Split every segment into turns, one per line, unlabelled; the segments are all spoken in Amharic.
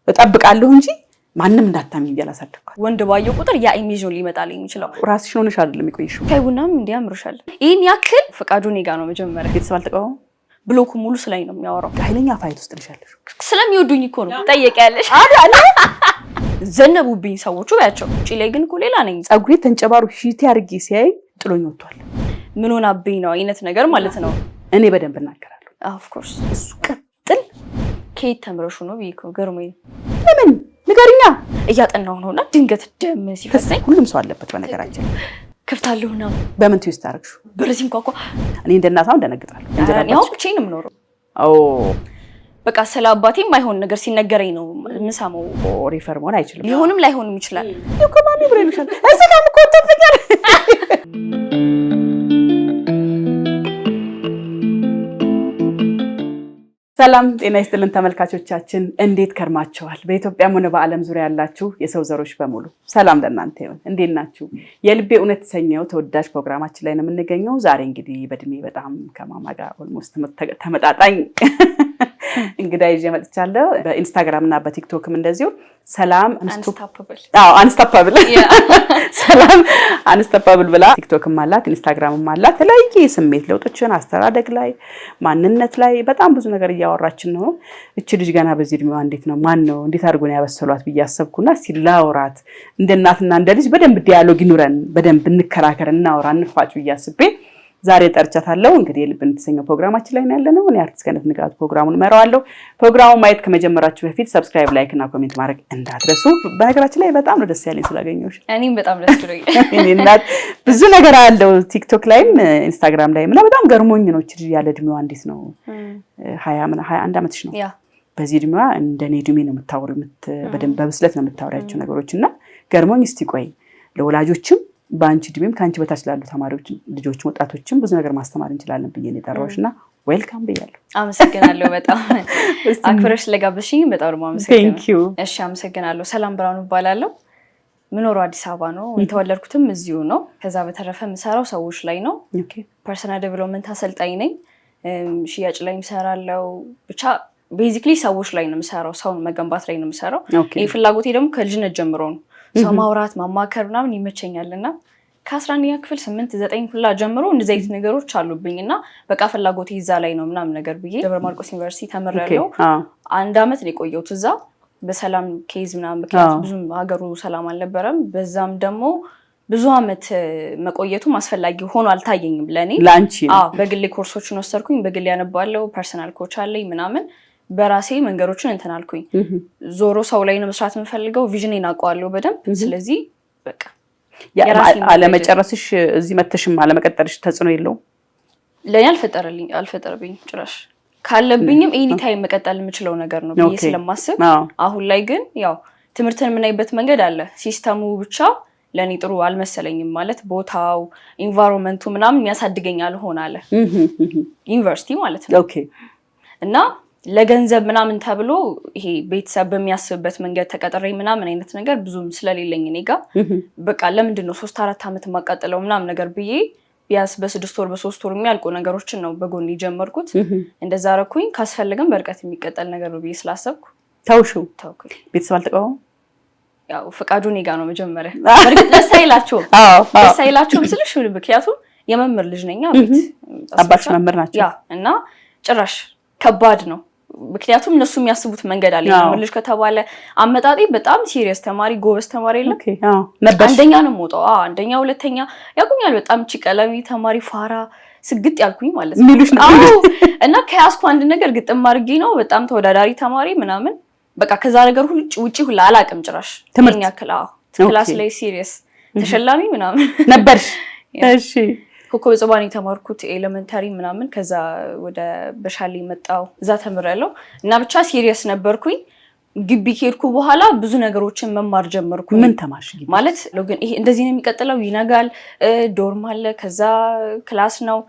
እጠብቃለሁ እንጂ ማንም እንዳታምኝ ብዬ አላሳደግኳት።
ወንድ ባየው ቁጥር ያ image ነው ሊመጣልኝ የሚችለው።
ራስሽን ሆነሽ አይደለም የቆየሽው።
ሻይ ቡናም እንዲህ ያምርሻል። ይህን ያክል ፈቃዱ እኔ ጋ ነው መጀመሪያ።
ቤተሰብ አልተቃወመም።
Block ኡ ሙሉ ስለኝ ነው የሚያወራው።
ኃይለኛ fight ውስጥ ነሽ ያለሽው።
ስለሚወዱኝ እኮ ነው ጠየቀ ያለሽ። ዘነቡብኝ ሰዎቹ ያቸው። ውጪ ላይ ግን እኮ ሌላ ነኝ።
ፀጉሬ ተንጨባሮ ሺቴ አድርጌ ሲያይ ጥሎኝ ወጥቷል።
ምን ሆናብኝ ነው አይነት ነገር ማለት ነው።
እኔ በደንብ እናገራለሁ።
Of course።
እሱ ቀጥል።
ከየት ተምረሹ ነው ብዬ እኮ ገርሞኝ ነው።
ለምን ንገርኛ።
እያጠናሁ ነውና ድንገት ደም ሲፈሰኝ
ሁሉም ሰው አለበት። በነገራችን
ክፍታለሁ ምናምን።
በምን twist አደረግሽው?
በር ሲንኳኳ
እኔ እንደ እናቷ እንደነግጣለሁ።
እኔ አሁን ብቻዬን ነው የምኖረው። በቃ ስለ አባቴ የማይሆን ነገር ሲነገረኝ ነው የምሰማው።
Refer መሆን አይችልም።
ሊሆንም ላይሆንም ይችላል።
እኮ ማሚ ብሎ ይሉሻል። እዚህ ጋርም እኮ ወጥቶብኛል። ሰላም ጤና ይስጥልን ተመልካቾቻችን፣ እንዴት ከርማችኋል? በኢትዮጵያም ሆነ በዓለም ዙሪያ ያላችሁ የሰው ዘሮች በሙሉ ሰላም ለእናንተ ይሁን። እንዴት ናችሁ? የልቤ እውነት የተሰኘው ተወዳጅ ፕሮግራማችን ላይ ነው የምንገኘው። ዛሬ እንግዲህ በእድሜ በጣም ከማማ ጋር almost ተመጣጣኝ እንግዳ ይዤ መጥቻለሁ። በኢንስታግራም እና በቲክቶክም እንደዚሁ ሰላም unstoppable ሰላም unstoppable ብላ ቲክቶክም አላት፣ ኢንስታግራምም አላት። የተለያየ የስሜት ለውጦችን አስተዳደግ ላይ፣ ማንነት ላይ በጣም ብዙ ነገር እያወራችን ነው። እቺ ልጅ ገና በዚህ እድሜዋ እንዴት ነው ማን ነው እንዴት አድርጎ ነው ያበሰሏት ብዬ አሰብኩና እስኪ ላውራት፣ እንደ እናትና እንደ ልጅ በደንብ dialogue ይኑረን፣ በደንብ እንከራከር፣ እናውራ፣ እንፋጭ ብዬ አስቤ ዛሬ ጠርቻታለሁ። እንግዲህ የልብን የተሰኘው ፕሮግራማችን ላይ ነው ያለነው። እኔ አርቲስት ገነት ንጋቱ ፕሮግራሙን እመራዋለሁ። ፕሮግራሙን ማየት ከመጀመራችሁ በፊት subscribe፣ like እና comment ማድረግ እንዳትረሱ። በነገራችን ላይ በጣም ነው ደስ ያለኝ ስላገኘሁሽ።
እኔም በጣም ደስ ብሎኛል።
እኔ እናት ብዙ ነገር አለው ቲክቶክ ላይም ኢንስታግራም ላይም እና በጣም ገርሞኝ ነው። እቺ ልጅ ያለ እድሜዋ እንዴት ነው 21 ዓመትሽ ነው። በዚህ እድሜዋ እንደኔ እድሜ ነው የምታወሪው፣ በደንብ በብስለት ነው የምታወሪያቸው ነገሮች እና ገርሞኝ እስቲ ቆይ ለወላጆችም በአንቺ እድሜም ከአንቺ በታች ላሉ ተማሪዎች፣ ልጆች፣ ወጣቶችም ብዙ ነገር ማስተማር እንችላለን ብዬ ነው የጠራሁሽ እና welcome ብያለሁ።
አመሰግናለሁ። በጣም አክብረሽ ስለጋበዝሽኝ በጣም ነው የማመሰግነው።
Thank you።
እሺ፣ አመሰግናለሁ። ሰላም ብርሃኑ እባላለሁ። ምኖረው አዲስ አበባ ነው። የተወለድኩትም እዚሁ ነው። ከዛ በተረፈ የምሰራው ሰዎች ላይ ነው። Personal development አሰልጣኝ ነኝ። ሽያጭ ላይ እሰራለሁ። ብቻ basically ሰዎች ላይ ነው የምሰራው። ሰውን መገንባት ላይ ነው የምሰራው። ይህ ፍላጎቴ ደግሞ ከልጅነት ጀምሮ ነው። ሰው ማውራት ማማከር ምናምን ይመቸኛል እና ከ11ኛ ክፍል 8 9 ሁላ ጀምሮ እንደዚህ አይነት ነገሮች አሉብኝ እና በቃ ፍላጎቴ እዛ ላይ ነው ምናምን ነገር ብዬ ደብረ ማርቆስ ዩኒቨርሲቲ ተምሬያለሁ። አንድ አመት ነው የቆየሁት እዛ። በሰላም case ምናምን ምክንያት ብዙም ሀገሩ ሰላም አልነበረም። በዛም ደግሞ ብዙ አመት መቆየቱም አስፈላጊ ሆኖ አልታየኝም ለእኔ።
ለአንቺ።
በግሌ ኮርሶችን ወሰድኩኝ፣ በግሌ ያነባለው፣ personal coach አለኝ ምናምን፣ በራሴ መንገዶችን እንትን አልኩኝ። ዞሮ ሰው ላይ ነው መስራት የምፈልገው፣ vision ኤን አውቀዋለሁ በደንብ። ስለዚህ በቃ
አለመጨረስሽ እዚህ መተሽም አለመቀጠልሽ ተጽዕኖ የለውም?
ለእኔ አልፈጠረልኝ አልፈጠረብኝም ጭራሽ። ካለብኝም anytime መቀጠል የምችለው ነገር ነው ብዬ ስለማስብ፣ አሁን ላይ ግን ያው ትምህርትን የምናይበት መንገድ አለ። System ኡ ብቻ ለእኔ ጥሩ አልመሰለኝም። ማለት ቦታው፣ environment ኡ ምናምን የሚያሳድገኝ አልሆን አለ፣ ዩኒቨርሲቲ ማለት ነው። እና ለገንዘብ ምናምን ተብሎ ይሄ ቤተሰብ በሚያስብበት መንገድ ተቀጥሬ ምናምን አይነት ነገር ብዙም ስለሌለኝ እኔ ጋ በቃ ለምንድን ነው 3-4 ዓመት የማቃጥለው ምናምን ነገር ብዬ ቢያንስ በ6 ወር በ3 ወር የሚያልቁ ነገሮችን ነው በጎን የጀመርኩት። እንደዛ አደረኩኝ። ካስፈለገም በርቀት የሚቀጠል ነገር ነው ብዬ ስላሰብኩ
ተውሽው።
ተውኩኝ።
ቤተሰብ አልተቃወመም?
ያው ፈቃዱ እኔ ጋ ነው መጀመሪያ። በእርግጥ ደስ አይላቸውም፣ ደስ አይላቸውም ስልሽ ምክንያቱም የመምህር ልጅ ነኝ። ቤት
አባትሽ መምህር ናቸው።
Yeah፣ እና ጭራሽ ከባድ ነው። ምክንያቱም እነሱ የሚያስቡት መንገድ አለ። የመምህር ልጅ ከተባለ አመጣጤ በጣም serious ተማሪ፣ ጎበዝ ተማሪ የለም፣ አንደኛ ነው የምወጣው። አንደኛ ሁለተኛ ያውቁኛል። በጣም እቺ ቀለሚ ተማሪ ፋራ ስግጥ ያልኩኝ ማለት ነው። እና ከያዝኩ አንድ ነገር ግጥም አድርጌ ነው። በጣም ተወዳዳሪ ተማሪ ምናምን በቃ ከዛ ነገር ሁሉ ውጪ ሁላ አላውቅም ጭራሽ።
ትምህርት
class ላይ serious ተሸላሚ ምናምን
ነበርሽ? እሺ።
ኮከበ ጽባህ የተማርኩት elementary ምናምን፣ ከዛ ወደ በሻሌ መጣው፣ እዛ ተምሬያለሁ እና ብቻ serious ነበርኩኝ። ግቢ ከሄድኩ በኋላ ብዙ ነገሮችን መማር ጀመርኩ።
ምን ተማርሽ?
ማለት ግን ይሄ እንደዚህ ነው የሚቀጥለው፣ ይነጋል፣ dorm አለ፣ ከዛ class ነው፣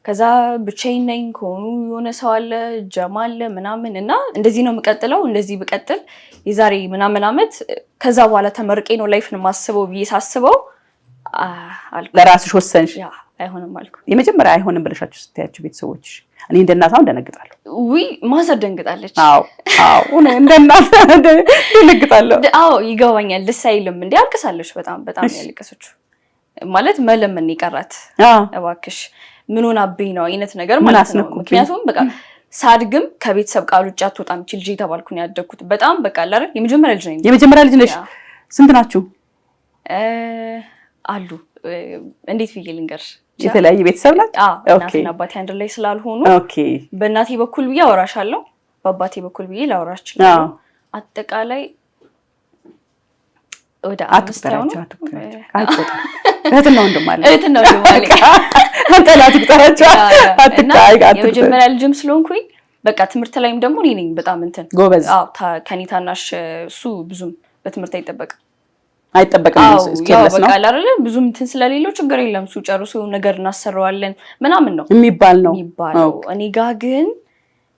ከዛ ብቻዬን ነኝ፣ ከሆኑ የሆነ ሰው አለ፣ ጀማ አለ ምናምን እና እንደዚህ ነው የምቀጥለው። እንደዚህ ብቀጥል የዛሬ ምናምን ዓመት ከዛ በኋላ ተመርቄ ነው life ን ማስበው ብዬ ሳስበው
ለራስሽ ወሰንሽ?
አይሆንም አልኩ።
የመጀመሪያ አይሆንም ብለሻቸው ስትያቸው ቤተሰቦች፣ እኔ እንደ እናቷ ደነግጣለሁ።
ውይ፣ mother ደንግጣለች።
አዎ፣ እንደ እናት ደነግጣለሁ።
አዎ ይገባኛል። ደስ አይልም እንዴ? አልቅሳለች። በጣም በጣም ያለቀሰችው ማለት መለመን የቀራት፣ እባክሽ ምን ሆናብኝ ነው አይነት ነገር ማለት ነው። ምክንያቱም በቃ ሳድግም ከቤተሰብ ቃል ውጭ አትወጣም ይችል ልጅ የተባልኩ ነው ያደግኩት። በጣም በቃ አለ አይደል፣ የመጀመሪያ ልጅ ነኝ።
የመጀመሪያ ልጅ ነሽ? ስንት ናችሁ?
አሉ፣ እንዴት ብዬ ልንገርሽ?
የተለያየ ቤተሰብ ናት።
እናትና አባቴ አንድ ላይ ስላልሆኑ በእናቴ በኩል ብዬ አወራሻለሁ፣ በአባቴ በኩል ብዬ ላወራሽ እችላለሁ። አጠቃላይ ወደ አምስት ነው።
እህትና ወንድም አለ።
እህትና ወንድም አለ።
አትቁጠራቸው።
የመጀመሪያ ልጅም ስለሆንኩኝ በቃ ትምህርት ላይም ደግሞ እኔ ነኝ በጣም እንትን
ጎበዝ።
አዎ፣ ከኔ ታናሽ እሱ ብዙም በትምህርት አይጠበቅም።
አይጠበቅም።
ነው በቃ አይደለ፣ ብዙም እንትን ስለሌለው ችግር የለም፣ እሱ ጨርሶ ነገር እናሰራዋለን ምናምን ነው
የሚባል ነው
የሚባለው። እኔ ጋ ግን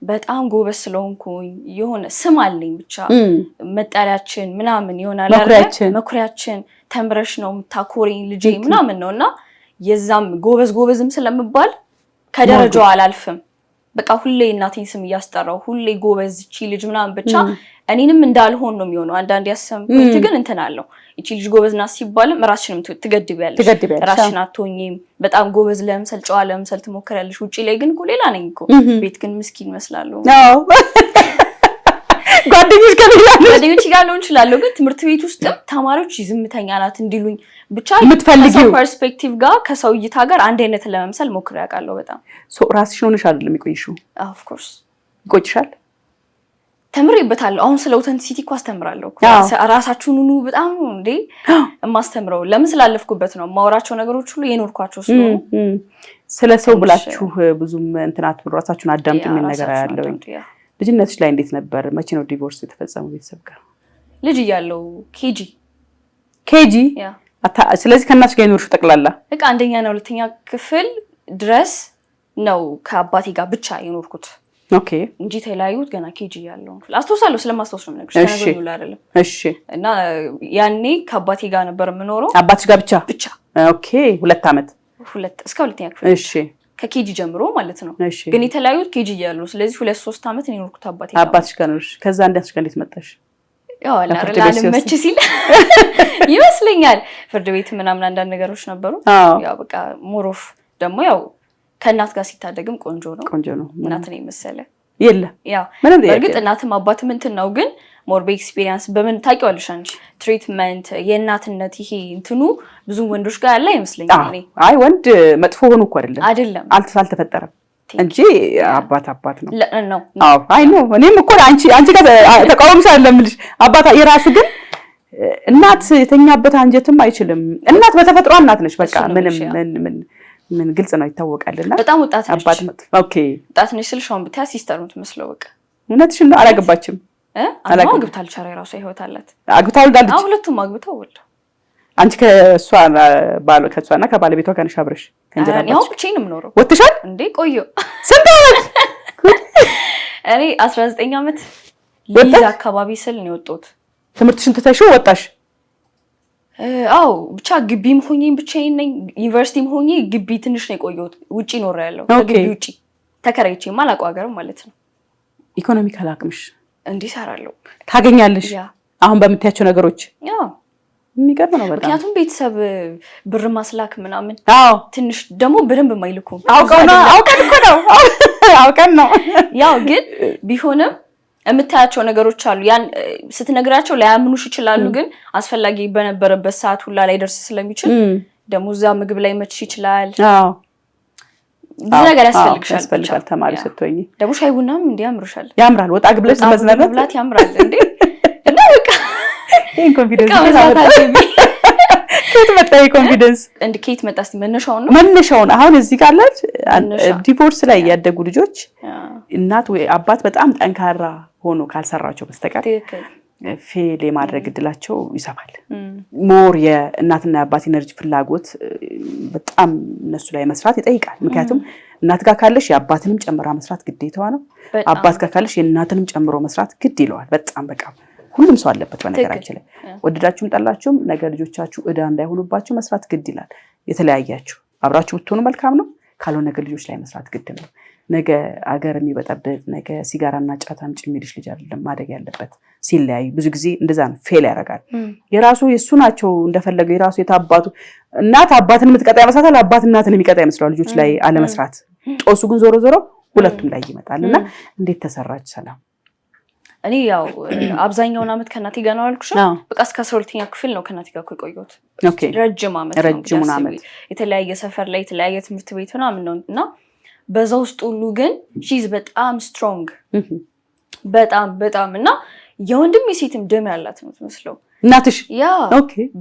በጣም ጎበዝ ስለሆንኩኝ የሆነ ስም አለኝ፣ ብቻ መጠሪያችን ምናምን ይሆናል፣ መኩሪያችን ተምረሽ ነው የምታኮሪኝ ልጄ ምናምን ነው። እና የዛም ጎበዝ ጎበዝም ስለምባል ከደረጃው አላልፍም። በቃ ሁሌ እናቴን ስም እያስጠራው፣ ሁሌ ጎበዝ እቺ ልጅ ምናምን፣ ብቻ እኔንም እንዳልሆን ነው የሚሆነው። አንዳንድ ያሰምኩት ግን እንትን አለው፣ እቺ ልጅ ጎበዝ ናት ሲባልም ራስሽንም ትገድቢያለሽ፣ ራስሽን አትሆኚም። በጣም ጎበዝ ለምሰል፣ ጨዋ ለምሰል ትሞክሪያለሽ። ውጪ ላይ ግን እኮ ሌላ ነኝ እኮ፣ ቤት ግን ምስኪን እመስላለሁ።
ጓደኞች ከሌላ
ጓደኞች ጋር ልሆን እችላለሁ፣ ግን ትምህርት ቤት ውስጥም ተማሪዎች ዝምተኛ ናት እንዲሉኝ ብቻ
የምትፈልጊው
perspective ጋር፣ ከሰው እይታ ጋር አንድ አይነት ለመምሰል ሞክሬ አውቃለሁ። በጣም
ራስሽን ሆነሽ አይደለም የቆየሽው?
Of course።
ይቆጭሻል?
ተምሬበታለሁ። አሁን ስለ authenticity እኮ አስተምራለሁ። ራሳችሁን ሁኑ በጣም ነው እንዴ የማስተምረው። ለምን ስላለፍኩበት ነው የማወራቸው ነገሮች ሁሉ የኖርኳቸው ስለሆኑ።
ስለ ሰው ብላችሁ ብዙም እንትን አትብሉ፣ ራሳችሁን አዳምጡ የሚል ነገር ያለው። ልጅነትሽ ላይ እንዴት ነበር? መቼ ነው divorce የተፈጸመው ቤተሰብ ጋር?
ልጅ እያለሁ፣ KG።
KG። ስለዚህ ከእናትሽ ጋር የኖርሽው ጠቅላላ?
በቃ አንደኛና ሁለተኛ ክፍል ድረስ ነው ከአባቴ ጋር ብቻ የኖርኩት። እንጂ የተለያዩት ገና KG እያለሁ አስታውሳለሁ። ስለማስታውስ ነው የምነግርሽ፣ ተነግሮኝ ሁሉ አይደለም። እና ያኔ ከአባቴ ጋር ነበር የምኖረው።
አባትሽ ጋር ብቻ?
ብቻ።
Okay፣ 2 ዓመት?
ሁለት እስከ ሁለተኛ ክፍል። ከ KG ጀምሮ ማለት ነው። ግን የተለያዩት KG እያለሁ፣ ስለዚህ 2-3 ዓመት ነው የኖርኩት አባቴ ጋር።
አባትሽ ጋር ኖርሽ። ከዛ እናትሽ ጋር እንዴት መጣሽ?
ያው አልመች ሲል ይመስለኛል ፍርድ ቤት ምናምን አንዳንድ ነገሮች ነበሩ። ያው በቃ more of ደግሞ ያው ከእናት ጋር ሲታደግም ቆንጆ ነው።
ቆንጆ ነው።
እናትን የመሰለ
የለም።
ያው በእርግጥ እናትም አባትም እንትን ነው፣ ግን more በ experience በምን ታውቂዋለሽ አንቺ፣ treatment የእናትነት ይሄ እንትኑ ብዙ ወንዶች ጋር ያለ አይመስለኝም። እኔ
አይ፣ ወንድ መጥፎ ሆኖ እኮ አይደለም።
አይደለም።
አልተፈጠረም እንጂ አባት አባት ነው።
ነው።
አዎ፣ I know። እኔም እኮ አንቺ ጋር ተቃውምሽ አይደለም የምልሽ፣ አባት የራሱ ግን እናት የተኛበት አንጀትም አይችልም። እናት በተፈጥሮ እናት ነች። በቃ ምንም ምን ምን ምን ግልጽ ነው፣ ይታወቃልና።
በጣም ወጣት ነች።
አባት okay።
ወጣት ነች ስልሽ አሁን ብታያት sister ነው የምትመስለው። በቃ
እውነትሽን ነው። አላገባችም?
አግብታለች። ኧረ የራሷ ህይወት አላት።
አግብታ ወልዳለች።
ሁለቱም አግብተው ወልደው።
አንቺ ከእሷና ከባለቤቷ ጋር ነሽ አብረሽ?
ከእንጀራ አሁን ብቻዬን ነው የምኖረው።
ወጥተሻል
እንዴ? ቆየሁ።
ስንት ዓመት?
እኔ 19 ዓመት ልይዝ አካባቢ ስል ነው የወጣሁት።
ትምህርትሽን ትተሽው ወጣሽ?
አዎ፣ ብቻ ግቢም ሆኜ ብቻዬን ነኝ። ዩኒቨርሲቲም ሆኜ ግቢ ትንሽ ነው የቆየሁት። ውጪ ኖሬያለሁ። ከግቢ ውጪ ተከራይቼ የማላውቀው ሀገር ማለት ነው።
Economical አቅምሽ?
እንዲህ እሰራለሁ።
ታገኛለሽ? አሁን በምታያቸው ነገሮች የሚገርም ነው በጣም።
ምክንያቱም ቤተሰብ ብር ማስላክ ምናምን ትንሽ ደግሞ በደንብ የማይልኩም።
አውቀው ነው፣ አውቀን እኮ ነው፣ አውቀን ነው።
ያው ግን ቢሆንም የምታያቸው ነገሮች አሉ። ያን ስትነግራቸው ላያምኑሽ ይችላሉ። ግን አስፈላጊ በነበረበት ሰዓት ሁላ ላይ ደርስ ስለሚችል ደግሞ እዛ ምግብ ላይ መችሽ ይችላል። ብዙ ነገር ያስፈልግሻል።
ያስፈልጋል። ተማሪ ስትሆኚ
ደግሞ ሻይ ቡናም እንዲህ ያምርሻል።
ያምራል። ወጣ ብለሽ መዝናናት
መብላት ያምራል እንዴ። እና በቃ
ይሄን confidence ከየት መጣ? ይሄ confidence
እንደ ከየት መጣ? እስኪ መነሻውን ነው።
መነሻውን አሁን እዚህ ጋር አለች። Divorce ላይ ያደጉ ልጆች እናት ወይ አባት በጣም ጠንካራ ሆኖ ካልሰራቸው በስተቀር fail የማድረግ እድላቸው ይሰፋል። More የእናትና የአባት energy ፍላጎት በጣም እነሱ ላይ መስራት ይጠይቃል። ምክንያቱም እናት ጋር ካለሽ የአባትንም ጨምራ መስራት ግዴታዋ ነው። አባት ጋር ካለሽ የእናትንም ጨምሮ መስራት ግድ ይለዋል። በጣም በቃ ሁሉም ሰው አለበት። በነገራችን ላይ ወደዳችሁም ጠላችሁም ነገ ልጆቻችሁ እዳ እንዳይሆኑባችሁ መስራት ግድ ይላል። የተለያያችሁ አብራችሁ ብትሆኑ መልካም ነው። ካልሆነ ነገ ልጆች ላይ መስራት ግድ ነው። ነገ አገር የሚበጠብጥ፣ ነገ ሲጋራና ጫት አምጪ የሚልሽ ልጅ አይደለም ማደግ ያለበት። ሲለያዩ ብዙ ጊዜ እንደዛ ነው፣ fail ያደርጋል። የራሱ የእሱ ናቸው እንደፈለገው የራሱ የታባቱ እናት አባትን የምትቀጣ ይመስላታል፣ አባት እናትን የሚቀጣ ይመስለዋል ልጆች ላይ አለመስራት። ጦሱ ግን ዞሮ ዞሮ ሁለቱም ላይ ይመጣል። እና እንዴት ተሰራች ሰላም?
እኔ ያው አብዛኛውን አመት ከእናቴ ጋር ነው አልኩሽ። በቃ እስከ 12ኛ ክፍል ነው ከእናቴ ጋር እኮ የቆየሁት። ረጅም አመት ነው።
ረጅሙን አመት።
የተለያየ ሰፈር ላይ፣ የተለያየ ትምህርት ቤት ምናምን ነው። እና በዛ ውስጥ ሁሉ ግን she's በጣም strong፣ በጣም በጣም፣ እና የወንድም የሴትም ደም ያላት ነው የምትመስለው።
እናትሽ?
Yeah፣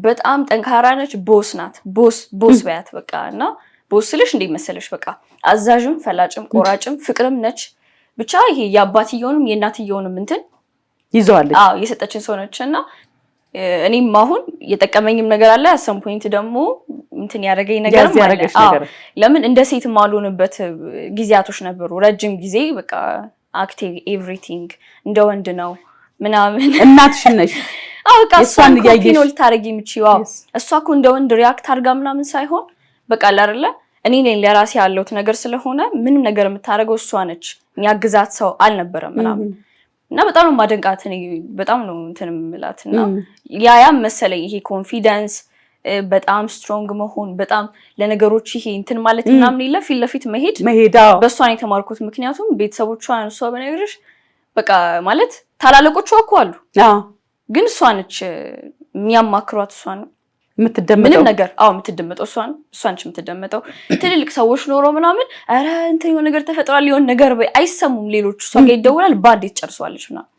በጣም ጠንካራ ነች። Boss ናት። Boss boss በያት በቃ። እና boss ስልሽ እንዴት መሰለሽ፣ በቃ አዛዥም፣ ፈላጭም፣ ቆራጭም ፍቅርም ነች። ብቻ ይሄ የአባትየውንም የእናትየውንም እንትን
ይዘዋለች።
አዎ፣ የሰጠችን ሰው ነች። እና እኔም አሁን የጠቀመኝም ነገር አለ። At some point ደግሞ እንትን ያደረገኝ ነገር አለ። ለምን እንደ ሴት ማልሆንበት ጊዜያቶች ነበሩ። ረጅም ጊዜ በቃ act everything እንደ ወንድ ነው ምናምን።
እናትሽን ነሽ።
አዎ፣ በቃ እሷን ኮፒ ነው ልታደርጊ የምችይው። እሷ እኮ እንደ ወንድ react አድርጋ ምናምን ሳይሆን በቃ አይደለ እኔ ነኝ ለራሴ ያለሁት ነገር ስለሆነ ምንም ነገር የምታደርገው እሷ ነች። የሚያግዛት ሰው አልነበረም ምናምን። እና በጣም ነው ማደንቃት፣ እኔ በጣም ነው እንትን የምላት። እና ያም መሰለኝ ይሄ confidence፣ በጣም strong መሆን፣ በጣም ለነገሮች ይሄ እንትን ማለት ምናምን የለ ፊት ለፊት መሄድ።
መሄድ።
በእሷ ነው የተማርኩት። ምክንያቱም ቤተሰቦቿን እሷ በነገርሽ በቃ ማለት ታላላቆቿ እኮ አሉ፣ ግን እሷ ነች የሚያማክሯት፣ እሷ ነው
የምትደመጠው።
ምንም ነገር፣ አዎ፣ የምትደመጠው እሷ ነው፣ እሷ ነች የምትደመጠው። ትልልቅ ሰዎች ኖሮ ምናምን ኧረ እንትን የሆነ ነገር ተፈጥሯል የሆነ ነገር በይ አይሰሙም ሌሎቹ። እሷ ጋር ይደውላል፣ በአንዴ ትጨርሰዋለች ምናምን።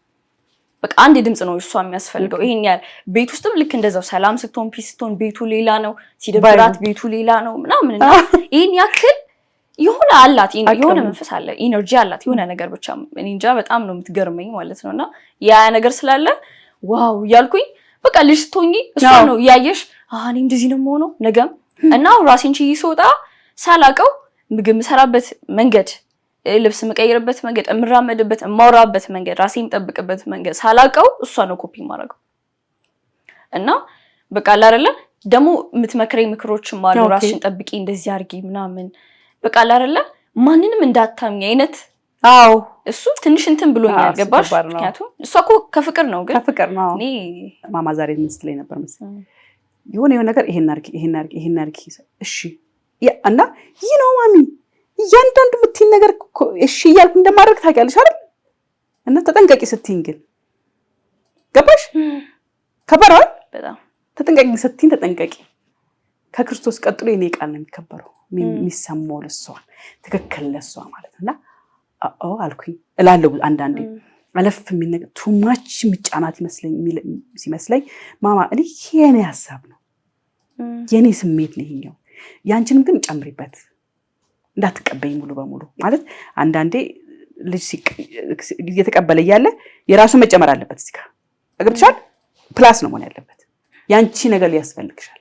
በቃ አንድ ድምፅ ነው እሷ የሚያስፈልገው። ይሄን ያህል ቤት ውስጥም ልክ እንደዛው ሰላም ስትሆን፣ peace ስትሆን ቤቱ ሌላ ነው፣ ሲደብራት ቤቱ ሌላ ነው ምናምን። እና ይሄን ያክል የሆነ አላት፣ የሆነ መንፈስ አለ፣ energy አላት፣ የሆነ ነገር ብቻ እኔ እንጃ በጣም ነው የምትገርመኝ ማለት ነው። እና ያ ነገር ስላለ wow እያልኩኝ በቃ ልጅ ስትሆኚ እሷ ነው እያየሽ እኔ እንደዚህ ነው የምሆነው ነገም። እና ራሴን ችዬ ስወጣ ሳላቀው ምግብ የምሰራበት መንገድ፣ ልብስ የምቀይርበት መንገድ፣ የምራመድበት፣ የማወራበት መንገድ፣ ራሴን የምጠብቅበት መንገድ ሳላቀው እሷ ነው ኮፒ የማደርገው። እና በቃ አለ አይደለ ደግሞ የምትመክረኝ ምክሮችም አሉ። ራስሽን ጠብቂ፣ እንደዚህ አድርጊ ምናምን፣ በቃ አለ አይደለ ማንንም እንዳታምኝ አይነት። እሱ ትንሽ እንትን ብሎኛል። ገባሽ? ምክንያቱም እሷ እኮ ከፍቅር ነው ግን
ከፍቅር ነው።
እኔ
ማማ ዛሬ ምን ስትለኝ ነበር መሰለኝ፣ የሆነ የሆነ ነገር ይሄን አድርጊ፣ ይሄን አድርጊ፣ ይሄን አድርጊ፣ እሺ እና ይህ ነው ማሚ፣ እያንዳንዱ የምትይኝ ነገር እሺ እያልኩ እንደማደርግ ታውቂያለሽ አይደል? እና ተጠንቀቂ ስትይኝ ግን ገባሽ? ከባድ አይደል?
በጣም።
ተጠንቀቂ ስትይኝ ተጠንቀቂ። ከክርስቶስ ቀጥሎ የኔ ቃል ነው የሚከበረው፣ የሚሰማው ለሷ፣ ትክክል ለሷ ማለት ነው። እና አዎ አልኩኝ እላለሁ። አንዳንዴ አለፍ የሚል ነገር too much ምጫናት ሲመስለኝ ማማ እኔ የኔ ሀሳብ ነው፣ የኔ ስሜት ነው ይሄኛው፣ ያንቺንም ግን ጨምሪበት፣ እንዳትቀበኝ ሙሉ በሙሉ ማለት። አንዳንዴ ልጅ እየተቀበለ እያለ የራሱ መጨመር አለበት። እዚህ ጋር ገብቶሻል? Plus ነው መሆን ያለበት። ያንቺ ነገር ሊያስፈልግሻል።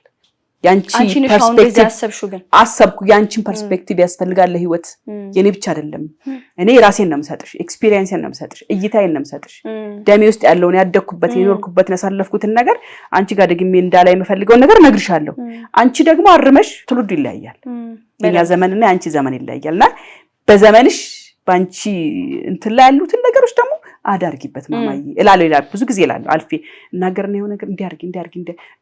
ያንቺ perspective አሰብኩ። ያንቺን perspective ያስፈልጋል ለህይወት፣ የኔ ብቻ አይደለም። እኔ ራሴን ነው የምሰጥሽ፣ experience ኤን ነው የምሰጥሽ፣ እይታዬን ነው የምሰጥሽ፣ ደሜ ውስጥ ያለውን፣ ያደግኩበትን፣ የኖርኩበትን፣ ያሳለፍኩትን ነገር፣ አንቺ ጋር ደግሜ እንዳላይ የምፈልገውን ነገር እነግርሻለሁ። አንቺ ደግሞ አርመሽ፣ ትውልዱ ይለያያል። የኛ ዘመንና የአንቺ ዘመን ይለያያል። እና በዘመንሽ በአንቺ እንትን ላይ ያሉትን ነገሮች ደግሞ አዳርጊበት ማማዬ እላለሁ ይላል። ብዙ ጊዜ እላለሁ። አልፌ እናገርና የሆነ ነገር እንዲያርጊ እንዲያርጊ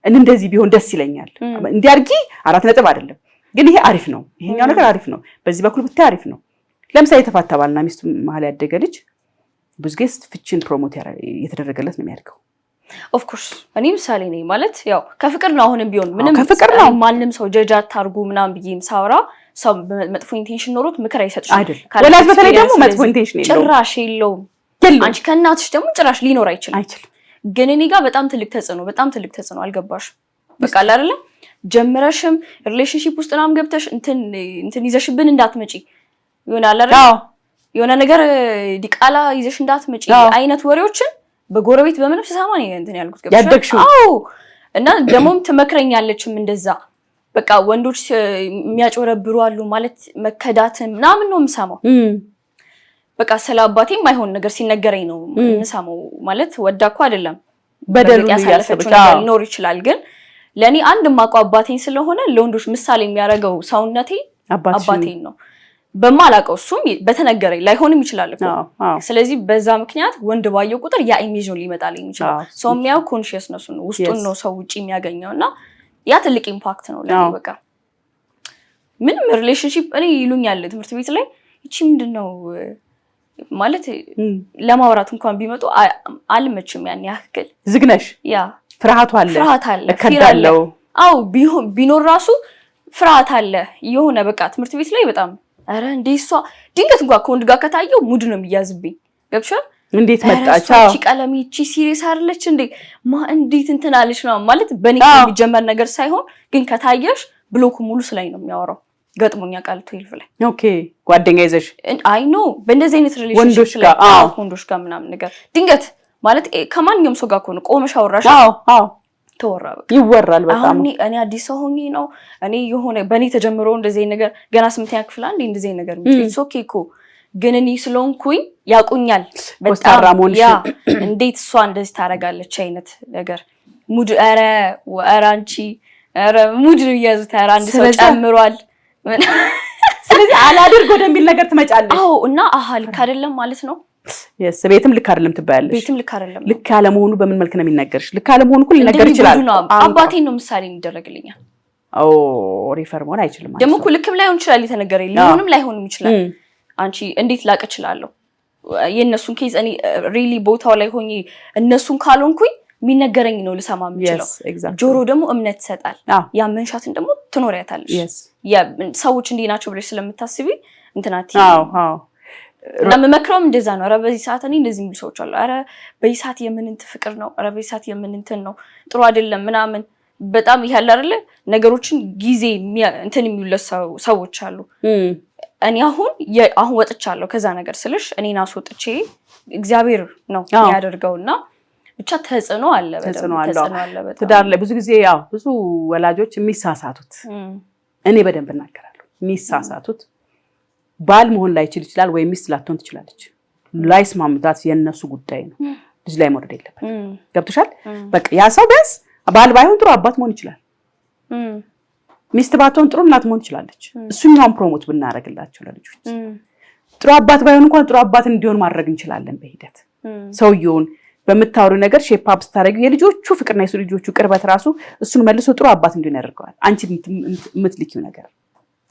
እንደዚህ ቢሆን ደስ ይለኛል። እንዲያርጊ አራት ነጥብ አይደለም ግን ይሄ አሪፍ ነው፣ ይሄኛው ነገር አሪፍ ነው፣ በዚህ በኩል ብታይ አሪፍ ነው። ለምሳሌ የተፋታ ባልና ሚስቱ መሀል ያደገ ልጅ ብዙ ጊዜ ፍችን promote እየተደረገለት ነው የሚያድገው።
Of course፣ እኔ ምሳሌ ነኝ። ማለት ያው ከፍቅር ነው፣ አሁንም ቢሆን ምንም
ከፍቅር ነው።
ማንም ሰው ጀጅ አታርጉ ምናምን ብዬም ሳወራ ሰው መጥፎ intention ኖሮት ምክር አይሰጥሽም።
አይደል? ወላጅ በተለይ ደግሞ መጥፎ intention የለውም።
ጭራሽ የለውም። አንቺ ከእናትሽ ደግሞ ጭራሽ ሊኖር አይችልም።
አይችልም።
ግን እኔ ጋር በጣም ትልቅ ተጽዕኖ፣ በጣም ትልቅ ተጽዕኖ፣ አልገባሽም? በቃ አለ አይደለ ጀምረሽም relationship ውስጥ ምናምን ገብተሽ እንትን እንትን ይዘሽብን እንዳትመጪ ይሆናል አይደል? የሆነ ነገር ዲቃላ ይዘሽ እንዳትመጪ አይነት ወሬዎችን በጎረቤት በምንም ስሰማ ነው እንትን ያልኩት። ገብቶሻል?
ያደግሽው።
አዎ። እና ደግሞም ትመክረኛለችም እንደዛ፣ በቃ ወንዶች የሚያጭበረብሩ አሉ ማለት መከዳትን ምናምን ነው የምሰማው። በቃ ስለ አባቴ የማይሆን ነገር ሲነገረኝ ነው የምሰማው። ማለት ወዳ እኮ አይደለም፣
በደሉን
ያሳለፈችው ነገር ሊኖር ይችላል። ግን ለእኔ አንድ የማውቀው አባቴን ስለሆነ ለወንዶች ምሳሌ የሚያደርገው ሰውነቴ አባቴን ነው። በማላውቀው እሱም በተነገረኝ ላይሆንም ይችላል እኮ። ስለዚህ በዛ ምክንያት ወንድ ባየው ቁጥር ያ image ነው ሊመጣልኝ የሚችለው። ሰው የሚያው consciousness ኡ ነው፣ ውስጡን ነው ሰው ውጭ የሚያገኘው እና ያ ትልቅ impact ነው ለኔ። በቃ ምንም relationship እኔ ይሉኛል ትምህርት ቤት ላይ፣ ይቺ ምንድን ነው ማለት ለማውራት እንኳን ቢመጡ አልመችም ያን ያክል።
ዝግ ነሽ።
ያ።
ፍርሃቱ አለ።
ፍርሃት አለ።
እከዳለው።
አው ቢኖር ራሱ ፍርሃት አለ። የሆነ በቃ ትምህርት ቤት ላይ በጣም ኧረ እንዴ እሷ ድንገት እንኳን ከወንድ ጋር ከታየው ሙድ ነው የሚያዝብኝ። ገብቶሻል?
እንዴት መጣች?
እቺ ቀለም ይቺ serious አይደለች እንዴ፣ ማ እንዴት እንትን አለች ምናምን ማለት በእኔ የሚጀመር ነገር ሳይሆን ግን ከታየሽ block ኡ ሙሉ ስላይ ነው የሚያወራው። ገጥሞኛ ቃል 12 ላይ።
Okay፣ ጓደኛ ይዘሽ?
I know፣ በእንደዚህ አይነት relationship ላይ ወንዶች ጋር ምናምን ነገር ድንገት ማለት ከማንኛውም ሰው ጋር ከሆነ ቆመሽ አወራሽ፣ ተወራ በቃ።
ይወራል በጣም።
አሁን እኔ አዲስ ሰው ሆኜ ነው፣ እኔ የሆነ በእኔ ተጀምሮ እንደዚህ ነገር ገና ስምንተኛ ክፍል አንዴ እንደዚህ ነገር፣ it's okay እኮ፣ ግን እኔ ስለሆንኩኝ ያውቁኛል
በጣም።
Yeah፣ እንዴት እሷ እንደዚህ ታደርጋለች አይነት ነገር ሙድ፣ ኧረ ኧረ አንቺ ኧረ ሙድ ነው እያዙት፣ ኧረ አንድ ሰው ጨምሯል።
ስለዚህ አላድርግ ወደሚል ነገር ትመጫለሽ።
አዎ፣ እና አሀ ልክ አይደለም ማለት ነው።
Yes፣ ቤትም ልክ አይደለም ትባያለሽ።
ቤትም ልክ አይደለም።
ልክ ያለመሆኑ በምን መልክ ነው የሚነገርሽ? ልክ አለመሆኑ እኮ ሊነገር ይችላል።
አባቴን ነው ምሳሌ የሚደረግልኛል።
Refer መሆን አይችልም።
ደግሞ እኮ ልክም ላይሆን ይችላል የተነገረኝ፣ ሊሆንም ላይሆንም ይችላል። አንቺ እንዴት ላቅ እችላለሁ? የእነሱን case እኔ really ቦታው ላይ ሆኜ እነሱን ካልሆንኩኝ የሚነገረኝ ነው ልሰማ የምችለው። ጆሮ ደግሞ እምነት ይሰጣል። ያመንሻትን ደግሞ ትኖሪያታለሽ። ሰዎች እንዲህ ናቸው ብለሽ ስለምታስቢ እንትናት እና የምመክረውም እንደዛ ነው። ኧረ በዚህ ሰዓት እኔ እንደዚህ የሚሉ ሰዎች አሉ። ኧረ በዚህ ሰዓት የምንንት ፍቅር ነው፣ ኧረ በዚህ ሰዓት የምንንትን ነው፣ ጥሩ አይደለም ምናምን፣ በጣም ይሄ አለ አይደለ ነገሮችን ጊዜ እንትን የሚሉለት ሰዎች አሉ። እኔ አሁን ወጥቻለሁ ከዛ ነገር ስልሽ እኔን አስወጥቼ እግዚአብሔር ነው የሚያደርገው እና ብቻ ተጽዕኖ አለ።
ተጽዕኖ አለ። ትዳር ላይ ብዙ ጊዜ ያው ብዙ ወላጆች የሚሳሳቱት፣ እኔ በደንብ እናገራለሁ፣ የሚሳሳቱት ባል መሆን ላይችል ይችላል ወይ ሚስት ላትሆን ትችላለች። ላይስማሙታት የእነሱ ጉዳይ ነው። ልጅ ላይ መውረድ የለበት። ገብቶሻል? በቃ ያ ሰው ቢያንስ ባል ባይሆን ጥሩ አባት መሆን ይችላል። ሚስት ባትሆን ጥሩ እናት መሆን ትችላለች። እሱኛውን promote ብናደርግላቸው ለልጆች፣ ጥሩ አባት ባይሆን እንኳን ጥሩ አባት እንዲሆን ማድረግ እንችላለን። በሂደት ሰውየውን በምታወሪው ነገር shape up ስታደርጊው የልጆቹ ፍቅርና የልጆቹ ቅርበት ራሱ እሱን መልሶ ጥሩ አባት እንዲሆን ያደርገዋል። አንቺ የምትልኪው ነገር፣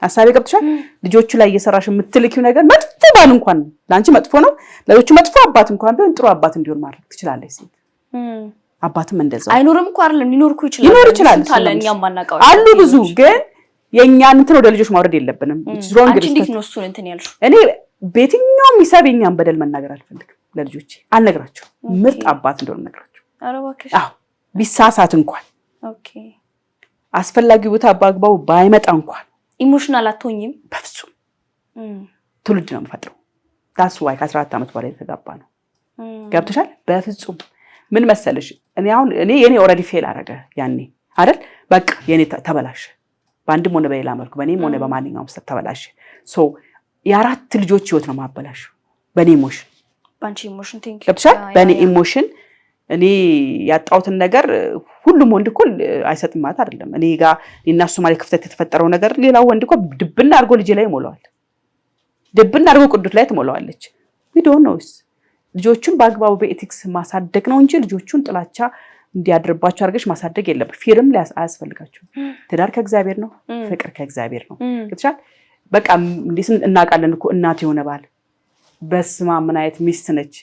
ሀሳቤ ገብቶሻል? ልጆቹ ላይ እየሰራሽ የምትልኪው ነገር መጥፎ ባል እንኳን ለአንቺ መጥፎ ነው፣ ለልጆቹ መጥፎ አባት እንኳን ቢሆን ጥሩ አባት እንዲሆን ማድረግ ትችላለች ሴት። አባትም እንደዛው።
አይኖርም እኮ አይደለም፣ ሊኖር እኮ ይችላል።
ሊኖር ይችላል።
እኛም ማናውቀው
አሉ ብዙ፣ ግን የእኛን እንትን ወደ ልጆች ማውረድ የለብንም።
አንቺ እንዴት ነው እሱን እንትን ያልሽው?
እኔ በየትኛውም ሂሳብ የኛን በደል መናገር አልፈልግም። ለልጆቼ አልነግራቸውም። ምርጥ አባት እንደሆነ ነግራቸው። አዎ፣ ቢሳሳት እንኳን፣ አስፈላጊው ቦታ በአግባቡ ባይመጣ እንኳን
Emotional አትሆኝም?
በፍጹም። ትውልድ ነው የምፈጥረው። That's why ከ14 ዓመት በኋላ የተጋባ ነው። ገብቶሻል? በፍጹም። ምን መሰለሽ፣ እኔ አሁን እኔ የኔ already fail አደረገ ያኔ አይደል? በቃ የኔ ተበላሸ። በአንድም ሆነ በሌላ መልኩ በእኔም ሆነ በማንኛውም ስህተት ተበላሸ። So የአራት ልጆች ህይወት ነው ማበላሸው በእኔ emotion።
በአንቺ emotion።
ገብቶሻል? በእኔ emotion እኔ ያጣሁትን ነገር ሁሉም ወንድ እኮ አይሰጥም ማለት አይደለም። እኔ ጋ እና እሱ ማለት ክፍተት የተፈጠረው ነገር ሌላው ወንድ እኮ ድብና አድርጎ ልጄ ላይ ይሞላዋል። ድብና አድርጎ ቅዱስ ላይ ትሞላዋለች። We don't know። ልጆቹን በአግባቡ በ ethics ማሳደግ ነው እንጂ ልጆቹን ጥላቻ እንዲያድርባቸው አድርገሽ ማሳደግ የለብሽ። Fear ም አያስፈልጋቸውም። ትዳር ከእግዚአብሔር ነው፣ ፍቅር ከእግዚአብሔር ነው። ገብቶሻል? በቃ እንዴት እናውቃለን እኮ እናት የሆነ ባል፣ በስማ ምን አይነት ሚስት ነች!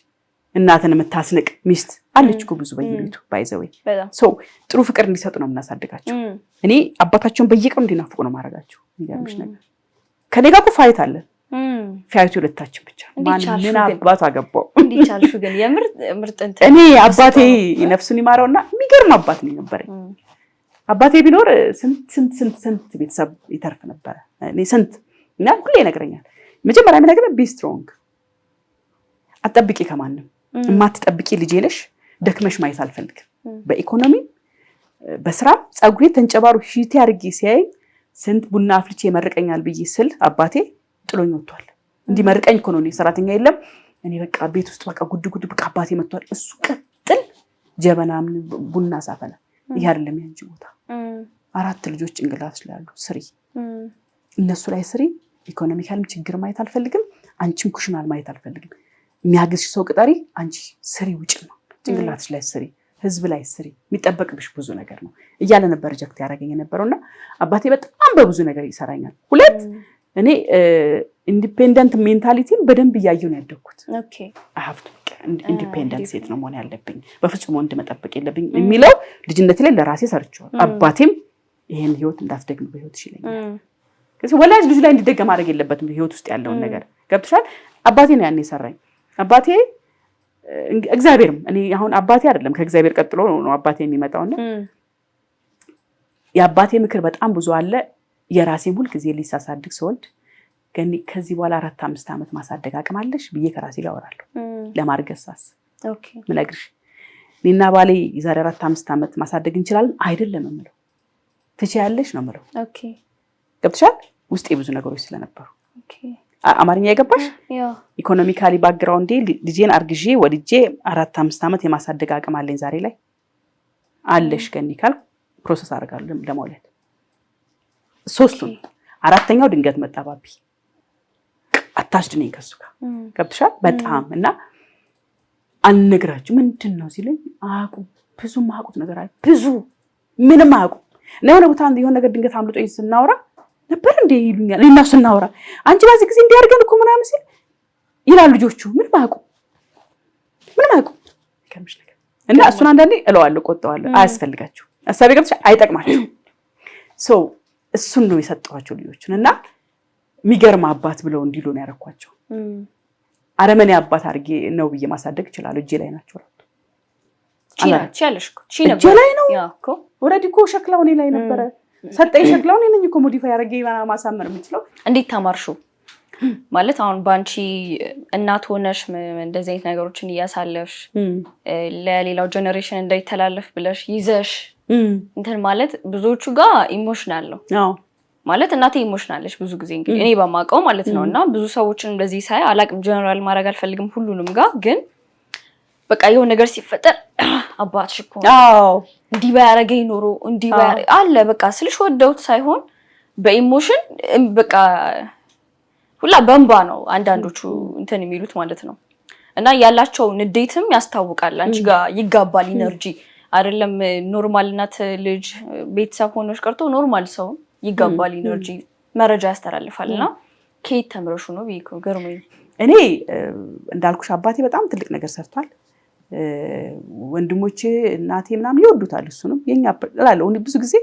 እናትን የምታስንቅ ሚስት አለች እኮ ብዙ በየቤቱ፣ by the way። ጥሩ ፍቅር እንዲሰጡ ነው የምናሳድጋቸው። እኔ አባታቸውን በየቀኑ እንዲናፍቁ ነው ማድረጋቸው። የሚገርምሽ ነገር ከኔ ጋር እኮ fight አለን። Fight ኡ ሁለታችን ብቻ። ማን ምን አባቱ አገባው?
ግን የምር ምርጥ
እኔ አባቴ ነፍሱን ይማረውና የሚገርም አባት ነው የነበረኝ። አባቴ ቢኖር ስንት ስንት ስንት ስንት ቤተሰብ ይተርፍ ነበረ። እኔ ስንት እና ሁሌ ይነግረኛል። መጀመሪያ የሚነግረን be strong፣ አትጠብቂ ከማንም፣ የማትጠብቂ ልጄ ነሽ። ደክመሽ ማየት አልፈልግም። በኢኮኖሚም በስራም ፀጉሬ ተንጨባሩ ሺቴ አድርጌ ሲያይ ስንት ቡና አፍልቼ ይመርቀኛል ብዬ ስል አባቴ ጥሎኝ ወጥቷል። እንዲመርቀኝ እኮ ነው። እኔ ሰራተኛ የለም፣ እኔ በቃ ቤት ውስጥ በቃ ጉድ ጉድ፣ በቃ አባቴ መጥቷል። እሱ ቀጥል ጀበና ቡና ሳፈላ፣ ይሄ አይደለም ያንቺ ቦታ። አራት ልጆች ጭንቅላት ስላሉ ስሪ፣ እነሱ ላይ ስሪ። Economical ም ችግር ማየት አልፈልግም። አንቺም ኩሽናል ማየት አልፈልግም። የሚያግዝሽ ሰው ቅጠሪ፣ አንቺ ስሪ፣ ውጭ ነው ጭንቅላትሽ ላይ ስሪ፣ ህዝብ ላይ ስሪ፣ የሚጠበቅብሽ ብዙ ነገር ነው እያለ ነበር reject ያደረገኝ የነበረው። እና አባቴ በጣም በብዙ ነገር ይሰራኛል። ሁለት፣ እኔ independent mentality ን በደንብ እያየሁ ነው ያደግኩት። I have to independent ሴት ነው መሆን ያለብኝ፣ በፍጹም ወንድ መጠበቅ የለብኝ የሚለው ልጅነት ላይ ለራሴ ሰርቼዋለሁ። አባቴም ይሄን ህይወት እንዳትደግም በህይወትሽ ይለኛል። ወላጅ ልጁ ላይ እንዲደገም ማድረግ የለበትም ህይወት ውስጥ ያለውን ነገር፣ ገብቶሻል። አባቴ ነው ያን የሰራኝ። አባቴ፣ እግዚአብሔርም፣ እኔ አሁን አባቴ አይደለም፣ ከእግዚአብሔር ቀጥሎ ነው አባቴ የሚመጣውና የአባቴ ምክር በጣም ብዙ አለ። የራሴም ሁልጊዜ ልጅ ሳሳድግ፣ ስወልድ፣ ገኒ ከዚህ በኋላ 4-5 ዓመት ማሳደግ አቅም አለሽ ብዬ ከራሴ ጋር አወራለሁ። ለማርገዝ ሳስብ ምነግርሽ፣ እኔና ባሌ የዛሬ 4-5 ዓመት ማሳደግ እንችላለን አይደለም የምለው፣ ትችያለሽ ነው የምለው። ገብቶሻል? ውስጤ ብዙ ነገሮች ስለነበሩ፣ አማርኛ የገባሽ፣ economically background ኤ ልጄን አርግዤ ወልጄ 4-5 ዓመት የማሳደግ አቅም አለኝ ዛሬ ላይ አለሽ ገኒ ካልኩ process አደርጋለሁ ለመውለድ። ሶስቱን፣ አራተኛው ድንገት መጣ ባቢ። Attached ነኝ ከሱ ጋር፣ ገብቶሻል? በጣም። እና አልነግራችሁ ምንድን ነው ሲለኝ አያውቁም። ብዙ ማያውቁት ነገር አለ፣ ብዙ ምንም አያውቁም። እና የሆነ ቦታ የሆነ ነገር ድንገት አምልጦኝ ስናወራ ነበር እንዴ ይሉኛል። እና ስናወራ አንቺ በዚህ ጊዜ እንዲያደርገን እኮ ምናምን ሲል ይላሉ ልጆቹ። ምንም አያውቁም፣ ምንም አያውቁም። ይገርምሽ ነገር እና እሱን አንዳንዴ እለዋለሁ፣ ቆጠዋለሁ። አያስፈልጋችሁ፣ ሀሳቤ ገብቶሽ፣ አይጠቅማችሁ። So እሱን ነው የሰጠኋቸው ልጆቹን እና የሚገርም አባት ብለው እንዲሉ ነው ያደረኳቸው። አረመኔ አባት አድርጌ ነው ብዬ ማሳደግ እችላለሁ። እጄ ላይ ናቸው። እጄ ላይ ነው። Already እኮ ሸክላው እኔ ላይ ነበረ። ሰጠኝ ሸክላው፣ እኔ ነኝ እኮ modify አድርጌ ማሳመር የምችለው።
እንዴት ተማርሹ? ማለት አሁን በአንቺ እናት ሆነሽ እንደዚህ አይነት ነገሮችን እያሳለፍሽ ለሌላው generation እንዳይተላለፍ ብለሽ ይዘሽ እንትን ማለት ብዙዎቹ ጋር emotional ነው። ማለት እናቴ emotional ነች ብዙ ጊዜ፣ እንግዲህ እኔ በማውቀው ማለት ነው። እና ብዙ ሰዎችን እንደዚህ ሳይ፣ አላቅም፣ ጀነራል ማድረግ አልፈልግም ሁሉንም ጋር፣ ግን በቃ የሆነ ነገር ሲፈጠር አባትሽ እኮ እንዲህ ባያረገኝ ኖሮ፣ እንዲህ አለ፣ በቃ ስልሽ ወደውት ሳይሆን በ emotion በቃ ሁላ በእንባ ነው አንዳንዶቹ እንትን የሚሉት ማለት ነው። እና ያላቸው ንዴትም ያስታውቃል። አንቺ ጋር ይጋባል energy፣ አይደለም normal እናት ልጅ ቤተሰብ ሆኖች ቀርቶ normal ሰው ይጋባል energy፣ መረጃ ያስተላልፋል። እና ከየት ተምረሹ ነው ብዬ ገርሞኝ።
እኔ እንዳልኩሽ አባቴ በጣም ትልቅ ነገር ሰርቷል። ወንድሞቼ፣ እናቴ ምናምን ይወዱታል። እሱንም የኛ እላለሁ ብዙ ጊዜ፣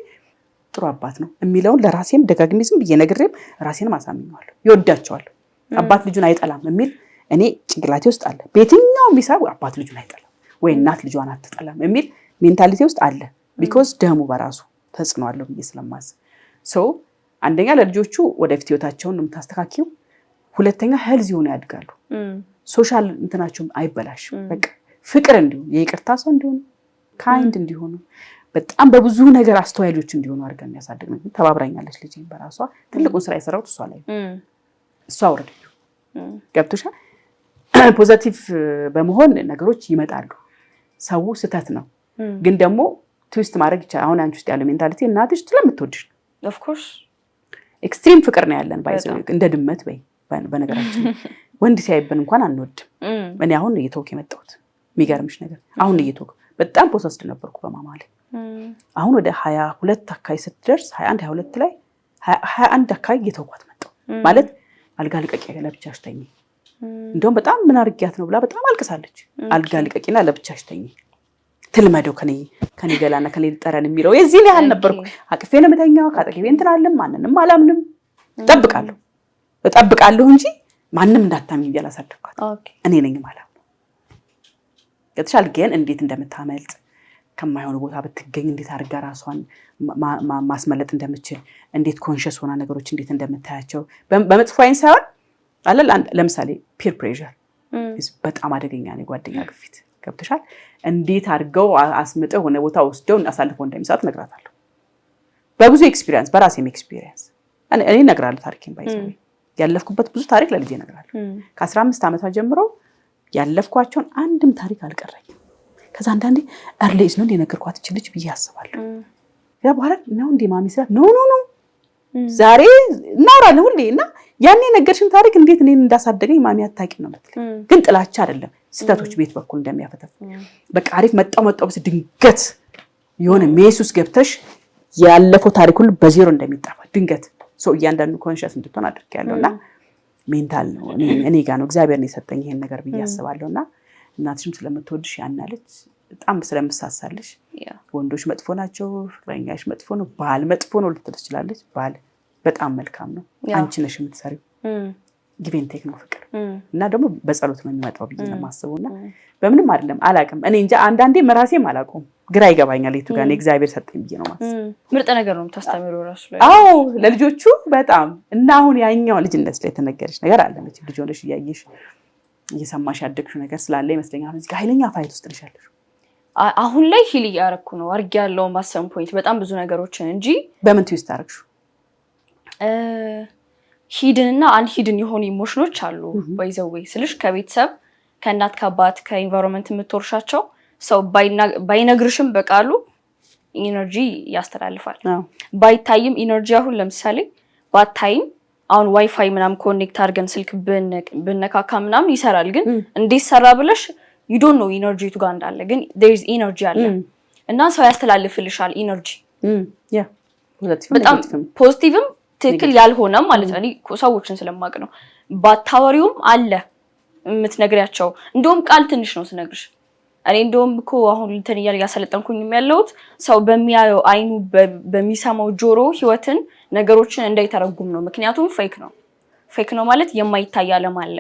ጥሩ አባት ነው የሚለውን ለራሴም ደጋግሜ ዝም ብዬ ነግሬም ራሴንም አሳምኘዋለሁ። ይወዳቸዋል። አባት ልጁን አይጠላም የሚል እኔ ጭንቅላቴ ውስጥ አለ። በየትኛውም ሂሳብ አባት ልጁን አይጠላም ወይ እናት ልጇን አትጠላም የሚል mentality ውስጥ አለ። Because ደሙ በራሱ ተጽዕኖ አለው ብዬ ስለማስብ፣ so አንደኛ ለልጆቹ ወደፊት ህይወታቸውን ነው የምታስተካኪው። ሁለተኛ healthy ሆነው ያድጋሉ። Social እንትናቸውም አይበላሽም። በቃ ፍቅር እንዲሆኑ፣ የይቅርታ ሰው እንዲሆኑ፣ kind እንዲሆኑ፣ በጣም በብዙ ነገር አስተዋይ ልጆች እንዲሆኑ አድርገን ያሳደግ ነው። ተባብራኛለች ልጅ በራሷ፣ ትልቁን ስራ የሰራሁት እሷ ላይ፣ እሷ ወረደችው። ገብቶሻል። Positive በመሆን ነገሮች ይመጣሉ። ሰው ስህተት ነው፣ ግን ደግሞ twist ማድረግ ይቻላል። አሁን አንቺ ውስጥ ያለው mentality እናትሽ ስለምትወድሽ ነው።
Of course.
Extreme ፍቅር ነው ያለን፣ by the way እንደ ድመት በይ። በነገራችን ወንድ ሲያይብን እንኳን አንወድም። እኔ አሁን እየተውክ የመጣሁት፣ የሚገርምሽ ነገር አሁን እየተውክ፣ በጣም possessed ነበርኩ በማማ ላይ። አሁን ወደ 22 አካባቢ ስትደርስ፣ 21፣ 22 ላይ፣ 21 አካባቢ እየተውኳት መጣሁ። ማለት አልጋ ልቀቂ፣ ለብቻሽ ተኚ። እንደውም በጣም ምን አድርጊያት ነው ብላ በጣም አልቅሳለች። አልጋ ልቀቂና ለብቻሽ ተኚ፣ ትልመደው ከኔ ገላና ከኔ ጠረን የሚለው የዚህን ያህል ነበርኩ። አቅፌ ነው የምተኛው። ከአጠገቤ እንትን አለም፣ ማንንም አላምንም። እጠብቃለሁ እጠብቃለሁ እንጂ ማንም እንዳታምኝ ብዬ አላሳደግኳት። እኔ ነኝ ማላምነው። ገብቶሻል? ግን እንዴት እንደምታመልጥ፣ ከማይሆኑ ቦታ ብትገኝ እንዴት አድርጋ ራሷን ማስመለጥ እንደምችል፣ እንዴት conscious ሆና ነገሮች እንዴት እንደምታያቸው፣ በመጥፎ አይን ሳይሆን አለ። ለምሳሌ peer pressure በጣም አደገኛ ነው። የጓደኛ ግፊት፣ ገብቶሻል? እንዴት አድርገው አስምጠው የሆነ ቦታ ወስደው አሳልፈው እንደሚሰጥ እነግራታለሁ። በብዙ experience፣ በራሴም experience እኔ እነግራለሁ። ታሪኬን by the way ያለፍኩበት ብዙ ታሪክ ለልጄ እነግራለሁ። ከ15 ዓመቷ ጀምሮ ያለፍኳቸውን አንድም ታሪክ አልቀረኝም። ከዛ አንዳንዴ early age ነው የነገርኳት ይች ልጅ ብዬ አስባለሁ። ከዛ በኋላ ነው እንዴ ማሚ ስላት no, no, no፣ ዛሬ እናወራለን ሁሌ እና ያኔ የነገርሽን ታሪክ እንዴት እኔን እንዳሳደገኝ ማሚ አታውቂም ነው የምትለኝ። ግን ጥላቻ አይደለም፣ ስህተቶች ቤት በኩል እንደሚያፈተፍ በቃ አሪፍ መጣው መጣው ብስ ድንገት የሆነ mess ውስጥ ገብተሽ ያለፈው ታሪክ ሁሉ በዜሮ እንደሚጠፋ ድንገት ሰው እያንዳንዱ conscious እንድትሆን አድርጌያለሁ። እና mental ነው፣ እኔ ጋ ነው፣ እግዚአብሔር ነው የሰጠኝ ይሄን ነገር ብዬ አስባለሁ። እና እናትሽም ስለምትወድሽ ያናለች፣ በጣም ስለምሳሳልሽ ወንዶች መጥፎ ናቸው፣ ፍቅረኛሽ መጥፎ ነው፣ ባል መጥፎ ነው ልትል ትችላለች። ባል በጣም መልካም ነው። አንቺ ነሽ የምትሰሪው። Give and take ነው ፍቅር እና ደግሞ በጸሎት ነው የሚመጣው ብዬ ነው የማስበው። እና በምንም አይደለም፣ አላውቅም። እኔ እንጃ፣ አንዳንዴ መራሴም አላውቀውም፣ ግራ ይገባኛል። የቱ ጋር እግዚአብሔር ሰጠኝ ብዬ ነው የማስበው።
ምርጥ ነገር ነው የምታስተምሪው እራሱ ላይ።
አዎ፣ ለልጆቹ በጣም። እና አሁን ያኛው ልጅነት ላይ የተነገረች ነገር አለ መቼም፣ ልጅ ሆነሽ እያየሽ እየሰማሽ ያደግሽው ነገር ስላለ ይመስለኛል። አሁን እዚህ ጋር ኃይለኛ fight ውስጥ ነሽ ያለሽው።
አሁን ላይ heal እያደረኩ ነው፣ አድርጌያለሁ at some point በጣም ብዙ ነገሮችን እንጂ።
በምን twist አደረግሽው?
Hidden እና unhidden የሆኑ emotion ኖች አሉ። By the way ስልሽ ከቤተሰብ፣ ከእናት፣ ከአባት፣ ከ environment የምትወርሻቸው፣ ሰው ባይነግርሽም በቃሉ energy ያስተላልፋል። ባይታይም energy፣ አሁን ለምሳሌ ባታይም አሁን ዋይፋይ ምናምን connect አድርገን ስልክ ብነካካ ምናምን ይሰራል። ግን እንዴት ሰራ ብለሽ you don't know energy የቱ ጋር እንዳለ፣ ግን there is energy አለ እና ሰው ያስተላልፍልሻል energy በጣም positive ም ትክክል ያልሆነም ማለት ነው። እኔ ሰዎችን ስለማውቅ ነው። ባታወሪውም አለ የምትነግሪያቸው። እንደውም ቃል ትንሽ ነው ስነግርሽ። እኔ እንደውም እኮ አሁን እንትን እያለ እያሰለጠንኩኝም ያለሁት ሰው በሚያየው አይኑ፣ በሚሰማው ጆሮ ህይወትን ነገሮችን እንዳይተረጉም ነው። ምክንያቱም fake ነው። Fake ነው ማለት የማይታይ ዓለም አለ፣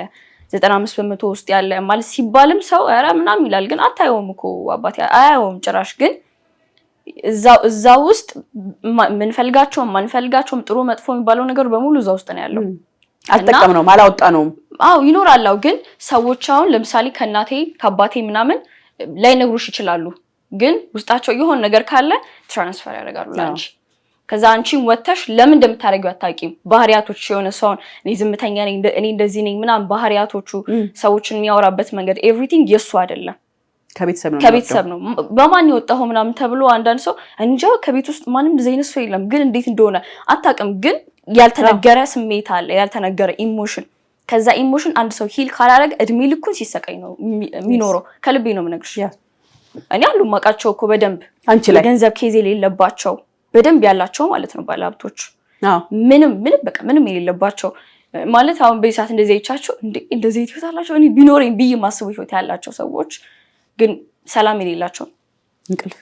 95% ውስጥ ያለ ማለት ሲባልም ሰው ኧረ ምናምን ይላል። ግን አታየውም እኮ አባቴ፣ አያየውም ጭራሽ። ግን እዛ ውስጥ የምንፈልጋቸውም ማንፈልጋቸውም ጥሩ መጥፎ የሚባለው ነገር በሙሉ እዛ ውስጥ ነው ያለው።
አልጠቀምነውም፣ አላወጣነውም።
አዎ ይኖራል። አዎ፣ ግን ሰዎች አሁን ለምሳሌ ከእናቴ ከአባቴ ምናምን ላይነግሩሽ ይችላሉ። ግን ውስጣቸው የሆነ ነገር ካለ transfer ያደርጋሉ ለአንቺ። ከዛ አንቺም ወተሽ ለምን እንደምታደርጊው አታውቂም። ባህሪያቶች የሆነ ሰውን እኔ ዝምተኛ ነኝ፣ እኔ እንደዚህ ነኝ ምናምን፣ ባህሪያቶቹ፣ ሰዎችን የሚያወራበት መንገድ everything የእሱ አይደለም።
ከቤተሰብ ነው።
ከቤተሰብ ነው። በማን የወጣኸው ምናምን ተብሎ አንዳንድ ሰው እንጃ፣ ከቤት ውስጥ ማንም እንደዚህ አይነት ሰው የለም፣ ግን እንዴት እንደሆነ አታውቅም። ግን ያልተነገረ ስሜት አለ፣ ያልተነገረ emotion። ከዛ emotion አንድ ሰው heal ካላደረገ እድሜ ልኩን ሲሰቃይ ነው የሚኖረው። ከልቤ ነው የምነግርሽ። እኔ አሉ የማውቃቸው እኮ በደንብ
አንቺ ላይ
የገንዘብ case የሌለባቸው፣ በደንብ ያላቸው ማለት ነው፣ ባለሀብቶች፣ ምንም ምንም በቃ ምንም የሌለባቸው ማለት፣ አሁን በዚህ ሰዓት እንደዚህ አይቻቸው እንደዚህ ህይወት አላቸው፣ እኔ ቢኖረኝ ብዬ የማስበው ህይወት ያላቸው ሰዎች ግን ሰላም የሌላቸው።
እንቅልፍ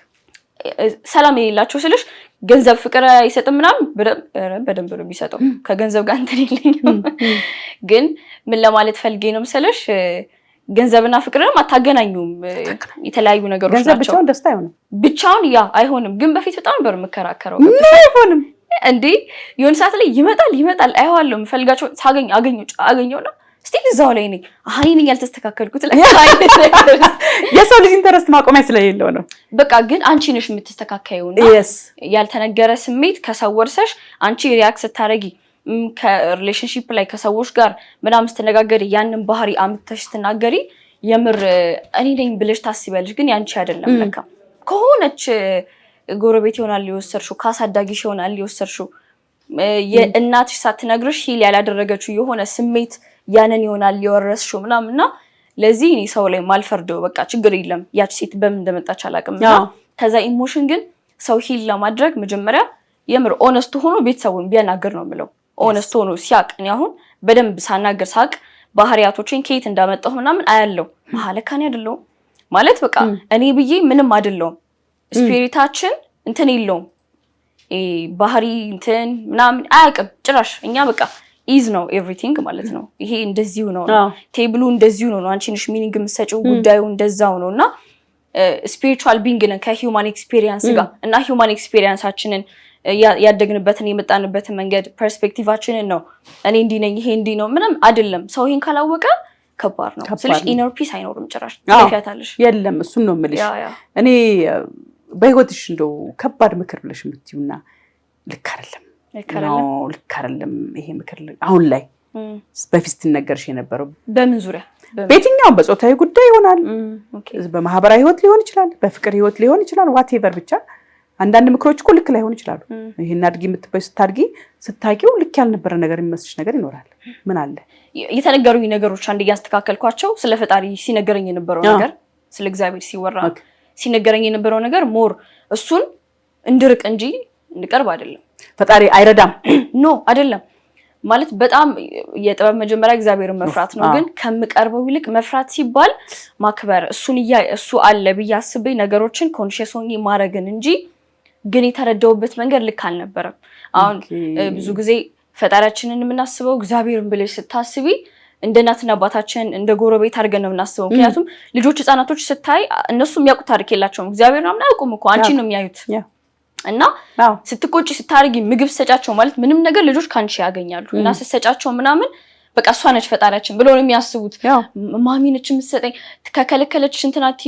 ሰላም የሌላቸው ስልሽ ገንዘብ ፍቅር አይሰጥም ምናምን፣ በደንብ ነው የሚሰጠው። ከገንዘብ ጋር እንትን የለኝም። ግን ምን ለማለት ፈልጌ ነው መሰለሽ፣ ገንዘብና ፍቅርንም አታገናኙም። የተለያዩ ነገሮች
ገንዘብ
ናቸው።
ብቻውን ደስታ አይሆንም።
ብቻውን ያ አይሆንም። ግን በፊት በጣም ነበር የምከራከረው።
ምን አይሆንም?
እንዴ፣ የሆነ ሰዓት ላይ ይመጣል ይመጣል፣ አየዋለሁ፣ የምፈልጋቸው ሳገኝ አገኘው አገኘውና still እዛው ላይ ነኝ። አሀ፣ እኔ ነኝ ያልተስተካከልኩት ለካ አይነት ነገር።
የሰው ልጅ interest ማቆሚያ ስለሌለው ነው።
በቃ ግን አንቺ ነሽ የምትስተካከየው እና ያልተነገረ ስሜት ከሰው ወርሰሽ አንቺ react ስታደርጊ፣ ከ relationship ላይ ከሰዎች ጋር ምናምን ስትነጋገሪ፣ ያንን ባህሪ አምጥተሽ ስትናገሪ የምር እኔ ነኝ ብለሽ ታስቢያለሽ፣ ግን ያንቺ አይደለም። ለካ ከሆነች ጎረቤት ይሆናል የወሰድሽው፣ ከአሳዳጊሽ ይሆናል የወሰድሽው፣ የእናትሽ ሳትነግርሽ heal ያላደረገችው የሆነ ስሜት ያንን ይሆናል የወረስሽው ምናምን። እና ለዚህ እኔ ሰው ላይ ማልፈርደው፣ በቃ ችግር የለም፣ ያች ሴት በምን እንደመጣች አላውቅም። እና ከዛ emotion ግን ሰው heal ለማድረግ መጀመሪያ የምር honest ሆኖ ቤተሰቡን ቢያናግር ነው የምለው። Honest ሆኖ ሲያቅ፣ እኔ አሁን በደንብ ሳናግር ሳቅ ባህሪያቶችን ከየት እንዳመጣሁ ምናምን አያለው። አሀ፣ ለካ እኔ አይደለሁም ማለት፣ በቃ እኔ ብዬ ምንም አይደለሁም። Spirit ኣችን እንትን የለውም፣ ይሄ ባህሪ እንትን ምናምን አያውቅም ጭራሽ። እኛ በቃ is ነው everything ማለት ነው። ይሄ እንደዚሁ ነው፣ table ኡ እንደዚሁ ነው። አንቺ ነሽ meaning የምትሰጪው፣ ጉዳዩ እንደዛው ነው። እና spiritual being ነን ከ human experience ጋር። እና human experience ኣችንን፣ ያደግንበትን የመጣንበትን መንገድ፣ perspective ኣችንን ነው። እኔ እንዲህ ነኝ፣ ይሄ እንዲህ ነው ምንም አይደለም። ሰው ይሄን ካላወቀ ከባድ ነው ስልሽ inner peace አይኖርም ጭራሽ፣ ትለፊያታለሽ።
የለም፣ እሱን ነው የምልሽ። እኔ በህይወትሽ እንደው ከባድ ምክር ብለሽ የምትዩና ልክ አይደለም፣ ልክ አይደለም ይሄ ምክር አሁን ላይ፣ በፊት ስትነገርሽ የነበረው?
በምን ዙሪያ?
በየትኛውም፣ በጾታዊ ጉዳይ ይሆናል፣ በማህበራዊ ህይወት ሊሆን ይችላል፣ በፍቅር ህይወት ሊሆን ይችላል። Whatever ብቻ። አንዳንድ ምክሮች እኮ ልክ ላይሆኑ ይችላሉ። ይሄን አድርጊ የምትባይ ስታድጊ ስታቂው ልክ ያልነበረ ነገር የሚመስልሽ ነገር ይኖራል። ምን አለ
የተነገሩኝ ነገሮች አንድ እያስተካከልኳቸው፣ ስለ ፈጣሪ ሲነገረኝ የነበረው ነገር፣ ስለ እግዚአብሔር ሲወራ ሲነገረኝ የነበረው ነገር more እሱን እንድርቅ እንጂ እንድቀርብ አይደለም።
ፈጣሪ አይረዳም።
No፣ አይደለም። ማለት በጣም የጥበብ መጀመሪያ እግዚአብሔርን መፍራት ነው። ግን ከምቀርበው ይልቅ መፍራት ሲባል ማክበር፣ እሱን እሱ አለ ብዬ አስቤ ነገሮችን conscious ሆኜ ማድረግን እንጂ ግን የተረዳውበት መንገድ ልክ አልነበረም። አሁን ብዙ ጊዜ ፈጣሪያችንን የምናስበው፣ እግዚአብሔርን ብለሽ ስታስቢ እንደ እናትና አባታችን፣ እንደ ጎረቤት አድርገን ነው የምናስበው። ምክንያቱም ልጆች፣ ህጻናቶች ስታይ እነሱ የሚያውቁት ታሪክ የላቸውም። እግዚአብሔር ምናምን አያውቁም እኮ፣ አንቺን ነው የሚያዩት። እና ስትቆጪ፣ ስታርጊ፣ ምግብ ስትሰጫቸው፣ ማለት ምንም ነገር ልጆች ከአንቺ ያገኛሉ እና ስትሰጫቸው ምናምን በቃ እሷ ነች ፈጣሪያችን ብሎ ነው የሚያስቡት። ማሚ ነች የምትሰጠኝ፣ ከከለከለች እንትናቲ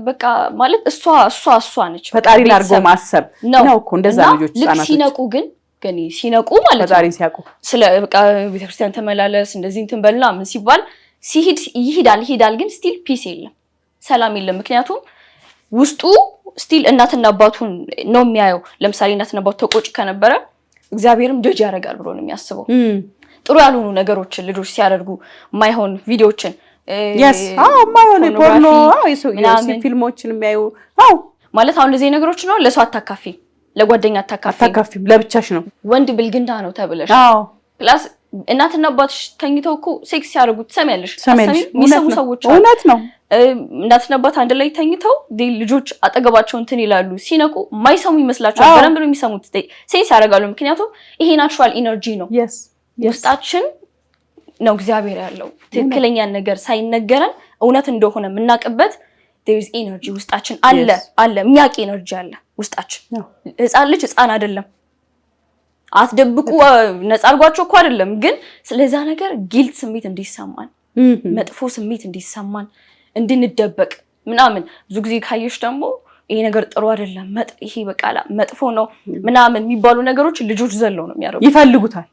በቃ ማለት እሷ እሷ እሷ ነች።
ፈጣሪን አድርጎ ማሰብ ነው እኮ እንደዛ ልጆች።
ልክ ሲነቁ ግን ሲነቁ ማለት ነው
ፈጣሪን ሲያውቁ
ስለ በቃ ቤተክርስቲያን ተመላለስ፣ እንደዚህ እንትን በልና ምን ሲባል ሲሄድ ይሄዳል ይሄዳል፣ ግን still peace የለም፣ ሰላም የለም። ምክንያቱም ውስጡ still እናትና አባቱን ነው የሚያየው። ለምሳሌ እናትና አባቱ ተቆጭ ከነበረ እግዚአብሔርም ጀጅ ያደርጋል ብሎ ነው የሚያስበው። ጥሩ ያልሆኑ ነገሮችን ልጆች ሲያደርጉ፣ ማይሆን ቪዲዮችን
ማይሆን porno ፊልሞችን የሚያዩ።
ማለት አሁን እንደዚህ ነገሮች ነው ለሰው አታካፊ፣ ለጓደኛ አታካፊ።
አታካፊም፣ ለብቻሽ ነው።
ወንድ ብልግና ነው ተብለሽ፣ plus እናትና አባትሽ ተኝተው እኮ ሴክስ ሲያደርጉ ትሰሚያለሽ። የሚሰሙ ሰዎች
እውነት ነው።
እናትና አባት አንድ ላይ ተኝተው ልጆች አጠገባቸው እንትን ይላሉ። ሲነቁ የማይሰሙ ይመስላቸዋል። በደንብ ነው የሚሰሙት። Sense ያደርጋሉ። ምክንያቱም ይሄ natural energy ነው፣ ውስጣችን ነው እግዚአብሔር ያለው። ትክክለኛ ነገር ሳይነገረን እውነት እንደሆነ የምናውቅበት energy ውስጣችን አለ አለ የሚያውቅ energy አለ ውስጣችን። ህፃን ልጅ ህፃን አይደለም። አትደብቁ፣ ነፃ አድርጓቸው እኮ አይደለም፣ ግን ስለዛ ነገር guilt ስሜት እንዲሰማን፣ መጥፎ ስሜት እንዲሰማን፣ እንድንደበቅ ምናምን። ብዙ ጊዜ ካየሽ ደግሞ ይሄ ነገር ጥሩ አይደለም፣ ይሄ በቃ መጥፎ ነው ምናምን የሚባሉ ነገሮች ልጆች ዘለው ነው የሚያደርጉት።
ይፈልጉታል።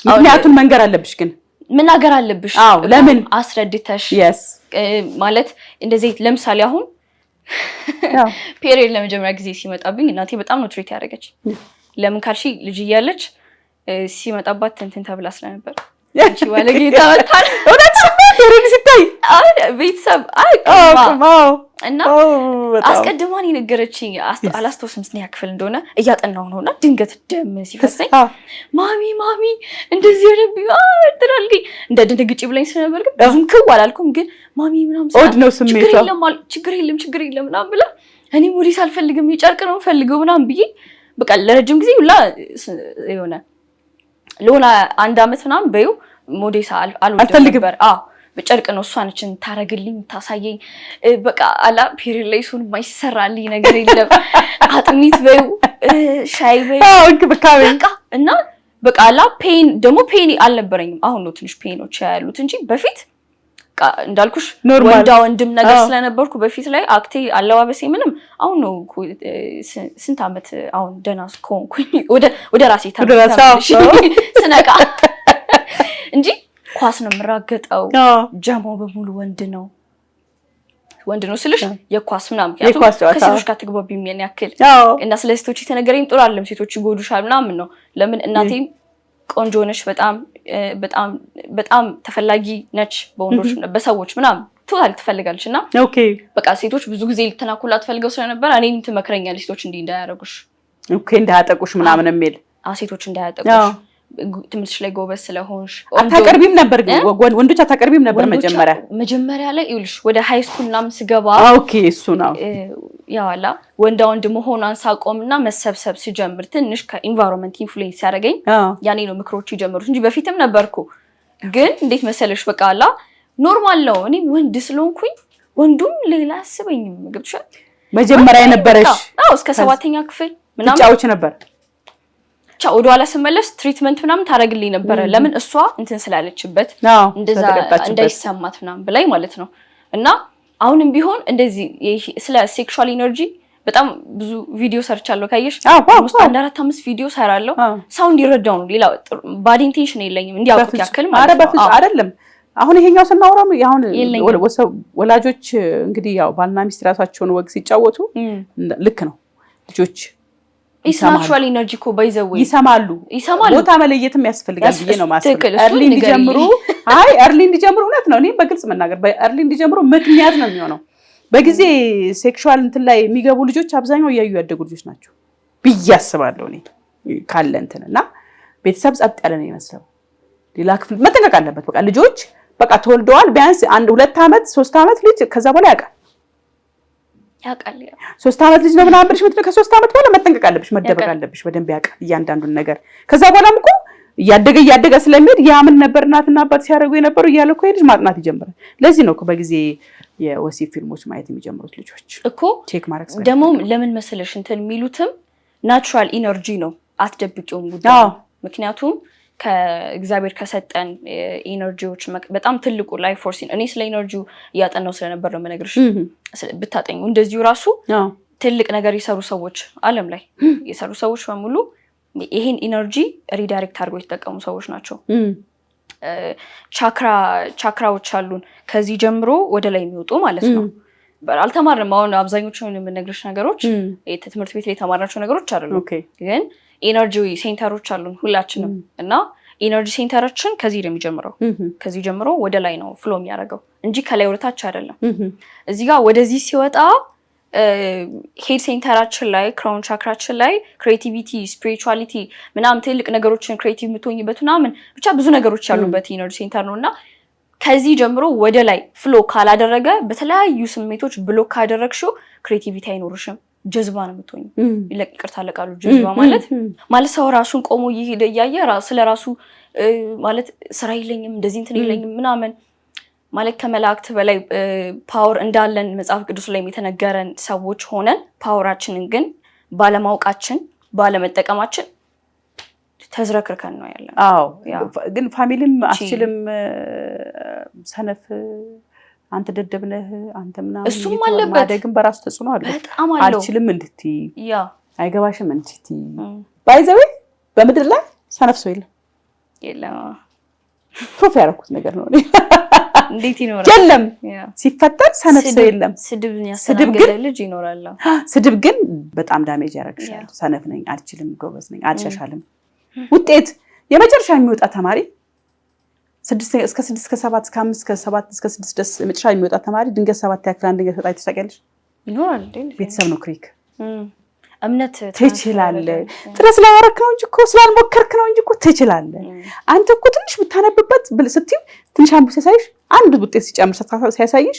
ምክንያቱን መንገር አለብሽ ግን።
መናገር አለብሽ።
አዎ፣ ለምን
አስረድተሽ ማለት እንደዚህ። ለምሳሌ አሁን period ለመጀመሪያ ጊዜ ሲመጣብኝ እናቴ በጣም ነው treat ያደረገች። ለምን ካልሺ ልጅ እያለች ሲመጣባት እንትን ተብላ ስለነበር፣ አንቺ ባለጌታ መታል።
እውነት period ሲታይ
ቤተሰብ እና አስቀድማን የነገረችኝ፣ አላስታውስም ስንተኛ ክፍል እንደሆነ፣ እያጠናሁ ነው እና ድንገት ደም ሲፈሰኝ ማሚ ማሚ እንደዚህ ሆነብኝ ትላልኝ። እንደ ድንግጭ ብለኝ ስለነበር ግን ብዙም ክው አላልኩም። ግን ማሚ ምናምን
odd ነው ስሜቷ።
ችግር የለም ችግር የለም ምናምን ብላ፣ እኔ ሞዴስ አልፈልግም፣ ጨርቅ ነው ፈልገው ምናምን ብዬ በቃ ለረጅም ጊዜ ሁላ የሆነ ለሆነ አንድ አመት ምናምን በይው ሞዴስ አልወድም ነበር። አዎ፣ በጨርቅ ነው። እሷ ነች ታረግልኝ፣ ታሳየኝ። በቃ አላ period ላይ እሱን የማይሰራልኝ ነገር የለም። አጥሚት በይው፣ ሻይ በይው፣
እንክብካቤ።
በቃ እና በቃ አላ pain ደግሞ pain አልነበረኝም። አሁን ነው ትንሽ pain ኦች ያሉት እንጂ በፊት እንዳልኩሽ ወንዳ ወንድም ነገር ስለነበርኩ በፊት ላይ act ኤ፣ አለባበሴ ምንም። አሁን ነው ስንት ዓመት አሁን ደህና ከሆንኩኝ ወደ ራሴ ስነቃ እንጂ ኳስ ነው የምራገጠው። ጀማው በሙሉ ወንድ ነው። ወንድ ነው ስልሽ የኳስ ምናምን፣ ምክንያቱም ከሴቶች ጋር ትግባቢ የሚያን ያክል እና ስለ ሴቶች የተነገረኝ ጥሩ አይደለም፣ ሴቶች ይጎዱሻል ምናምን ነው። ለምን እናቴም ቆንጆ ነች፣ በጣም በጣም በጣም ተፈላጊ ነች በወንዶች፣ በሰዎች ምናምን total ትፈልጋለች እና በቃ ሴቶች ብዙ ጊዜ ልተናኮላት ፈልገው ስለነበር እኔም ትመክረኛለች፣ ሴቶች እንዲህ እንዳያደርጉሽ፣
እንዳያጠቁሽ ምናምን የሚል።
ሴቶች እንዳያጠቁሽ፣ ትምህርትሽ ላይ ጎበዝ ስለሆንሽ።
አታቀርቢም ነበር ግን ወንዶች አታቀርቢም ነበር መጀመሪያ?
መጀመሪያ ላይ ይኸውልሽ ወደ high school ምናምን ስገባ
Okay፣ እሱ ነው።
ያው አላ ወንዳ ወንድ መሆኗን ሳቆምና መሰብሰብ ስጀምር ትንሽ ከ environment influence ሲያደርገኝ ያኔ ነው ምክሮቹ የጀመሩት እንጂ በፊትም ነበርኩ። ግን እንዴት መሰለሽ፣ በቃ አላ normal ነው። እኔ ወንድ ስለሆንኩኝ ወንዱም ሌላ አያስበኝም። ገብቶሻል?
መጀመሪያ የነበረሽ
አዎ፣ እስከ ሰባተኛ ክፍል ምናምን
ትጫወች ነበር።
ብቻ ወደኋላ ስመለስ treatment ምናምን ታደርግልኝ ነበረ። ለምን እሷ እንትን ስላለችበት እንደዛ እንዳይሰማት ምናምን ብላይ ማለት ነው። እና አሁንም ቢሆን እንደዚህ ስለ sexual energy በጣም ብዙ ቪዲዮ ሰርቻለሁ። ካየሽ ውስጥ አንድ አራት አምስት ቪዲዮ ሰራለሁ። ሰው እንዲረዳው ነው። ሌላ bad intention የለኝም። እንዲያውቁት ያክል ማለት
ነው። በፍጹም አይደለም። አሁን ይሄኛው ስናወራ አሁን ወላጆች እንግዲህ ያው ባልና ሚስት ራሳቸውን ወግ ሲጫወቱ ልክ ነው። ልጆች
natural energy እኮ by the way
ይሰማሉ
ይሰማሉ።
ቦታ መለየትም ያስፈልጋል ብዬ ነው የማስበው።
ትክክል። እሱን
early እንዲጀምሩ
ንገሪልኝ።
አይ early እንዲጀምሩ እውነት ነው። እኔም በግልጽ መናገር early እንዲጀምሩ ምክንያት ነው የሚሆነው። በጊዜ sexual እንትን ላይ የሚገቡ ልጆች አብዛኛው እያዩ ያደጉ ልጆች ናቸው ብዬ አስባለሁ። እኔ ካለ እንትን እና ቤተሰብ ጸጥ ያለ ነው ይመስለው ሌላ ክፍል መጠንቀቅ አለበት። በቃ ልጆች በቃ ተወልደዋል። ቢያንስ 1 2 ዓመት 3 ዓመት ልጅ ከዛ በኋላ ያውቃል።
ያውቃል።
3 ዓመት ልጅ ነው ምናምን ብለሽ ምትለው ከ3 ዓመት በኋላ መጠንቀቅ አለብሽ፣ መደበቅ
ያውቃል።
አለብሽ። በደንብ ያውቃል እያንዳንዱን ነገር። ከዛ በኋላም እኮ እያደገ እያደገ ስለሚሄድ ያ ምን ነበር እናትና አባት ሲያደርጉ የነበሩ እያለ እኮ ልጅ ማጥናት ይጀምራል። ለዚህ ነው እኮ በጊዜ የወሲብ ፊልሞች ማየት የሚጀምሩት ልጆች
እኮ
check ማድረግ
ደግሞ ለምን መሰለሽ እንትን የሚሉትም natural energy ነው፣ አትደብቂውም ጉዳይ። ምክንያቱም ከእግዚአብሔር ከሰጠን energy ዎች በጣም ትልቁ life force፣ እኔ ስለ energy ው እያጠናው ስለነበር ነው የምነግርሽ። ብታጠኙ እንደዚሁ ራሱ ትልቅ ነገር የሰሩ ሰዎች፣ ዓለም ላይ የሰሩ ሰዎች በሙሉ ይሄን energy redirect አድርገው የተጠቀሙ ሰዎች ናቸው። Chakra ዎች አሉን ከዚህ ጀምሮ ወደ ላይ የሚወጡ ማለት ነው። አልተማርንም። አሁን አብዛኞቹ የምነግርሽ ነገሮች ትምህርት ቤት ላይ የተማርናቸው ነገሮች አይደሉም። ግን energy center ኦች አሉን ሁላችንም እና energy center ኣችን ከዚህ ነው የሚጀምረው። ከዚህ ጀምሮ ወደ ላይ ነው flow የሚያደርገው እንጂ ከላይ ወደ ታች አይደለም። እዚህ ጋር ወደዚህ ሲወጣ head center ኣችን ላይ፣ crown chakra ችን ላይ creativity፣ spirituality ምናምን ትልቅ ነገሮችን creative የምትሆኝበት ምናምን ብቻ ብዙ ነገሮች ያሉበት energy center ነው እና ከዚህ ጀምሮ ወደ ላይ flow ካላደረገ፣ በተለያዩ ስሜቶች block ካደረግሽው creativity አይኖርሽም። ጀዝባ ነው የምትሆኝ። ይቅርታ ለቃሉ፣ ጀዝባ ማለት ሰው ራሱን ቆሞ እየሄደ እያየ ስለ ራሱ ማለት ስራ የለኝም፣ እንደዚህ እንትን የለኝም ምናምን ማለት፣ ከመላእክት በላይ power እንዳለን መጽሐፍ ቅዱስ ላይ የተነገረን ሰዎች ሆነን power ኣችንን ግን ባለማወቃችን፣ ባለመጠቀማችን ተዝረክርከን ነው ያለን።
አዎ፣ ግን family ም አትችልም፣ ሰነፍ፣ አንተ ደደብ ነህ፣ አንተ ምናምን
እሱም አለበት።
ማደግም በራሱ ተጽዕኖ አለው።
በጣም አለው።
አልችልም እንድትይ፣ አይገባሽም እንድትይ። By the way በምድር ላይ ሰነፍ ሰው የለም።
የለም።
Proof ያደረኩት ነገር ነው።
እንዴት ይኖራል?
የለም፣ ሲፈጠር ሰነፍ ሰው የለም።
ስድብ ያስተናገደ ልጅ ይኖራል።
ስድብ ግን በጣም damage ያደርግሻል። ሰነፍ ነኝ፣ አልችልም፣ ጎበዝ ነኝ፣ አልሻሻልም። ውጤት የመጨረሻ የሚወጣ ተማሪ እስከ 6 እስከ 7 እስከ 5 እስከ 7 እስከ 6 ደስ የመጨረሻ የሚወጣ ተማሪ ድንገት ሰባት ያክል አንደኛ ተወጣ ታውቂያለሽ?
ይኖራል።
ቤተሰብ ነው ክሪክ
እምነት
ትችላለህ። ጥረት ስላላረክ ነው እንጂ እኮ፣ ስላልሞከርክ ነው እንጂ እኮ ትችላለህ። አንተ እኮ ትንሽ ብታነብበት ስትይው፣ ትንሽ አንቡ ሲያሳይሽ፣ አንድ ውጤት ሲጨምር ሲያሳይሽ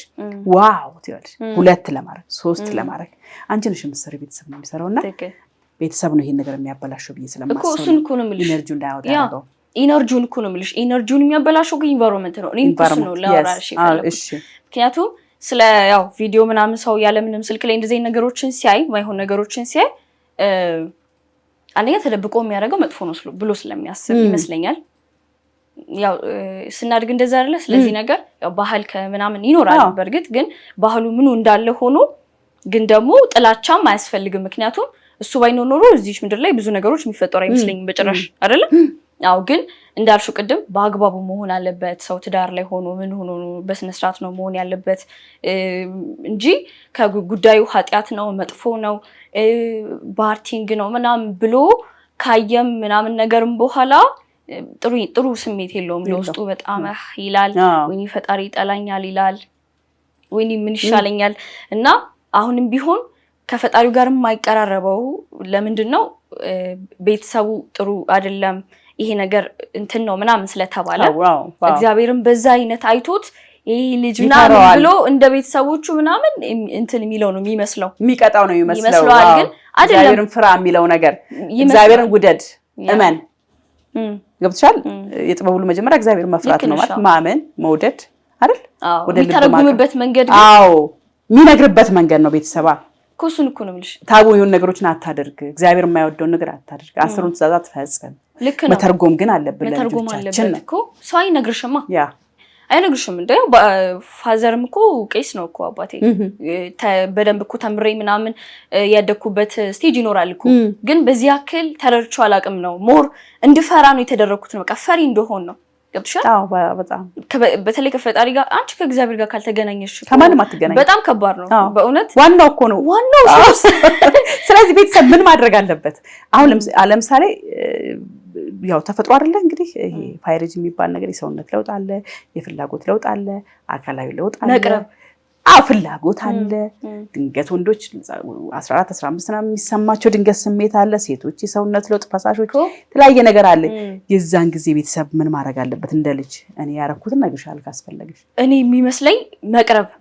wow ትያለሽ። ሁለት ለማድረግ፣ ሶስት ለማድረግ አንቺ ነሽ የምትሰሪው፣ ቤተሰብ ነው የሚሰራው እና ቤተሰብ ነው ይሄን ነገር የሚያበላሸው ብዬ ስለማስብ
እሱን እኮ ነው የምልሽ።
energy እንዳያወጣ ያደርገው።
Energy ውን እኮ ነው የምልሽ። Energy ውን የሚያበላሸው ግን environment ነው። እኔ እኮ እሱ ነው ላወራሽ የፈለኩት። ምክንያቱም ስለ ያው ቪዲዮ ምናምን ሰው ያለምንም ስልክ ላይ እንደዚህ ነገሮችን ሲያይ፣ ማይሆን ነገሮችን ሲያይ፣ አንደኛ ተደብቆ የሚያደርገው መጥፎ ነው ብሎ ስለሚያስብ ይመስለኛል። ያው ስናድግ እንደዛ አይደለ? ስለዚህ ነገር ያው ባህል ከምናምን ይኖራል። በእርግጥ ግን ባህሉ ምኑ እንዳለ ሆኖ ግን ደግሞ ጥላቻም አያስፈልግም። ምክንያቱም እሱ ባይኖር ኖሮ እዚች ምድር ላይ ብዙ ነገሮች የሚፈጠሩ አይመስለኝም በጭራሽ፣ አይደለም? አዎ፣ ግን እንዳልሽው ቅድም በአግባቡ መሆን አለበት። ሰው ትዳር ላይ ሆኖ ምን ሆኖ በስነስርዓት ነው መሆን ያለበት እንጂ ከጉዳዩ ኃጢአት ነው፣ መጥፎ ነው፣ bad thing ነው ምናምን ብሎ ካየም ምናምን ነገርም በኋላ ጥሩ ጥሩ ስሜት የለውም። ለውስጡ በጣም ይላል፣ ወይኔ ፈጣሪ ይጠላኛል ይላል፣ ወይኔ ምን ይሻለኛል። እና አሁንም ቢሆን ከፈጣሪው ጋር የማይቀራረበው ለምንድን ነው? ቤተሰቡ ጥሩ አይደለም፣ ይሄ ነገር እንትን ነው ምናምን ስለተባለ እግዚአብሔርም በዛ አይነት አይቶት ይህ ልጅ ምናምን ብሎ እንደ ቤተሰቦቹ ምናምን እንትን የሚለው ነው የሚመስለው።
የሚቀጣው ነው የሚመስለው።
ይመስለዋል፣ ግን አይደለም።
እግዚአብሔርን ፍራ የሚለው ነገር፣ እግዚአብሔርን ውደድ፣ እመን። ገብቶሻል? የጥበብ ሁሉ መጀመሪያ እግዚአብሔርን መፍራት ነው ማለት ማመን፣ መውደድ አይደል?
ወደ የሚተረጉምበት መንገድ።
አዎ፣ የሚነግርበት መንገድ ነው ቤተሰባ።
እኮ እሱን እኮ ነው የምልሽ።
Taboo የሆኑ ነገሮችን አታደርግ፣ እግዚአብሔር የማይወደውን ነገር አታደርግ፣ አስሩን ትእዛዛት ፈጽም።
ልክ ነው።
መተርጎም ግን አለብን
መተርጎም
ለልጆቻችን።
አለበት እኮ። ሰው አይነግርሽማ፣ አይነግርሽም። እንደ father ም እኮ ቄስ ነው እኮ አባቴ። በደንብ እኮ ተምሬ ምናምን ያደግኩበት stage ይኖራል እኮ፣ ግን በዚህ ያክል ተረድቼው አላውቅም ነው። More እንድፈራ ነው የተደረግኩት ነው። በቃ ፈሪ እንደሆን ነው። ገብቶሻል?
በጣም።
በተለይ ከፈጣሪ ጋር፣ አንቺ ከእግዚአብሔር ጋር ካልተገናኘሽ
ከማንም አትገናኝ።
በጣም ከባድ ነው በእውነት።
ዋናው እኮ ነው።
ዋናው።
ስለዚህ ቤተሰብ ማድረግ አለበት? አሁን ለምሳሌ ያው ተፈጥሮ አይደለ እንግዲህ ይሄ fire age የሚባል ነገር፣ የሰውነት ለውጥ አለ፣ የፍላጎት ለውጥ አለ፣ አካላዊ ለውጥ አለ፣
መቅረብ።
አዎ፣ ፍላጎት አለ። ድንገት ወንዶች 14 15 ምናምን የሚሰማቸው ድንገት ስሜት አለ። ሴቶች የሰውነት ለውጥ፣ ፈሳሾች፣ የተለያየ ነገር አለ። የዛን ጊዜ ቤተሰብ ምን ማድረግ አለበት? እንደ ልጅ እኔ ያረኩትን እነግርሻለሁ ካስፈለገሽ።
እኔ የሚመስለኝ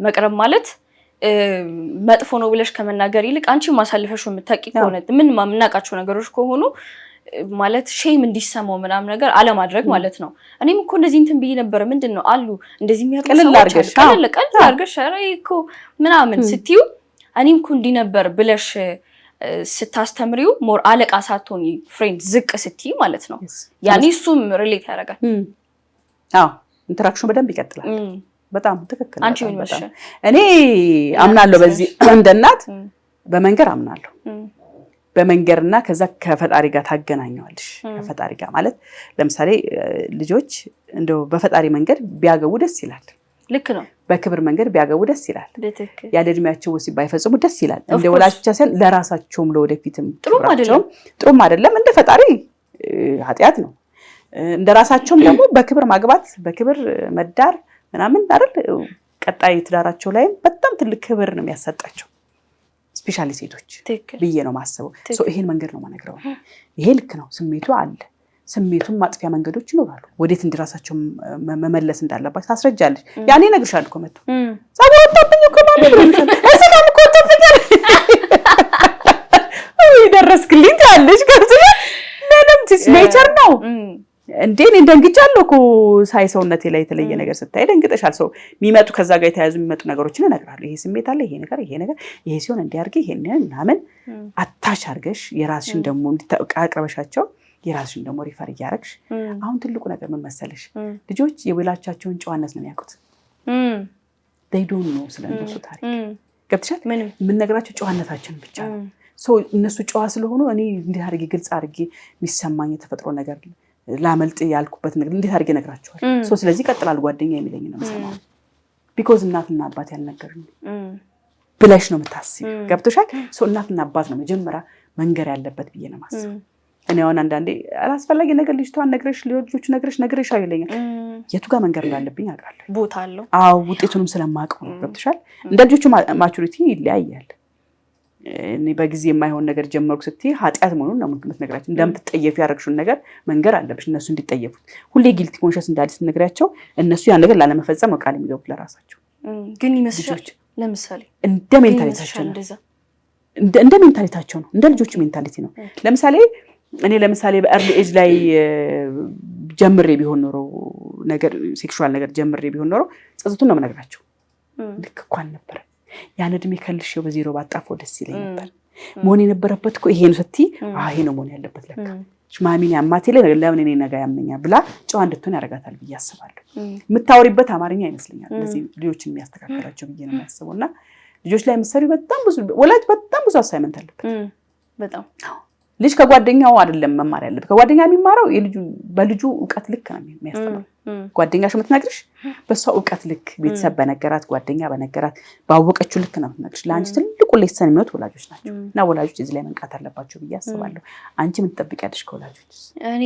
መቅረብ ማለት መጥፎ ነው ብለሽ ከመናገር ይልቅ አንቺ ማሳልፈሽ የምታውቂ ከሆነ፣ ምን የምናውቃቸው ነገሮች ከሆኑ ማለት shame እንዲሰማው ምናምን ነገር አለማድረግ ማለት ነው። እኔም እኮ እንደዚህ እንትን ብዬ ነበረ። ምንድን ነው አሉ እንደዚህ የሚያደርጉ
ቅልል
ሰዎች አሉ።
አድርገሽ፣
ቀለል ቀለል አድርገሽ ኧረ ይሄ እኮ ምናምን ስትዩ እኔም እኮ እንዲህ ነበር ብለሽ ስታስተምሪው more አለቃ ሳትሆኚ friend ዝቅ ስትይ ማለት ነው። ያኔ እሱም relate ያደርጋል።
አዎ፣ interaction ኑ በደንብ ይቀጥላል። በጣም ትክክል።
አንቺ
በጣም
ምን
በጣም።
ይመስልሻል?
እኔ አምናለሁ በዚህ፣ እንደ እናት በመንገር አምናለሁ። በመንገርና ከዛ ከፈጣሪ ጋር ታገናኘዋለሽ። ከፈጣሪ ጋር ማለት ለምሳሌ ልጆች እንደው በፈጣሪ መንገድ ቢያገቡ ደስ ይላል።
ልክ ነው።
በክብር መንገድ ቢያገቡ ደስ ይላል። ያለ እድሜያቸው ወሲብ ባይፈጽሙ ደስ ይላል። እንደ
Of course.
ወላጅ ብቻ ሳይሆን ለራሳቸውም ለወደፊትም
ጥሩም
ክብራቸውም ጥሩም አይደለም። እንደ ፈጣሪ ኃጢአት ነው። እንደ ራሳቸውም ደግሞ በክብር ማግባት፣ በክብር መዳር ምናምን አይደል፣ ቀጣይ ትዳራቸው ላይም በጣም ትልቅ ክብር ነው የሚያሰጣቸው። Especially ሴቶች ብዬ ነው ማስበው። So ይሄን መንገድ ነው የማነግረው። ይሄ ልክ ነው፣ ስሜቱ አለ። ስሜቱን ማጥፊያ መንገዶች ይኖራሉ። ወዴት እንዲራሳቸው መመለስ እንዳለባቸው ታስረጃለች። ያኔ ይነግርሻል እኮ መጥቶ፣ "ጸጉር ወጣብኝ እኮ ማሚ" ብሎ ይልሻል። "እዚህ ጋርም እኮ ወጣብኛል፣ ውይ ደረስክልኝ" ትያለሽ። ገብቶሻል? ምንም nature ነው እንዴ፣ እኔ ደንግጫለሁ እኮ ሳይ፣ ሰውነቴ ላይ የተለየ ነገር ስታይ ደንግጠሻል። ሰው የሚመጡ ከዛ ጋር የተያያዙ የሚመጡ ነገሮችን እነግራለሁ። ይሄ ስሜት አለ፣ ይሄ ነገር፣ ይሄ ነገር፣ ይሄ ሲሆን እንዲህ አድርጊ፣ ይሄንን ምናምን attach አድርገሽ የራስሽን ደግሞ አቅርበሻቸው የራስሽን ደግሞ refer እያደረግሽ። አሁን ትልቁ ነገር ምን መሰለሽ? ልጆች የወላጆቻቸውን ጨዋነት ነው የሚያውቁት። They don't know ስለ እነሱ ታሪክ፣ ገብትሻል? የምንነግራቸው ጨዋነታችን ብቻ ነው። እነሱ ጨዋ ስለሆኑ እኔ እንዴት አድርጌ ግልጽ አድርጌ የሚሰማኝ የተፈጥሮ ነገር ላመልጥ ያልኩበት ነገር እንዴት አድርጌ እነግራቸዋለሁ? ስለዚህ ይቀጥላል፣ ጓደኛ የሚለኝ ነው የምሰማው። Because እናትና አባት ያልነገሩኝ ብለሽ ነው የምታስቢው። ገብቶሻል? እናትና አባት ነው መጀመሪያ መንገር ያለበት ብዬ ነው የማስበው። እኔ አሁን አንዳንዴ አላስፈላጊ ነገር ልጅቷን ነግረሽ፣ ልጆቹ ነግረሽ ነግረሽ ይለኛል። የቱ ጋር መንገር እንዳለብኝ አውቃለሁ።
ቦታ አለው።
አዎ፣ ውጤቱንም ስለማውቀው ነው። ገብቶሻል? እንደ ልጆቹ maturity ይለያያል። እኔ በጊዜ የማይሆን ነገር ጀመርኩ ስትይ ኃጢአት መሆኑን ነው የምትነግራቸው። እንደምትጠየፉ ያደረግሽውን ነገር መንገር አለብሽ እነሱ እንዲጠየፉት። ሁሌ guilty conscious እንዳለ ስትነግሪያቸው እነሱ ያን ነገር ላለመፈጸም ነው ቃል የሚገቡት ለራሳቸው።
ግን ይመስልሻል? ለምሳሌ
እንደ mentality ያቸው ነው። እንደ mentality ያቸው ነው። እንደ ልጆቹ mentality ነው። ለምሳሌ እኔ ለምሳሌ በ early age ላይ ጀምሬ ቢሆን ኖሮ ነገር፣ sexual ነገር ጀምሬ ቢሆን ኖሮ ጸጸቱን ነው የምነግራቸው። ልክ እኮ አልነበረም። ያን እድሜ ከልሼው በዜሮ ባጣፈው ደስ ይለኝ ነበር። መሆን የነበረበት እኮ ይሄ ነው ስትይ ይሄ ነው መሆን ያለበት ለካ፣ ማሚን ያማቴ ላይ ለምን እኔ ነገ ያመኛል ብላ ጨዋ እንድትሆን ያደርጋታል ብዬ አስባለሁ። የምታወሪበት አማርኛ ይመስለኛል እነዚህ ልጆችን የሚያስተካክላቸው ብዬ ነው የሚያስበው። እና ልጆች ላይ የምትሰሪው በጣም ብዙ፣ ወላጅ በጣም ብዙ assignment አለበት።
በጣም።
ልጅ ከጓደኛው አይደለም መማር ያለበት። ከጓደኛ የሚማረው በልጁ እውቀት ልክ ነው የሚያስተምረው። ጓደኛሽ የምትነግርሽ በእሷ እውቀት ልክ፣ ቤተሰብ በነገራት፣ ጓደኛ በነገራት፣ ባወቀችው ልክ ነው የምትነግርሽ። ለአንቺ ትልቁ lesson የሚሆኑት ወላጆች ናቸው እና ወላጆች እዚህ ላይ መንቃት አለባቸው ብዬ አስባለሁ። አንቺ ምን ትጠብቂያለሽ ከወላጆች?
እኔ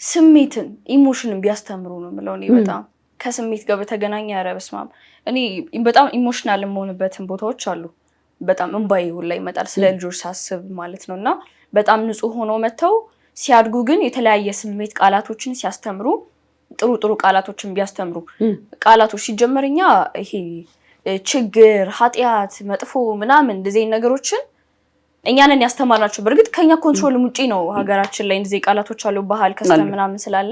ስሜትን emotion ን ቢያስተምሩ ነው የምለው። እኔ በጣም ከስሜት ጋር በተገናኘ ኧረ በስመ አብ፣ እኔ በጣም emotional የምሆንበትን ቦታዎች አሉ። በጣም እንባዬ ሁላ ይመጣል ስለ ልጆች ሳስብ ማለት ነው። እና በጣም ንጹህ ሆነው መጥተው ሲያድጉ ግን የተለያየ ስሜት ቃላቶችን ሲያስተምሩ፣ ጥሩ ጥሩ ቃላቶችን ቢያስተምሩ። ቃላቶች ሲጀመር እኛ ይሄ ችግር፣ ኃጢአት፣ መጥፎ ምናምን እንደዚህ አይነት ነገሮችን እኛንን ያስተማርናቸው። በእርግጥ ከኛ control ም ውጪ ነው። ሀገራችን ላይ እንደዚህ ቃላቶች አሉ፣ ባህል custom ምናምን ስላለ፣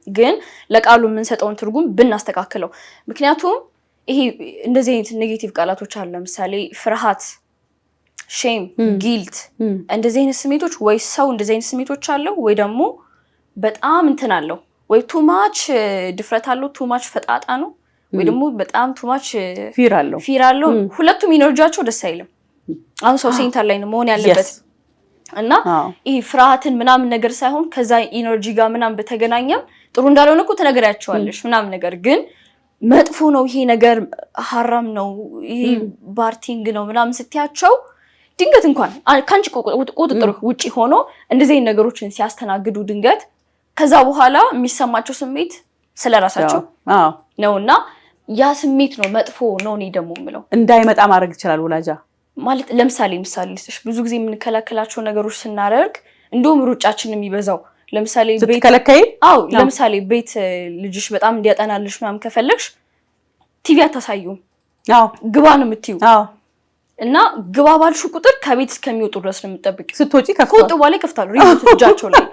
ግን ለቃሉ የምንሰጠውን ትርጉም ብናስተካክለው። ምክንያቱም ይሄ እንደዚህ አይነት negative ቃላቶች አሉ። ለምሳሌ ፍርሃት፣ shame፣ guilt፣ እንደዚህ አይነት ስሜቶች ወይ ሰው እንደዚህ አይነት ስሜቶች አለው ወይ ደግሞ በጣም እንትን አለው፣ ወይ too much ድፍረት አለው፣ too much ፈጣጣ ነው፣ ወይ ደግሞ በጣም too much
fear አለው።
Fear አለው። ሁለቱም energy ያቸው ደስ አይልም። አሁን ሰው center ላይ ነው መሆን ያለበት እና ይሄ ፍርሃትን ምናምን ነገር ሳይሆን ከዛ energy ጋር ምናምን በተገናኘም ጥሩ እንዳልሆነ እኮ ትነግሪያቸዋለሽ ምናምን ነገር፣ ግን መጥፎ ነው ይሄ ነገር፣ ሀራም ነው ይሄ፣ bad thing ነው ምናምን ስትያቸው ድንገት እንኳን ከአንቺ ቁጥጥር ውጭ ሆኖ እንደዚህ አይነት ነገሮችን ሲያስተናግዱ ድንገት ከዛ በኋላ የሚሰማቸው ስሜት ስለራሳቸው ነው እና ያ ስሜት ነው መጥፎ ነው። እኔ ደግሞ የምለው
እንዳይመጣ ማድረግ ይችላል ወላጃ።
ማለት ለምሳሌ ምሳሌ ልስጥሽ። ብዙ ጊዜ የምንከላከላቸው ነገሮች ስናደርግ እንደውም ሩጫችን የሚበዛው ለምሳሌ ቤት
ስትከለከይ።
አዎ፣ ለምሳሌ ቤት ልጅሽ በጣም እንዲያጠናልሽ ምናምን ከፈለግሽ ቲቪ አታሳዩም፣ ግባ ነው የምትዩ። እና ግባ ባልሹ ቁጥር ከቤት እስከሚወጡ ድረስ ነው የምጠብቂው።
ስትወጪ
ከወጡ
ከፍቷል።
በኋላ ይከፍታሉ remote እጃቸው ላይ።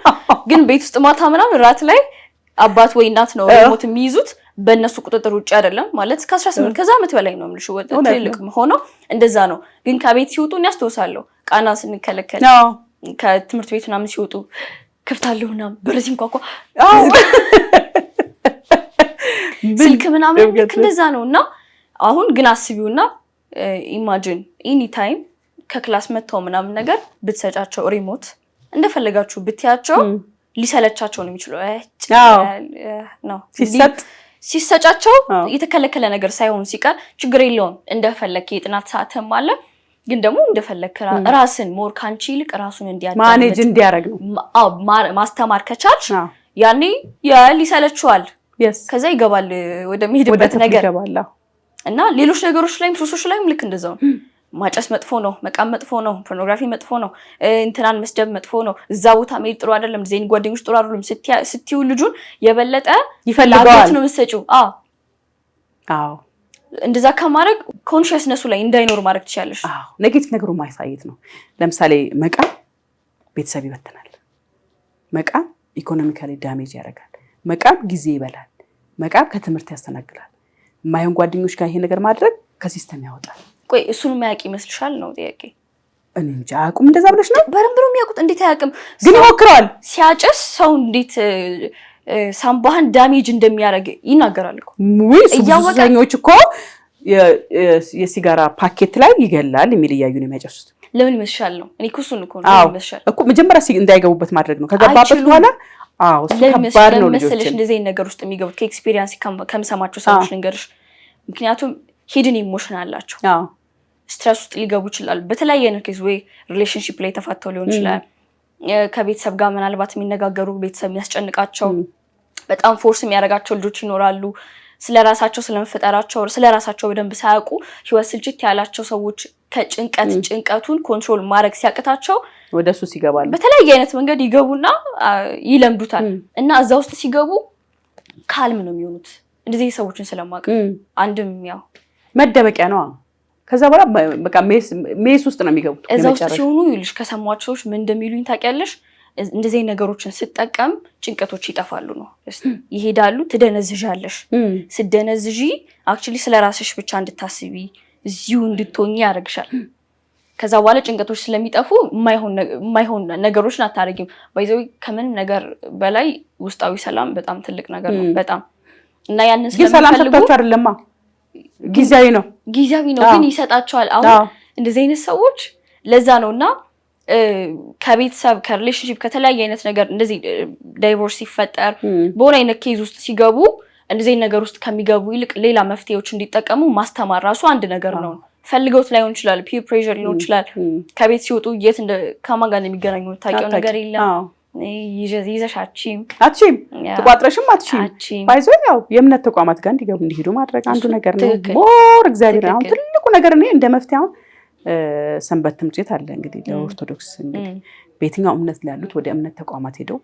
ግን ቤት ውስጥ ማታ ምናምን ራት ላይ አባት ወይ እናት ነው remote የሚይዙት። በእነሱ ቁጥጥር ውጭ አይደለም ማለት እስከ 18 ከዛ ዓመት በላይ ነው የምልሽ፣
እውነት ነው።
ትልቅ ሆነው እንደዛ ነው። ግን ከቤት ሲወጡ እኔ አስታውሳለሁ ቃና ስንከለከል ከትምህርት ቤት ምናምን ሲወጡ ክፍታለሁ ምናምን በር ሲንኳኳ ስልክ ምናምን ልክ እንደዛ ነው። እና አሁን ግን አስቢውና imagine any time ከ class መጥተው ምናምን ነገር ብትሰጫቸው remote እንደፈለጋችሁ ብትያቸው ሊሰለቻቸው ነው የሚችለው ነው።
ሲሰጥ
ሲሰጫቸው የተከለከለ ነገር ሳይሆን ሲቀር ችግር የለውም፣ እንደፈለክ የጥናት ሰዓትም አለ። ግን ደግሞ እንደፈለክ ራስን more ካንቺ ይልቅ ራሱን እንዲያዳምጥ
manage እንዲያደርግ ነው።
አዎ፣ ማስተማር ከቻልሽ ያኔ ሊሰለችዋል። ከዛ ይገባል
ወደ
ወደሚሄድበት
ክፍል
ነገር።
ይገባል።
እና ሌሎች ነገሮች ላይም ሱሶች ላይም ልክ እንደዛው ነው። ማጨስ መጥፎ ነው፣ መቃም መጥፎ ነው፣ ፖርኖግራፊ መጥፎ ነው፣ እንትናን መስደብ መጥፎ ነው፣ እዛ ቦታ መሄድ ጥሩ አይደለም፣ ዜን ጓደኞች ጥሩ አይደሉም ስትዩ ልጁን የበለጠ
ይፈልገዋል።
ፍላጎት ነው የምትሰጪው። አዎ። እንደዛ ከማድረግ consciousness ኡ ላይ እንዳይኖር ማድረግ ትችያለሽ።
አዎ፣ negative ነገሩ ማሳየት ነው። ለምሳሌ መቃም ቤተሰብ ይበትናል። መቃም economically damage ያደርጋል። መቃም ጊዜ ይበላል። መቃም ከትምህርት ያስተናግላል። የማይሆን ጓደኞች ጋር ይሄ ነገር ማድረግ ከ system ያወጣል።
ቆይ፣ እሱን የማያውቅ ይመስልሻል ነው ጥያቄ።
እኔ እንጃ፣ አያውቁም እንደዛ ብለሽ ነው?
በደንብ ነው የሚያውቁት። እንዴት አያውቅም?
ግን ይሞክረዋል።
ሲያጨስ ሰው እንዴት ሳምባህን damage እንደሚያደርግ ይናገራል እኮ።
ውይ፣ እሱ ብዙ ሱሰኞች እኮ የሲጋራ ፓኬት ላይ ይገላል የሚል እያዩ ነው የሚያጨሱት።
ለምን ይመስልሻል ነው? እኔ እኮ እሱን እኮ ነው። ለምን ይመስልሻል?
እኮ መጀመሪያ እንዳይገቡበት ማድረግ ነው። ከገባበት
አይችሉም።
በኋላ አዎ፣ እሱ
ለምን
ከባድ ነው
ለምን መሰለሽ
ልጆችን
እንደዚህ አይነት ነገር ውስጥ የሚገቡት? ከ experience ከምሰማቸው ሰዎች ልንገርሽ። ምክንያቱም hidden emotion አላቸው። Stress ውስጥ ሊገቡ ይችላሉ። በተለያየ አይነት case ወይ relationship ላይ ተፋተው ሊሆን ይችላል። ከቤተሰብ ጋር ምናልባት የሚነጋገሩ ቤተሰብ የሚያስጨንቃቸው በጣም force የሚያደርጋቸው ልጆች ይኖራሉ። ስለ ራሳቸው ስለመፈጠራቸው ስለ ራሳቸው በደንብ ሳያውቁ ህይወት ስልችት ያላቸው ሰዎች ከጭንቀት ጭንቀቱን control ማድረግ ሲያቅታቸው
ወደ ሱስ ይገባሉ።
በተለያየ አይነት መንገድ ይገቡና ይለምዱታል እና እዛ ውስጥ ሲገቡ calm ነው የሚሆኑት። እንደዚህ ሰዎችን ስለማውቅ አንድም ያው
መደበቂያ ነው። ከዛ በኋላ በቃ mess ውስጥ ነው የሚገቡት።
እዛ ውስጥ
የመጨረሻ።
ሲሆኑ ይኸውልሽ ከሰሟቸው ሰዎች ምን እንደሚሉኝ ታውቂያለሽ? እንደዚህ አይነት ነገሮችን ስጠቀም ጭንቀቶች ይጠፋሉ ነው ይሄዳሉ። ትደነዝዣለሽ። ስደነዝዢ actually ስለ ራስሽ ብቻ እንድታስቢ እዚሁ እንድትሆኚ ያደርግሻል። ከዛ በኋላ ጭንቀቶች ስለሚጠፉ የማይሆን ነገሮችን አታደርጊም። By the way ከምንም ነገር በላይ ውስጣዊ ሰላም በጣም ትልቅ ነገር ነው። በጣም እና ያንን
ግን ሰላም
ስለሚፈልጉ
ሰጥቷቸው አይደለማ፣ ጊዜያዊ ነው።
ጊዜያዊ ነው ግን ይሰጣቸዋል። አሁን እንደዚህ አይነት ሰዎች ለዛ ነው እና ከቤተሰብ፣ ከ relationship፣ ከተለያየ አይነት ነገር እንደዚህ divorce ሲፈጠር በሆነ አይነት case ውስጥ ሲገቡ እንደዚህ አይነት ነገር ውስጥ ከሚገቡ ይልቅ ሌላ መፍትሄዎች እንዲጠቀሙ ማስተማር ራሱ አንድ ነገር ነው። ፈልገውት ላይሆን ይችላል። Peer pressure ሊኖር ይችላል። ከቤት ሲወጡ የት ከማን ጋር እንደሚገናኙ የምታውቂው ነገር የለም። ይዘሽ አትችይም።
አትችይም፣ ተቋጥረሽም አትችይም።
አትችይም።
By the way ያው የእምነት ተቋማት ጋር እንዲገቡ እንዲሄዱ ማድረግ አንዱ
እሱ
ነገር ነው።
ትክክል።
More እግዚአብሔር አሁን ትልቁ ነገር እኔ እንደ መፍትሄ አሁን ሰንበት ትምህርት ቤት አለ እንግዲህ ለኦርቶዶክስ፣ እንግዲህ በየትኛው እምነት ላይ ያሉት ወደ እምነት ተቋማት ሄደው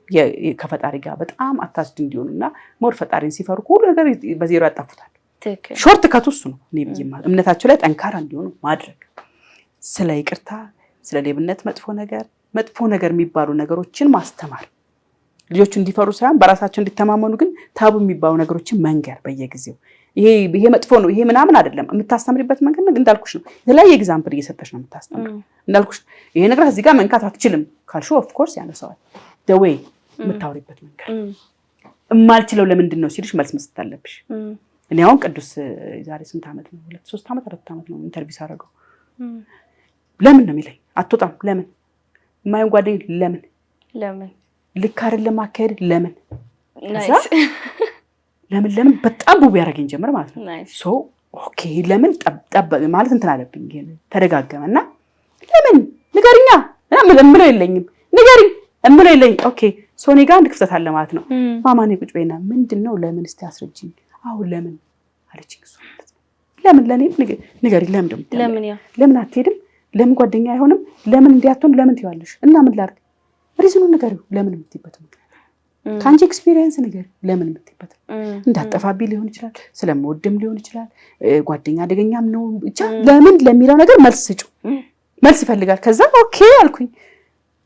ከፈጣሪ ጋር በጣም attached እንዲሆኑ እና more ፈጣሪን ሲፈሩ ሁሉ ነገር በዜሮ ያጣፉታል። Short cut ኡ እሱ ነው። እኔ ብዬ ማለት እምነታቸው ላይ ጠንካራ እንዲሆኑ ማድረግ፣ ስለ ይቅርታ፣ ስለ ሌብነት፣ መጥፎ ነገር የሚባሉ ነገሮችን ማስተማር፣ ልጆቹ እንዲፈሩ ሳይሆን በራሳቸው እንዲተማመኑ ግን taboo የሚባሉ ነገሮችን መንገር በየጊዜው። ይሄ ይሄ መጥፎ ነው፣ ይሄ ምናምን አይደለም። የምታስተምሪበት መንገድ እንዳልኩሽ ነው። የተለያየ example እየሰጠሽ ነው የምታስተምሪ። እንዳልኩሽ ይሄ ነገር እዚህ ጋር መንካት አትችልም ካልሽው of course ያነሳዋል። The way የምታወሪበት መንገድ፣ እማልችለው ለምንድን ነው ሲልሽ መልስ መስጠት አለብሽ። እኔ አሁን ቅዱስ ዛሬ ስንት ዓመት ነው? 2 3 ዓመት 4 ዓመት ነው interview ሳደርገው ለምን ነው የሚለኝ። አትወጣም ለምን? የማይሆን ጓደኝ ለምን?
ለምን?
ልክ አይደለም አካሄድ ለምን? ከዛ ለምን ለምን በጣም ቡቡ ያደረገኝ ጀመር ማለት ነው። So okay ለምን ጠብ ማለት እንትን አለብኝ፣ ተደጋገመ እና ለምን ንገሪኛ እምለው የለኝም፣ ንገሪኝ እምለው የለኝም። Okay, so እኔ ጋር አንድ ክፍተት አለ ማለት ነው። ማማ እኔ ቁጭ በይና ምንድን ነው፣ ለምን፣ እስቲ አስረጅኝ። አሁን ለምን አለችኝ እሷ ማለት ነው። ለምን ለእኔም ንገሪኝ፣ ለምን ደግሞ ለምን አትሄድም? ለምን ጓደኛ አይሆንም? ለምን እንዲያትሆን ለምን ትይዋለሽ? እና ምን ላድርግ? Reason ኡን ንገሪው። ለምን የምትይበት ምክንያት ከአንቺ experience ንገሪው። ለምን የምትይበት እንዳጠፋብኝ ሊሆን ይችላል፣ ስለምወድም ሊሆን ይችላል፣ ጓደኛ አደገኛም ነው። ብቻ ለምን ለሚለው ነገር መልስ ስጪው። መልስ ይፈልጋል። ከዛ okay አልኩኝ።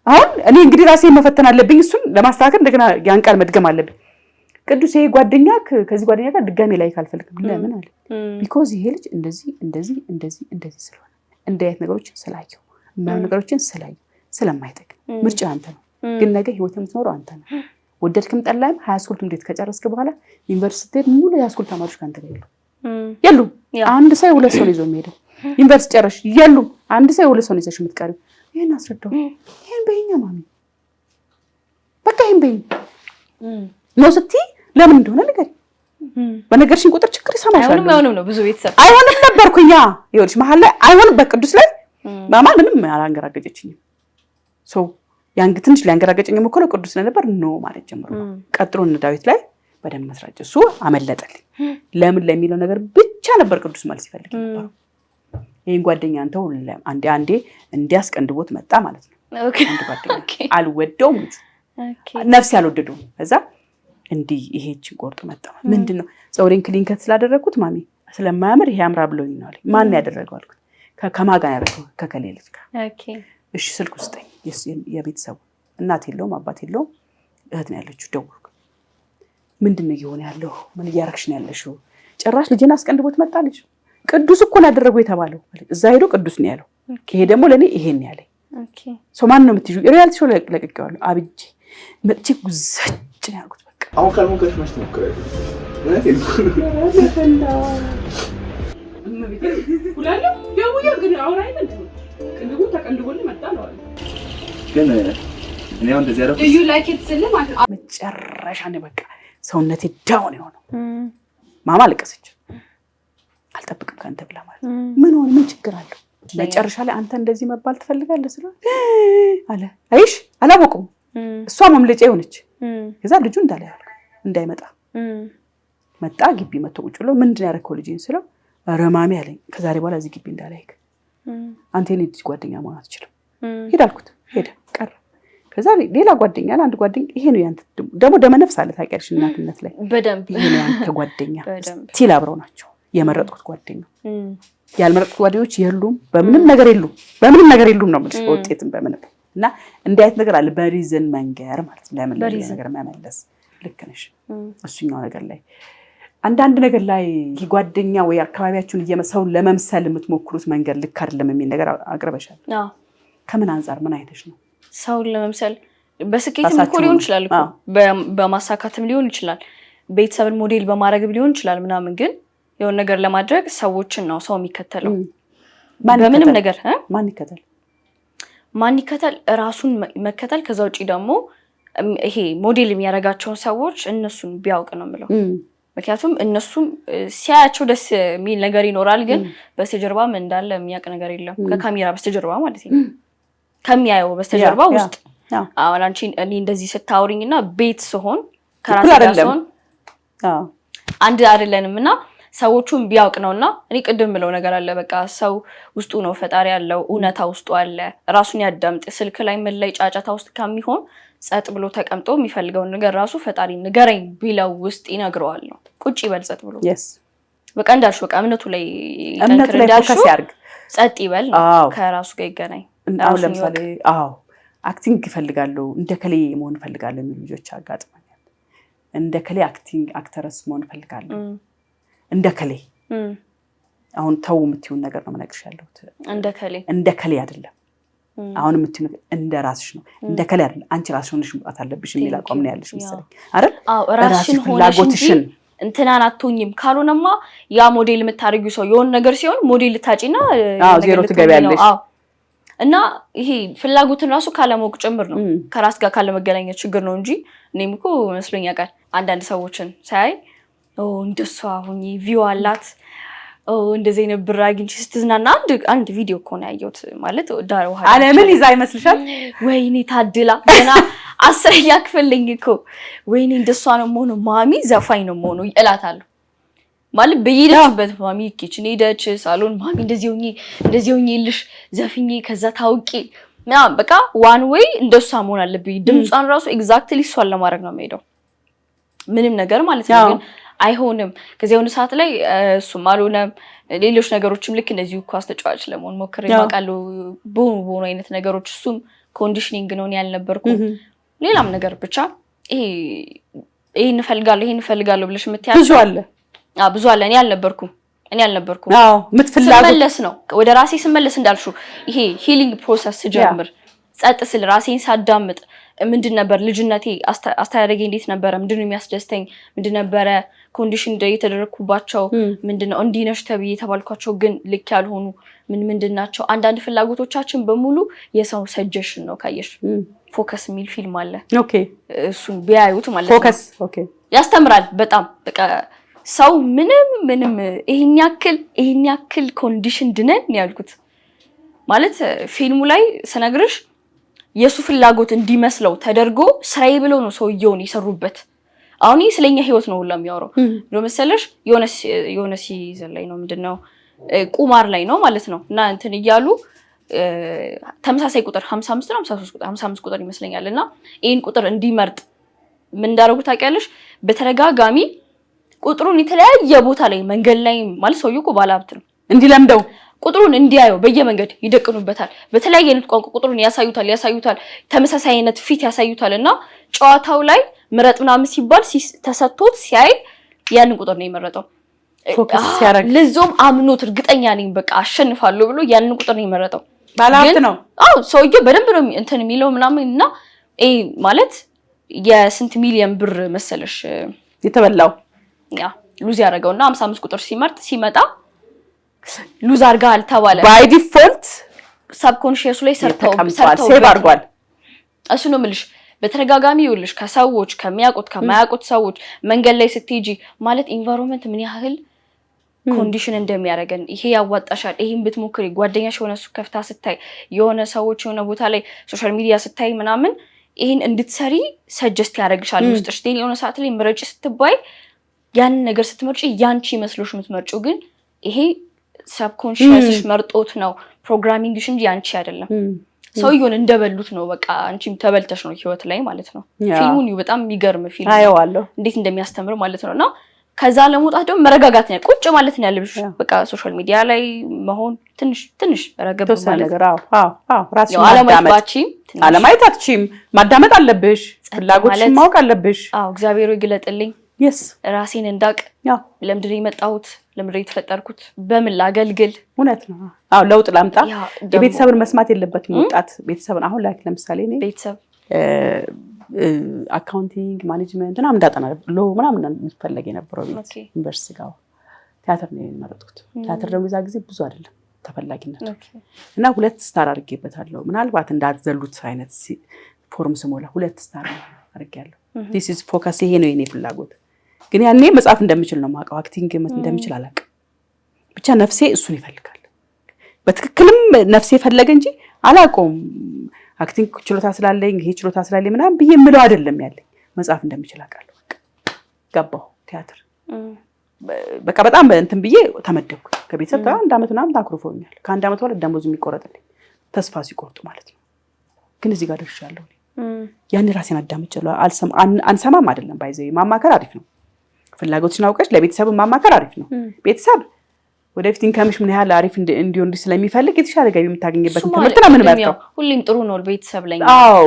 አሁን እኔ እንግዲህ ራሴን መፈተን አለብኝ። እሱን ለማስተካከል እንደገና ያን ቃል መድገም አለብኝ። ቅዱስ፣ ይሄ ጓደኛ፣ ከዚህ ጓደኛ ጋር ድጋሜ ላይ አልፈልግም። ለምን አለ። Because ይሄ ልጅ እንደዚህ እንደዚህ እንደዚህ እንደዚህ ስለሆነ፣ እንዲህ አይነት ነገሮችን ስላየው፣ የማይሆኑ ነገሮችን ስላየው፣ ስለማይጠቅም። ምርጫ አንተ ነው፣ ግን ነገ ህይወት የምትኖረው አንተ ነው። ወደድክም ጠላህም high school ትምህርት ቤት ከጨረስክ በኋላ ዩኒቨርሲቲ ስትሄድ ሙሉ የ high school ተማሪዎች ከአንተ ጋር የሉም። አንድ ሰው ሁለት ሰው ነው ይዞ የሚሄደው። ዩኒቨርሲቲ ጨረሽ፣ የሉም። አንድ ሰው ሁለት ሰው ነው ይዘሽ የምትቀሪው። ይሄን አስረዳው። ይሄን በይኛ ማሚ፣ በቃ ይሄን በይኝ ነው ስትይ ለምን እንደሆነ ንገሪኝ። በነገርሽኝ ቁጥር ችግር ይሰማሻል።
አይሆንም አይሆንም ነው ብዙ ቤተሰብ።
አይሆንም ነበርኩኛ። ይኸውልሽ መሀል ላይ አይሆንም በቅዱስ ላይ ማማ ምንም አላንገራገጨችኝም። So ያን ትንሽ ሊያንገራገጨኝ የሞከረው ቅዱስ ስለነበር no ማለት ጀምሮ ቀጥሎ እነ ዳዊት ላይ በደንብ መስራት፣ እሱ አመለጠልኝ። ለምን ለሚለው ነገር ብቻ ነበር ቅዱስ መልስ ይፈልግ የነበረው። ይህን ጓደኛ አንተው አንዴ አንዴ እንዲያስቀንድቦት መጣ ማለት ነው። አንድ ጓደኛ አልወደውም፣ ልጁ ነፍስ ያልወደደውም። ከዛ እንዲህ ይሄችን ቆርጦ መጣ። ምንድን ነው? ፀጉሬን clean cut ስላደረግኩት ማሚ ስለማያምር ይሄ አምራ ብሎኝ ነው አለኝ። ማን ያደረገው አልኩት። ከማን ጋር ያደረገው? ከከሌ ልጅ ጋር። እሺ ስልክ ስጠኝ። የቤተሰቡ እናት የለውም፣ አባት የለውም፣ እህት ነው ያለችው። ደወልኩ። ምንድን ነው እየሆነ ያለው? ምን እያረግሽ ነው ያለሽው? ጭራሽ ልጄን አስቀንድቦት መጣ። ልጅ ቅዱስ እኮ ነው ያደረገው የተባለው። እዛ ሄዶ ቅዱስ ነው ያለው። ይሄ ደግሞ ለእኔ ይሄን ያለኝ ሰው ማን ነው የምትይዥው? Reality show ለቅቄዋለሁ። አብጄ መጥቼ ጉዘጭ ነው ያልኩት። በቃ
አሁን ካልሞከርሽ መች ትሞክሪያለሽ? እውነቴን ነው።
ግን አሁን አይደል ቅንድቡ ተቀንድቦልህ መጣ ነው አለ።
ግን እኔ አሁን እንደዚህ ያደረኩት
You like it ስልህ ማለት ነው።
መጨረሻ ነው በቃ ሰውነቴ down የሆነው። ማማ አለቀሰች። አልጠብቅም ከአንተ ብላ ማለት ነው። ምን ሆነ? ምን ችግር አለው? መጨረሻ ላይ አንተ እንደዚህ መባል ትፈልጋለህ ስለ አለ። አይሽ አላወቁም። እሷ መምለጫ የሆነች። ከዛ ልጁ እንዳለ እንዳይመጣ መጣ። ግቢ መጥቶ ቁጭ ብሎ ምንድን ያደረከው ልጅን ስለው ኧረ ማሚ አለኝ። ከዛሬ በኋላ እዚህ ግቢ እንዳላይክ፣ አንተ የኔ ልጅ ጓደኛ መሆን አትችልም። ሂድ አልኩት። ሄደ፣ ቀረ። ከዛ ሌላ ጓደኛ አለ፣ አንድ ጓደኛ፣ ይሄ ነው ያንተ፣ ደግሞ ደመነፍስ አለ ታውቂያለሽ፣ እናትነት ላይ።
በደንብ።
ይሄ ነው ያንተ ጓደኛ። Still አብረው ናቸው። የመረጥኩት ጓደኛ፣ ያልመረጥኩት ጓደኞች የሉም፣ በምንም ነገር የሉም፣ በምንም ነገር የሉም ነው የምልሽ፣ በውጤትም በምንም። እና እንዲህ አይነት ነገር አለ። በ reason መንገር ማለት ነው። ለምን ለሚለው ነገር መመለስ። ልክ ነሽ። እሱኛው ነገር ላይ፣ አንዳንድ ነገር ላይ ጓደኛ ወይ አካባቢያችሁን ሰውን ለመምሰል የምትሞክሩት መንገድ ልክ አይደለም የሚል ነገር አቅርበሻል። ከምን አንጻር፣ ምን አይተሽ ነው?
ሰውን ለመምሰል በስኬትም እኮ ሊሆን ይችላል እኮ፣ በማሳካትም ሊሆን ይችላል፣ ቤተሰብን ሞዴል በማድረግም ሊሆን ይችላል ምናምን። ግን የሆነ ነገር ለማድረግ ሰዎችን ነው ሰው የሚከተለው በምንም ነገር።
ማን ይከተል?
ማን ይከተል? ራሱን መከተል። ከዛ ውጭ ደግሞ ይሄ ሞዴል የሚያደርጋቸውን ሰዎች እነሱን ቢያውቅ ነው የምለው። ምክንያቱም እነሱም ሲያያቸው ደስ የሚል ነገር ይኖራል፣ ግን በስተጀርባ ምን እንዳለ የሚያውቅ ነገር የለም። ከካሜራ በስተጀርባ ማለት ነው፣ ከሚያየው በስተጀርባ ውስጥ። አሁን አንቺ እኔ እንደዚህ ስታውሪኝ እና ቤት ስሆን ከራሴ ጋር ስሆን አንድ አይደለንም። እና ሰዎቹን ቢያውቅ ነው። እና እኔ ቅድም ምለው ነገር አለ። በቃ ሰው ውስጡ ነው ፈጣሪ ያለው፣ እውነታ ውስጡ አለ። ራሱን ያዳምጥ። ስልክ ላይ ምን ላይ ጫጫታ ውስጥ ከሚሆን ጸጥ ብሎ ተቀምጦ የሚፈልገውን ነገር ራሱ ፈጣሪ ንገረኝ ቢለው ውስጥ ይነግረዋል ነው። ቁጭ ይበል ጸጥ ብሎ። በቃ እንዳልሽው በቃ እምነቱ ላይ
እምነቱ ላይ focus ያድርግ።
ጸጥ ይበል፣ ከራሱ ጋር ይገናኝ።
አሁን ለምሳሌ አዎ acting እፈልጋለሁ፣ እንደ ከሌ መሆን እፈልጋለሁ የሚሉ ልጆች አጋጥመኛል። እንደ ከሌ acting actress መሆን እፈልጋለሁ፣ እንደ ከሌ። አሁን ተው የምትይውን ነገር ነው የምነግርሽ ያለሁት።
እንደ ከሌ።
እንደ ከሌ አይደለም። አሁን የምትይው ነገር እንደ ራስሽ ነው። እንደ ከሌ አይደለም። አንቺ ራስሽ ሆነሽ መውጣት አለብሽ የሚል አቋም ነው ያለሽ መሰለኝ አይደል?
አዎ፣ ራስሽን ሆነሽ እንጂ እንትናን አትሆኝም። ካልሆነማ ያ ሞዴል የምታደርጊው ሰው የሆነ ነገር ሲሆን ሞዴል ልታጪና
ዜሮ ትገቢያለሽ።
እና ይሄ ፍላጎትን ራሱ ካለማወቅ ጭምር ነው፣ ከራስ ጋር ካለመገናኘት ችግር ነው እንጂ እኔም እኮ መስሎኝ ያውቃል። አንዳንድ ሰዎችን ሳይ እንደሷ ሁኚ፣ view አላት፣ እንደዚህ አይነት ብር አግኝቼ ስትዝናና አንድ ቪዲዮ እኮ ነው ያየሁት። ማለት ዳር ውሃ
ዓለምን ይዛ ይመስልሻል?
ወይኔ ታድላ ገና 10ኛ ክፍል ነኝ እኮ፣ ወይኔ እንደሷ ነው የምሆነው፣ ማሚ ዘፋኝ ነው የምሆነው እላታለሁ። ማለት በየሄደችበት ማሚ kitchen ሄደች፣ ሳሎን ማሚ እንደዚህ ሆኜ እንደዚህ ሆኜ ልሽ ዘፍኜ ከዛ ታውቂ ምናምን፣ በቃ one way እንደሷ መሆን አለብኝ። ድምጿን ራሱ exactly እሷን ለማድረግ ነው የምሄደው፣ ምንም ነገር ማለት ነው። ግን አይሆንም። ከዚያ የሆነ ሰዓት ላይ እሱም አልሆነም። ሌሎች ነገሮችም ልክ እንደዚሁ ኳስ ተጫዋች ለመሆን ሞክሬ አውቃለሁ። በሆኑ በሆኑ አይነት ነገሮች እሱም conditioning ነው፣ እኔ ያልነበርኩም። ሌላም ነገር ብቻ ይሄ ይሄን እፈልጋለሁ፣ ይሄን እፈልጋለሁ ብለሽ የምትያቸው
ብዙ አለ።
አዎ፣ ብዙ አለ። እኔ አልነበርኩም፣ እኔ አልነበርኩም።
አዎ፣ የምትፍላጎት
ስመለስ ነው፣ ወደ ራሴ ስመለስ፣ እንዳልሽው ይሄ healing process ስጀምር፣ ጸጥ ስል፣ ራሴን ሳዳምጥ፣ ምንድን ነበር ልጅነቴ፣ አስተዳደጌ እንዴት ነበረ፣ ምንድን ነው የሚያስደስተኝ፣ ምንድን ነበረ condition የተደረግኩባቸው፣ ምንድን ነው እንዲህ ነሽ ተብዬ የተባልኳቸው ግን ልክ ያልሆኑ ምን ምንድን ናቸው? አንዳንድ ፍላጎቶቻችን በሙሉ የሰው suggestion ነው። ካየሽ Focus የሚል ፊልም አለ። እሱን ቢያዩት ማለት ነው።
Focus፣ okay።
ያስተምራል በጣም። በቃ ሰው ምንም ምንም ይሄን ያክል condition ድነን ያልኩት ማለት ፊልሙ ላይ ስነግርሽ የእሱ ፍላጎት እንዲመስለው ተደርጎ ስራዬ ብለው ነው ሰውየውን የሰሩበት። አሁን ይህ ስለኛ ህይወት ነው ሁላ የሚያወራው ብሎ መሰለሽ፣ የሆነ season ላይ ነው፣ ምንድን ነው፣ ቁማር ላይ ነው ማለት ነው። እና እንትን እያሉ ተመሳሳይ ቁጥር 55 ነው፣ 53 ቁጥር፣ 55 ቁጥር ይመስለኛል። እና ይህን ቁጥር እንዲመርጥ ምን እንዳደረጉ ታውቂያለሽ? በተደጋጋሚ ቁጥሩን የተለያየ ቦታ ላይ፣ መንገድ ላይ፣ ማለት ሰውዬው እኮ ባለሀብት ነው።
እንዲለምደው።
ቁጥሩን እንዲያየው በየመንገድ ይደቅኑበታል። በተለያየ አይነት ቋንቋ ቁጥሩን ያሳዩታል ያሳዩታል፣ ተመሳሳይ አይነት ፊት ያሳዩታል። እና ጨዋታው ላይ ምረጥ ምናምን ሲባል ተሰጥቶት ሲያይ ያንን ቁጥር ነው የመረጠው።
Focus ሲያደርግ።
ለዛውም አምኖት፣ እርግጠኛ ነኝ በቃ አሸንፋለሁ ብሎ ያንን ቁጥር ነው የመረጠው።
ባለሀብት ነው።
አዎ፣ ሰውዬው በደንብ ነው እንትን የሚለው ምናምን። እና ይሄ ማለት የስንት ሚሊየን ብር መሰለሽ
የተበላው?
Yeah፣ lose ያደረገው። እና 55 ቁጥር ሲመርጥ ሲመጣ lose አድርገሃል ተባለ።
By default
Subconscious ኡ ላይ ሰርተው
ተቀምጧል፣ save አድርጓል።
እሱ ነው የምልሽ። በተደጋጋሚ ይኸውልሽ ከሰዎች፣ ከሚያውቁት ከማያውቁት ሰዎች፣ መንገድ ላይ ስትሄጂ፣ ማለት environment ምን ያህል condition እንደሚያደርገን፣ ይሄ ያዋጣሻል፣ ይሄን ብትሞክሪ፣ ጓደኛሽ የሆነ ሱቅ ከፍታ ስታይ፣ የሆነ ሰዎች የሆነ ቦታ ላይ social media ስታይ ምናምን ይሄን እንድትሰሪ suggest ያደርግሻል ውስጥሽ። ግን የሆነ ሰዓት ላይ ምረጭ ስትባይ ያንን ነገር ስትመርጪ ያንቺ መስሎሽ የምትመርጪው ግን ይሄ subconscious ሽ መርጦት ነው፣ programming ሽ እንጂ ያንቺ አይደለም። ሰውየውን እንደበሉት ነው። በቃ አንቺም ተበልተሽ ነው ህይወት ላይ ማለት ነው። ፊልሙን በጣም የሚገርም ፊልም፣
አየዋለሁ።
እንዴት እንደሚያስተምር ማለት ነው። እና ከዛ ለመውጣት ደግሞ መረጋጋት ነው፣ ቁጭ ማለት ነው ያለብሽ። በቃ social media ላይ መሆን ትንሽ ትንሽ ረገብ ማለት
ነገር። አዎ፣ ራስሽን
አለማየት ባችም
አለማየት አትችይም። ማዳመጥ አለብሽ። ፍላጎትሽን ማወቅ አለብሽ።
አዎ፣ እግዚአብሔር ይግለጥልኝ። ራሴን እንዳቅ፣ ለምንድን ነው የመጣሁት? ለምንድን ነው የተፈጠርኩት? በምን ላገልግል?
እውነት ነው። አዎ፣ ለውጥ ላምጣ። የቤተሰብን መስማት የለበትም ወጣት። ቤተሰብን አሁን ላይ ለምሳሌ እኔ
ቤተሰብ
Accounting፣ management ምናምን እንዳጠና law ምናምን የሚፈለግ የነበረው ቤት፣ ዩኒቨርሲቲ ጋር ቲያትር ነው የመረጥኩት። ቲያትር ደግሞ የዛ ጊዜ ብዙ አይደለም ተፈላጊነቱ እና 2 star አድርጌበታለሁ። ምናልባት እንዳትዘሉት አይነት ፎርም ስሞላ 2 star አድርጌያለሁ። This is focus፣ ይሄ ነው የኔ ፍላጎት። ግን ያኔ መጻፍ እንደምችል ነው የማውቀው፣ acting እንደምችል አላውቅም። ብቻ ነፍሴ እሱን ይፈልጋል። በትክክልም ነፍሴ ፈለገ እንጂ አላውቀውም። Acting ችሎታ ስላለኝ፣ ይሄ ችሎታ ስላለኝ ምናምን ብዬ የምለው አይደለም ያለኝ፣ መጻፍ እንደምችል አውቃለሁ። በቃ ገባሁ ቲያትር። በቃ በጣም እንትን ብዬ ተመደብኩ። ከቤተሰብ አንድ ዓመት ምናምን ታኩርፎኛል። ከአንድ ዓመት በኋላ ደሞዝ የሚቆረጥልኝ ተስፋ ሲቆርጡ ማለት ነው። ግን እዚህ ጋር ደርሻለሁ። ያኔ ራሴን አዳምጫለሁ። አንሰማም አይደለም፣ by the way ማማከር አሪፍ ነው። ፍላጎትሽን አውቀሽ ለቤተሰብ ማማከር አሪፍ ነው። ቤተሰብ ወደፊት income ሽ ምን ያህል አሪፍ እንዲሆን ስለሚፈልግ የተሻለ ገቢ የምታገኝበትን ትምህርት ነው የምንመርጠው።
ሁሌም ጥሩ ነው ቤተሰብ ላይ።
አዎ፣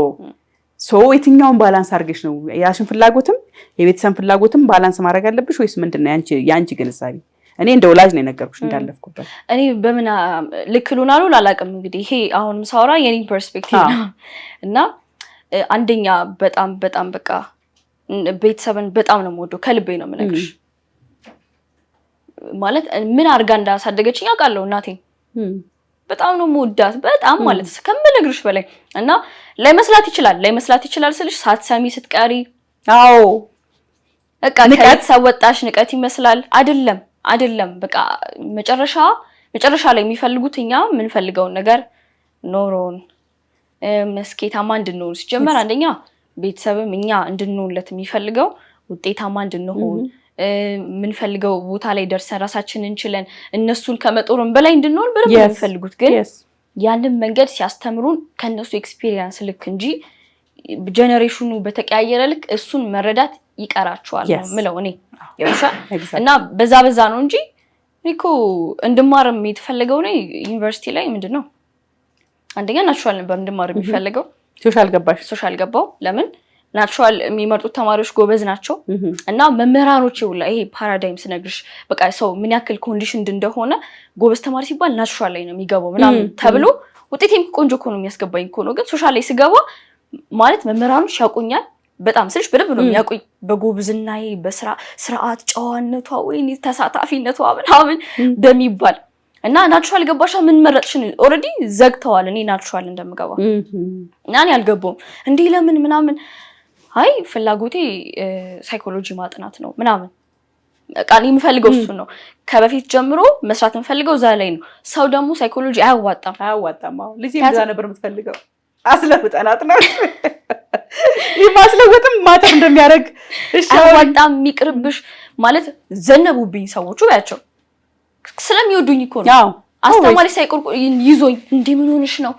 so የትኛውን balance አድርገሽ ነው፣ የራስሽን ፍላጎትም የቤተሰብ ፍላጎትም balance ማድረግ አለብሽ ወይስ ምንድን ነው የአንቺ ግንዛቤ? እኔ እንደ ወላጅ ነው የነገርኩሽ እንዳለፍኩበት።
እኔ በምን ልክ ልሁን አልሁን አላውቅም። እንግዲህ ይሄ አሁንም ሳወራ የኔን perspective ነው። እና አንደኛ በጣም በጣም በቃ ቤተሰብን በጣም ነው የምወደው፣ ከልቤ ነው የምነግርሽ። ማለት ምን አድርጋ እንዳሳደገችኝ አውቃለሁ። እናቴን በጣም ነው የምወዳት፣ በጣም ማለት ከምነግርሽ በላይ። እና ላይመስላት ይችላል ስልሽ ሳትሰሚ ስትቀሪ በቃ ከቤተሰብ ወጣሽ ንቀት ይመስላል። አይደለም። አይደለም። በቃ መጨረሻ መጨረሻ ላይ የሚፈልጉት እኛ የምንፈልገውን ነገር ኖሮን ስኬታማ እንድንሆን፣ ሲጀመር አንደኛ ቤተሰብም እኛ እንድንሆንለት የሚፈልገው ውጤታማ እንድንሆን፣ የምንፈልገው ቦታ ላይ ደርሰን ራሳችንን ችለን እነሱን ከመጦርም በላይ እንድንሆን በደንብ ነው የሚፈልጉት። ግን ያንን መንገድ ሲያስተምሩን ከእነሱ experience ልክ እንጂ generation ኑ በተቀያየረ ልክ እሱን መረዳት ይቀራቸዋል ነው ምለው እኔ፣ ገብቶሻል? እና በዛ በዛ ነው እንጂ እኔ እኮ እንድማርም የተፈለገው እኔ ዩኒቨርሲቲ ላይ ምንድን ነው፣ አንደኛ natural ነበር እንድማር የሚፈለገው።
Social ገባሽ?
Social ገባው። ለምን? Natural የሚመርጡት ተማሪዎች ጎበዝ ናቸው እና መምህራኖች ሁላ፣ ይሄ paradigm ስነግርሽ በቃ ሰው ምን ያክል conditioned እንደሆነ፣ ጎበዝ ተማሪ ሲባል natural ላይ ነው የሚገባው ምናምን ተብሎ፣ ውጤቴም ቆንጆ እኮ ነው፣ የሚያስገባኝ እኮ ነው። ግን social ላይ ስገባ ማለት መምህራኖች ያውቁኛል፣ በጣም ስልሽ በደንብ ነው የሚያውቁኝ፣ በጎብዝናዬ፣ በስራ ስርዓት፣ ጨዋነቷ፣ ወይኔ ተሳታፊነቷ ምናምን በሚባል። እና natural ገባሻ ምን መረጥሽን already ዘግተዋል። እኔ natural እንደምገባ እና እኔ አልገባውም፣ እንዲህ ለምን ምናምን፣ አይ ፍላጎቴ psychology ማጥናት ነው ምናምን፣ በቃ እኔ የምፈልገው እሱን ነው። ከበፊት ጀምሮ መስራት የምፈልገው እዛ ላይ ነው። ሰው ደግሞ psychology አያዋጣም።
አያዋጣም። አዎ፣ ልጄ እዛ ነበር የምትፈልገው። አስለውጠናት ነው። ይህ ማስለወጥም matter እንደሚያደርግ እሺ።
አያዋጣም፣ የሚቅርብሽ ማለት ዘነቡብኝ ሰዎቹ በያቸው፣ ስለሚወዱኝ እኮ ነው። አስተማሪ ሳይቆርቆ ይዞኝ እንዴ ምን ሆነሽ ነው?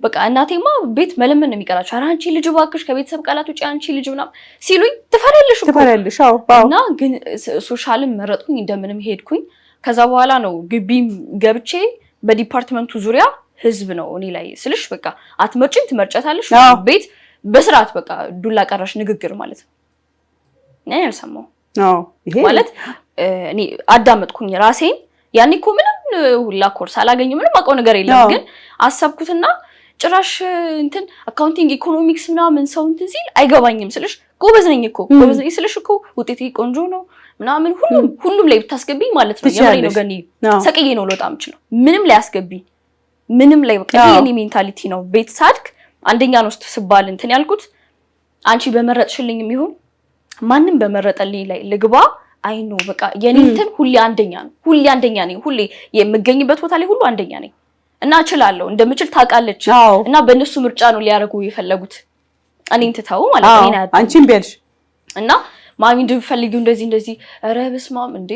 በቃ እናቴማ ቤት መለመን ነው የሚቀራቸው። ኧረ አንቺ ልጅ እባክሽ ከቤተሰብ ቃላት ውጪ አንቺ ልጅ ምናምን ሲሉኝ ትፈሪያለሽ እኮ።
ትፈሪያለሽ። አዎ።
እና ግን social ም መረጥኩኝ፣ እንደምንም ሄድኩኝ። ከዛ በኋላ ነው ግቢም ገብቼ በ department ኡ ዙሪያ ህዝብ ነው እኔ ላይ ስልሽ፣ በቃ አትመርጭም፣ ትመርጫታለሽ። ቤት በስርዓት በቃ ዱላ ቀረሽ ንግግር ማለት ነው። እኔ አልሰማሁም።
ይሄ
ማለት እኔ አዳመጥኩኝ ራሴን። ያኔ እኮ ምንም ሁላ ኮርስ አላገኝም፣ ምንም አውቀው ነገር የለም። ግን አሰብኩትና ጭራሽ እንትን accounting፣ economics ምናምን ሰው እንትን ሲል አይገባኝም ስልሽ፣ ጎበዝ ነኝ እኮ፣ ጎበዝ ነኝ ስልሽ እኮ ውጤቴ ቆንጆ ነው ምናምን፣ ሁሉም ሁሉም ላይ ብታስገቢኝ ማለት ነው፣ የምሬ ነው ገኒ፣ ሰቅዬ ነው ልወጣ የምችለው። ምንም ላይ አስገቢኝ፣ ምንም ላይ፣ በቃ ይሄ የኔ mentality ነው። ቤት ሳድግ አንደኛ ነው ስባል እንትን ያልኩት አንቺ በመረጥሽልኝ የሚሆን ማንም በመረጠልኝ ላይ ልግባ፣ I know በቃ የኔ እንትን ሁሌ አንደኛ ነው። ሁሌ አንደኛ ነኝ። ሁሌ የምገኝበት ቦታ ላይ ሁሉ አንደኛ ነኝ እና እችላለሁ፣ እንደምችል ታውቃለች። እና በእነሱ ምርጫ ነው ሊያደርጉ የፈለጉት እኔን ትተው ማለት ነው። እኔን አያውቁም።
አንቺን ቢያልሽ
እና ማሚ እንደሚፈልጊው እንደዚህ እንደዚህ፣ ኧረ በስመ አብ እንዴ፣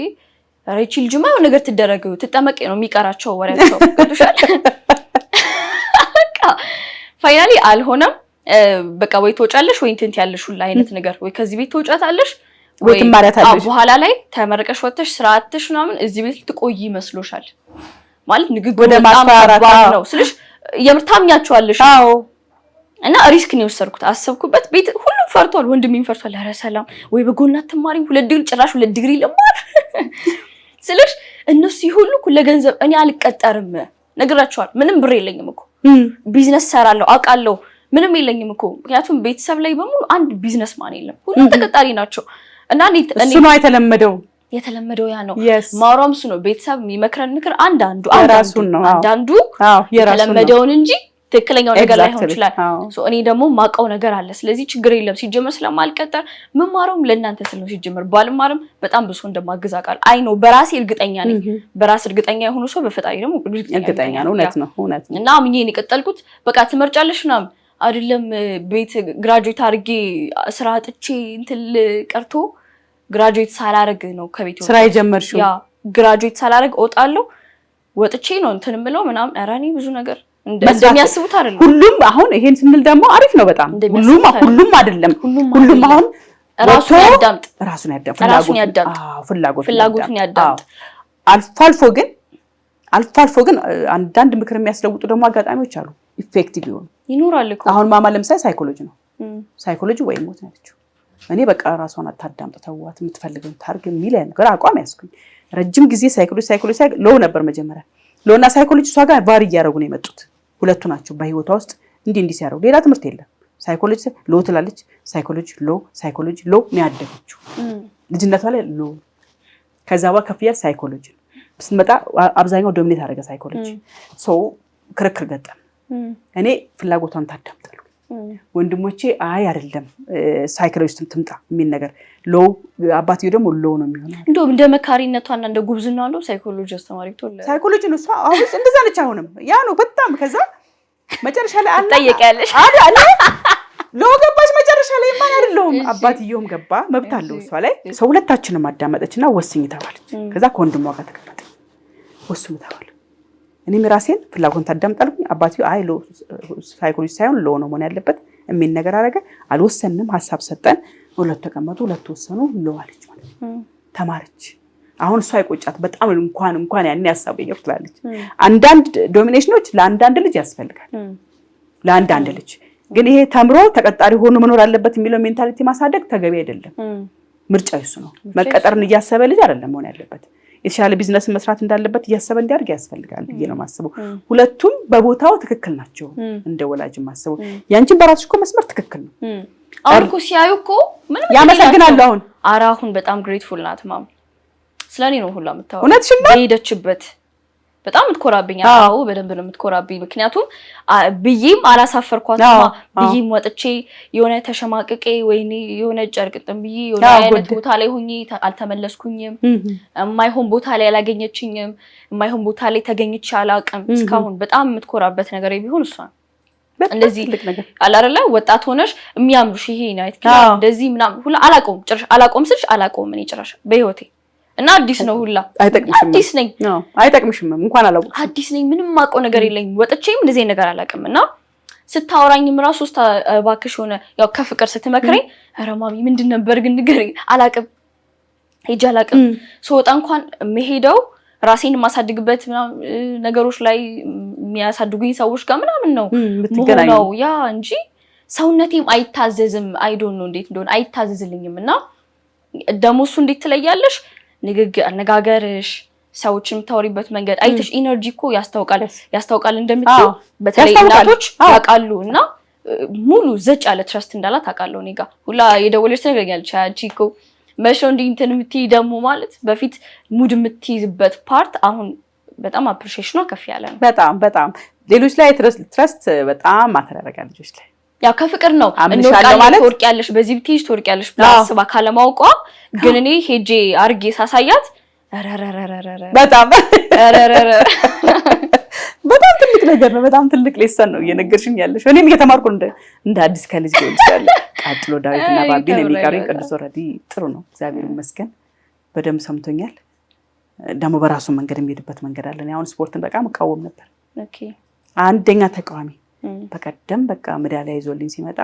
ኧረ ይቺ ልጅማ የሆነ ነገር ትደረግ፣ ትጠመቅ ነው የሚቀራቸው ወሬያቸው። ገብቶሻል? በቃ finally አልሆነም። በቃ ወይ ትወጫለሽ ወይ እንትን ያለሽ ሁላ አይነት ነገር፣ ወይ ከዚህ ቤት ትወጫታለሽ
ወይ ትማሪያታለሽ።
በኋላ ላይ ተመረቀሽ ወጥተሽ ስራ አጥተሽ ምናምን እዚህ ቤት ልትቆይ ይመስሎሻል ማለት ንግግሩ
ወደ
በጣም
ማስፈራራት፣
ከባድ ነው ስልሽ የምር ታምኛቸዋለሽ። እና risk ነው የወሰድኩት። አሰብኩበት። ቤት ሁሉም ፈርቷል፣ ወንድሜም ፈርቷል። ኧረ ሰላም ወይ በጎን አትማሪም፣ 2 ዲግሪ፣ ጭራሽ 2 ዲግሪ ልማር ስልሽ እነሱ ይሁሉ እኮ ለገንዘብ እኔ አልቀጠርም ነግራቸዋል። ምንም ብር የለኝም እኮ፣ ቢዝነስ ሰራለሁ አውቃለሁ። ምንም የለኝም እኮ፣ ምክንያቱም ቤተሰብ ላይ በሙሉ አንድ business man የለም፣ ሁሉም ተቀጣሪ ናቸው። እና
እሱ ነው የተለመደው።
የተለመደው ያ ነው። ማውራም እሱ ነው። ቤተሰብ የሚመክረን ምክር አንዳንዱ
የራሱን ነው።
አንዳንዱ
የራሱን ነው።
የተለመደውን እንጂ ትክክለኛው ነገር ላይሆን ይችላል። So እኔ ደግሞ ማውቀው ነገር አለ። ስለዚህ ችግር የለም። ሲጀመር ስለማልቀጠር ምማረውም ለእናንተ ስል ነው። ሲጀመር ባልማርም በጣም ብዙ እንደማግዝ አውቃለሁ። I know፣ በራሴ እርግጠኛ ነኝ። በራስ እርግጠኛ የሆኑ ሰው በፈጣሪ ደግሞ
እርግጠኛ ነው። እውነት ነው፣ እውነት ነው።
እና አምኜ ነው የቀጠልኩት። በቃ ትመርጫለሽ ምናምን አይደለም፣ ቤት graduate አድርጌ ስራ አጥቼ እንትን ቀርቶ graduate ሳላረግ ነው ከቤት
ስራ የጀመርሽው።
Yeah፣ graduate ሳላረግ እወጣለሁ። ወጥቼ ነው እንትን የምለው ምናምን። ኧረ እኔ ብዙ ነገር እንደሚያስቡት አይደለም።
ሁሉም አሁን ይሄን ስንል ደግሞ አሪፍ ነው በጣም፣ ሁሉም ሁሉም አይደለም። ሁሉም አሁን
ራሱን ያዳምጥ፣
ራሱን ያዳምጥ፣
ራሱን ያዳምጥ፣
ፍላጎቱን
ያዳምጥ።
አልፎ አልፎ ግን አንዳንድ ምክር የሚያስለውጡ ደግሞ አጋጣሚዎች አሉ። Effective የሆኑ
ይኖራል እኮ።
አሁን ማማ ለምሳሌ psychology ነው፣ psychology ወይ ሞት ነው ያለችው። እኔ በቃ ራሷን አታዳምጥ፣ ተዋት፣ የምትፈልገውን ታርግ የሚል ነገር አቋም ያዝኩኝ። ረጅም ጊዜ psychology psychology law ነበር መጀመሪያ፣ law ና psychology እሷ ጋር vary እያደረጉ ነው የመጡት። ሁለቱ ናቸው በህይወቷ ውስጥ እንዲህ እንዲህ ሲያደርጉ፣ ሌላ ትምህርት የለም። Psychology law ትላለች፣ psychology law፣ psychology law ነው ያደገችው። ልጅነቷ ላይ law፣ ከዛ በኋላ ከፍ እያለ psychology ስንመጣ አብዛኛው dominate አደረገ psychology። So ክርክር ገጠም። እኔ ፍላጎቷን ታዳምጣሉ። ወንድሞቼ አይ አይደለም psychologist ም ትምጣ የሚል ነገር law፣ አባትዬው ደግሞ law ነው የሚሆነው።
እንደውም እንደ መካሪነቷና እንደ ጉብዝና ነው psychology አስተማሪ ብትሆን።
Psychology ነው እሷ አሁን እንደዛ ነች። አሁንም ያ ነው በጣም። ከዛ መጨረሻ ላይ
ትጠየቂያለሽ።
Law ገባች። መጨረሻ ላይ ማን አይደለሁም አባትየውም ገባ። መብት አለው እሷ ላይ ሰው። ሁለታችንም አዳመጠች እና ወስኝ ተባለች። ከዛ ከወንድሟ ጋር ተቀመጠ። ወስኑ ተባለ። እኔም የራሴን ፍላጎት ታዳምጣልኩኝ። አባትየው አይ psychology ሳይሆን law ነው መሆን ያለበት የሚል ነገር አደረገ። አልወሰንም፣ ሀሳብ ሰጠን። ሁለቱ ተቀመጡ፣ ሁለቱ ወሰኑ። Law አለች ማለት ነው። ተማረች። አሁን እሷ አይቆጫት በጣም፣ እንኳን እንኳን ያኔ ሀሳብ ቀየርኩ ትላለች። አንዳንድ domination ኖች ለአንዳንድ ልጅ ያስፈልጋል፣ ለአንዳንድ ልጅ ግን ይሄ ተምሮ ተቀጣሪ ሆኖ መኖር አለበት የሚለው mentality ማሳደግ ተገቢ አይደለም። ምርጫ እሱ ነው። መቀጠርን እያሰበ ልጅ አይደለም መሆን ያለበት። የተሻለ ቢዝነስ መስራት እንዳለበት እያሰበ እንዲያድግ ያስፈልጋል ብዬ ነው የማስበው። ሁለቱም በቦታው ትክክል ናቸው እንደ ወላጅ የማስበው። ያንቺን በራስሽ እኮ መስመር ትክክል ነው።
አሁን እኮ ሲያዩ እኮ ምንም
ያመሰግናሉ። አሁን
ኧረ አሁን በጣም grateful ናት mom። ስለኔ ነው ሁላ የምታወራው።
እውነትሽን ነው።
በሄደችበት በጣም የምትኮራብኝ። አዎ በደንብ ነው የምትኮራብኝ። ምክንያቱም ብዬም አላሳፈርኳትማ። ብዬም ወጥቼ የሆነ ተሸማቅቄ ወይኔ የሆነ ጨርቅ ጥም ብዬ የሆነ አይነት ቦታ ላይ ሆኜ አልተመለስኩኝም። የማይሆን ቦታ ላይ አላገኘችኝም። የማይሆን ቦታ ላይ ተገኝቼ አላውቅም እስካሁን። በጣም የምትኮራበት ነገር ቢሆን እሷ ነው። እንደዚህ አለ አይደለ ወጣት ሆነሽ የሚያምሩሽ ይሄ night club እንደዚህ ምናምን ሁላ አላውቀውም። ጭራሽ አላውቀውም ስልሽ አላውቀውም እኔ ጭራሽ በህይወቴ እና አዲስ ነው ሁላ።
አይጠቅምሽም።
አዲስ ነኝ።
አይጠቅምሽም። እንኳን አላወቅሽም።
አዲስ ነኝ። ምንም የማውቀው ነገር የለኝም። ወጥቼም እንደዚህ ነገር አላውቅም እና ስታወራኝም ራሱ እባክሽ ሆነ ያው ከፍቅር ስትመክረኝ ኧረ mommy ምንድን ነበር ግን ንገሪኝ፣ አላውቅም፣ ሄጄ አላውቅም። ስወጣ እንኳን የምሄደው ራሴን የማሳድግበት ነገሮች ላይ የሚያሳድጉኝ ሰዎች ጋር ምናምን ነው
የምትገናኘው።
Yeah እንጂ ሰውነቴም አይታዘዝም። I don't know እንዴት እንደሆነ አይታዘዝልኝም። እና ደግሞ እሱ እንዴት ትለያለሽ? ንግግር፣ አነጋገርሽ፣ ሰዎችን የምታወሪበት መንገድ አይተሽ energy እኮ ያስታውቃል፣ ያስታውቃል እንደምትይው በተለይ እናቶች ያውቃሉ። እና ሙሉ ዘጭ ያለ trust እንዳላት አውቃለሁ። እኔ ጋ ሁላ የደወለች ትነግረኛለች። አንቺ እኮ መቼ ነው እንዲህ እንትን የምትይ ደግሞ ማለት በፊት mood የምትይዝበት part አሁን በጣም appreciation ኗ ከፍ ያለ ነው።
በጣም በጣም ሌሎች ላይ trust በጣም matter ያደርጋል ልጆች ላይ።
ያው ከፍቅር ነው እንወርቃለን፣ ትወርቂያለሽ፣ በዚህ ብትሄጂ ትወርቂያለሽ ብላ አስባ ካለማውቋ ግን እኔ ሄጄ አርጌ ሳሳያት
በጣም በጣም ትልቅ ነገር ነው። በጣም ትልቅ lesson ነው እየነገርሽኝ ያለሽ። እኔም እየተማርኩ እንደ አዲስ ከልጅ ሊሆን ይችላል። ቀጥሎ ዳዊትና ባቢን የሚቀሩኝ። ቅዱስ already ጥሩ ነው፣ እግዚአብሔር ይመስገን በደንብ ሰምቶኛል። ደግሞ በራሱ መንገድ የሚሄድበት መንገድ አለ። አሁን ስፖርትን በጣም እቃወም ነበር፣ አንደኛ ተቃዋሚ። በቀደም በቃ ሜዳሊያ ይዞልኝ ሲመጣ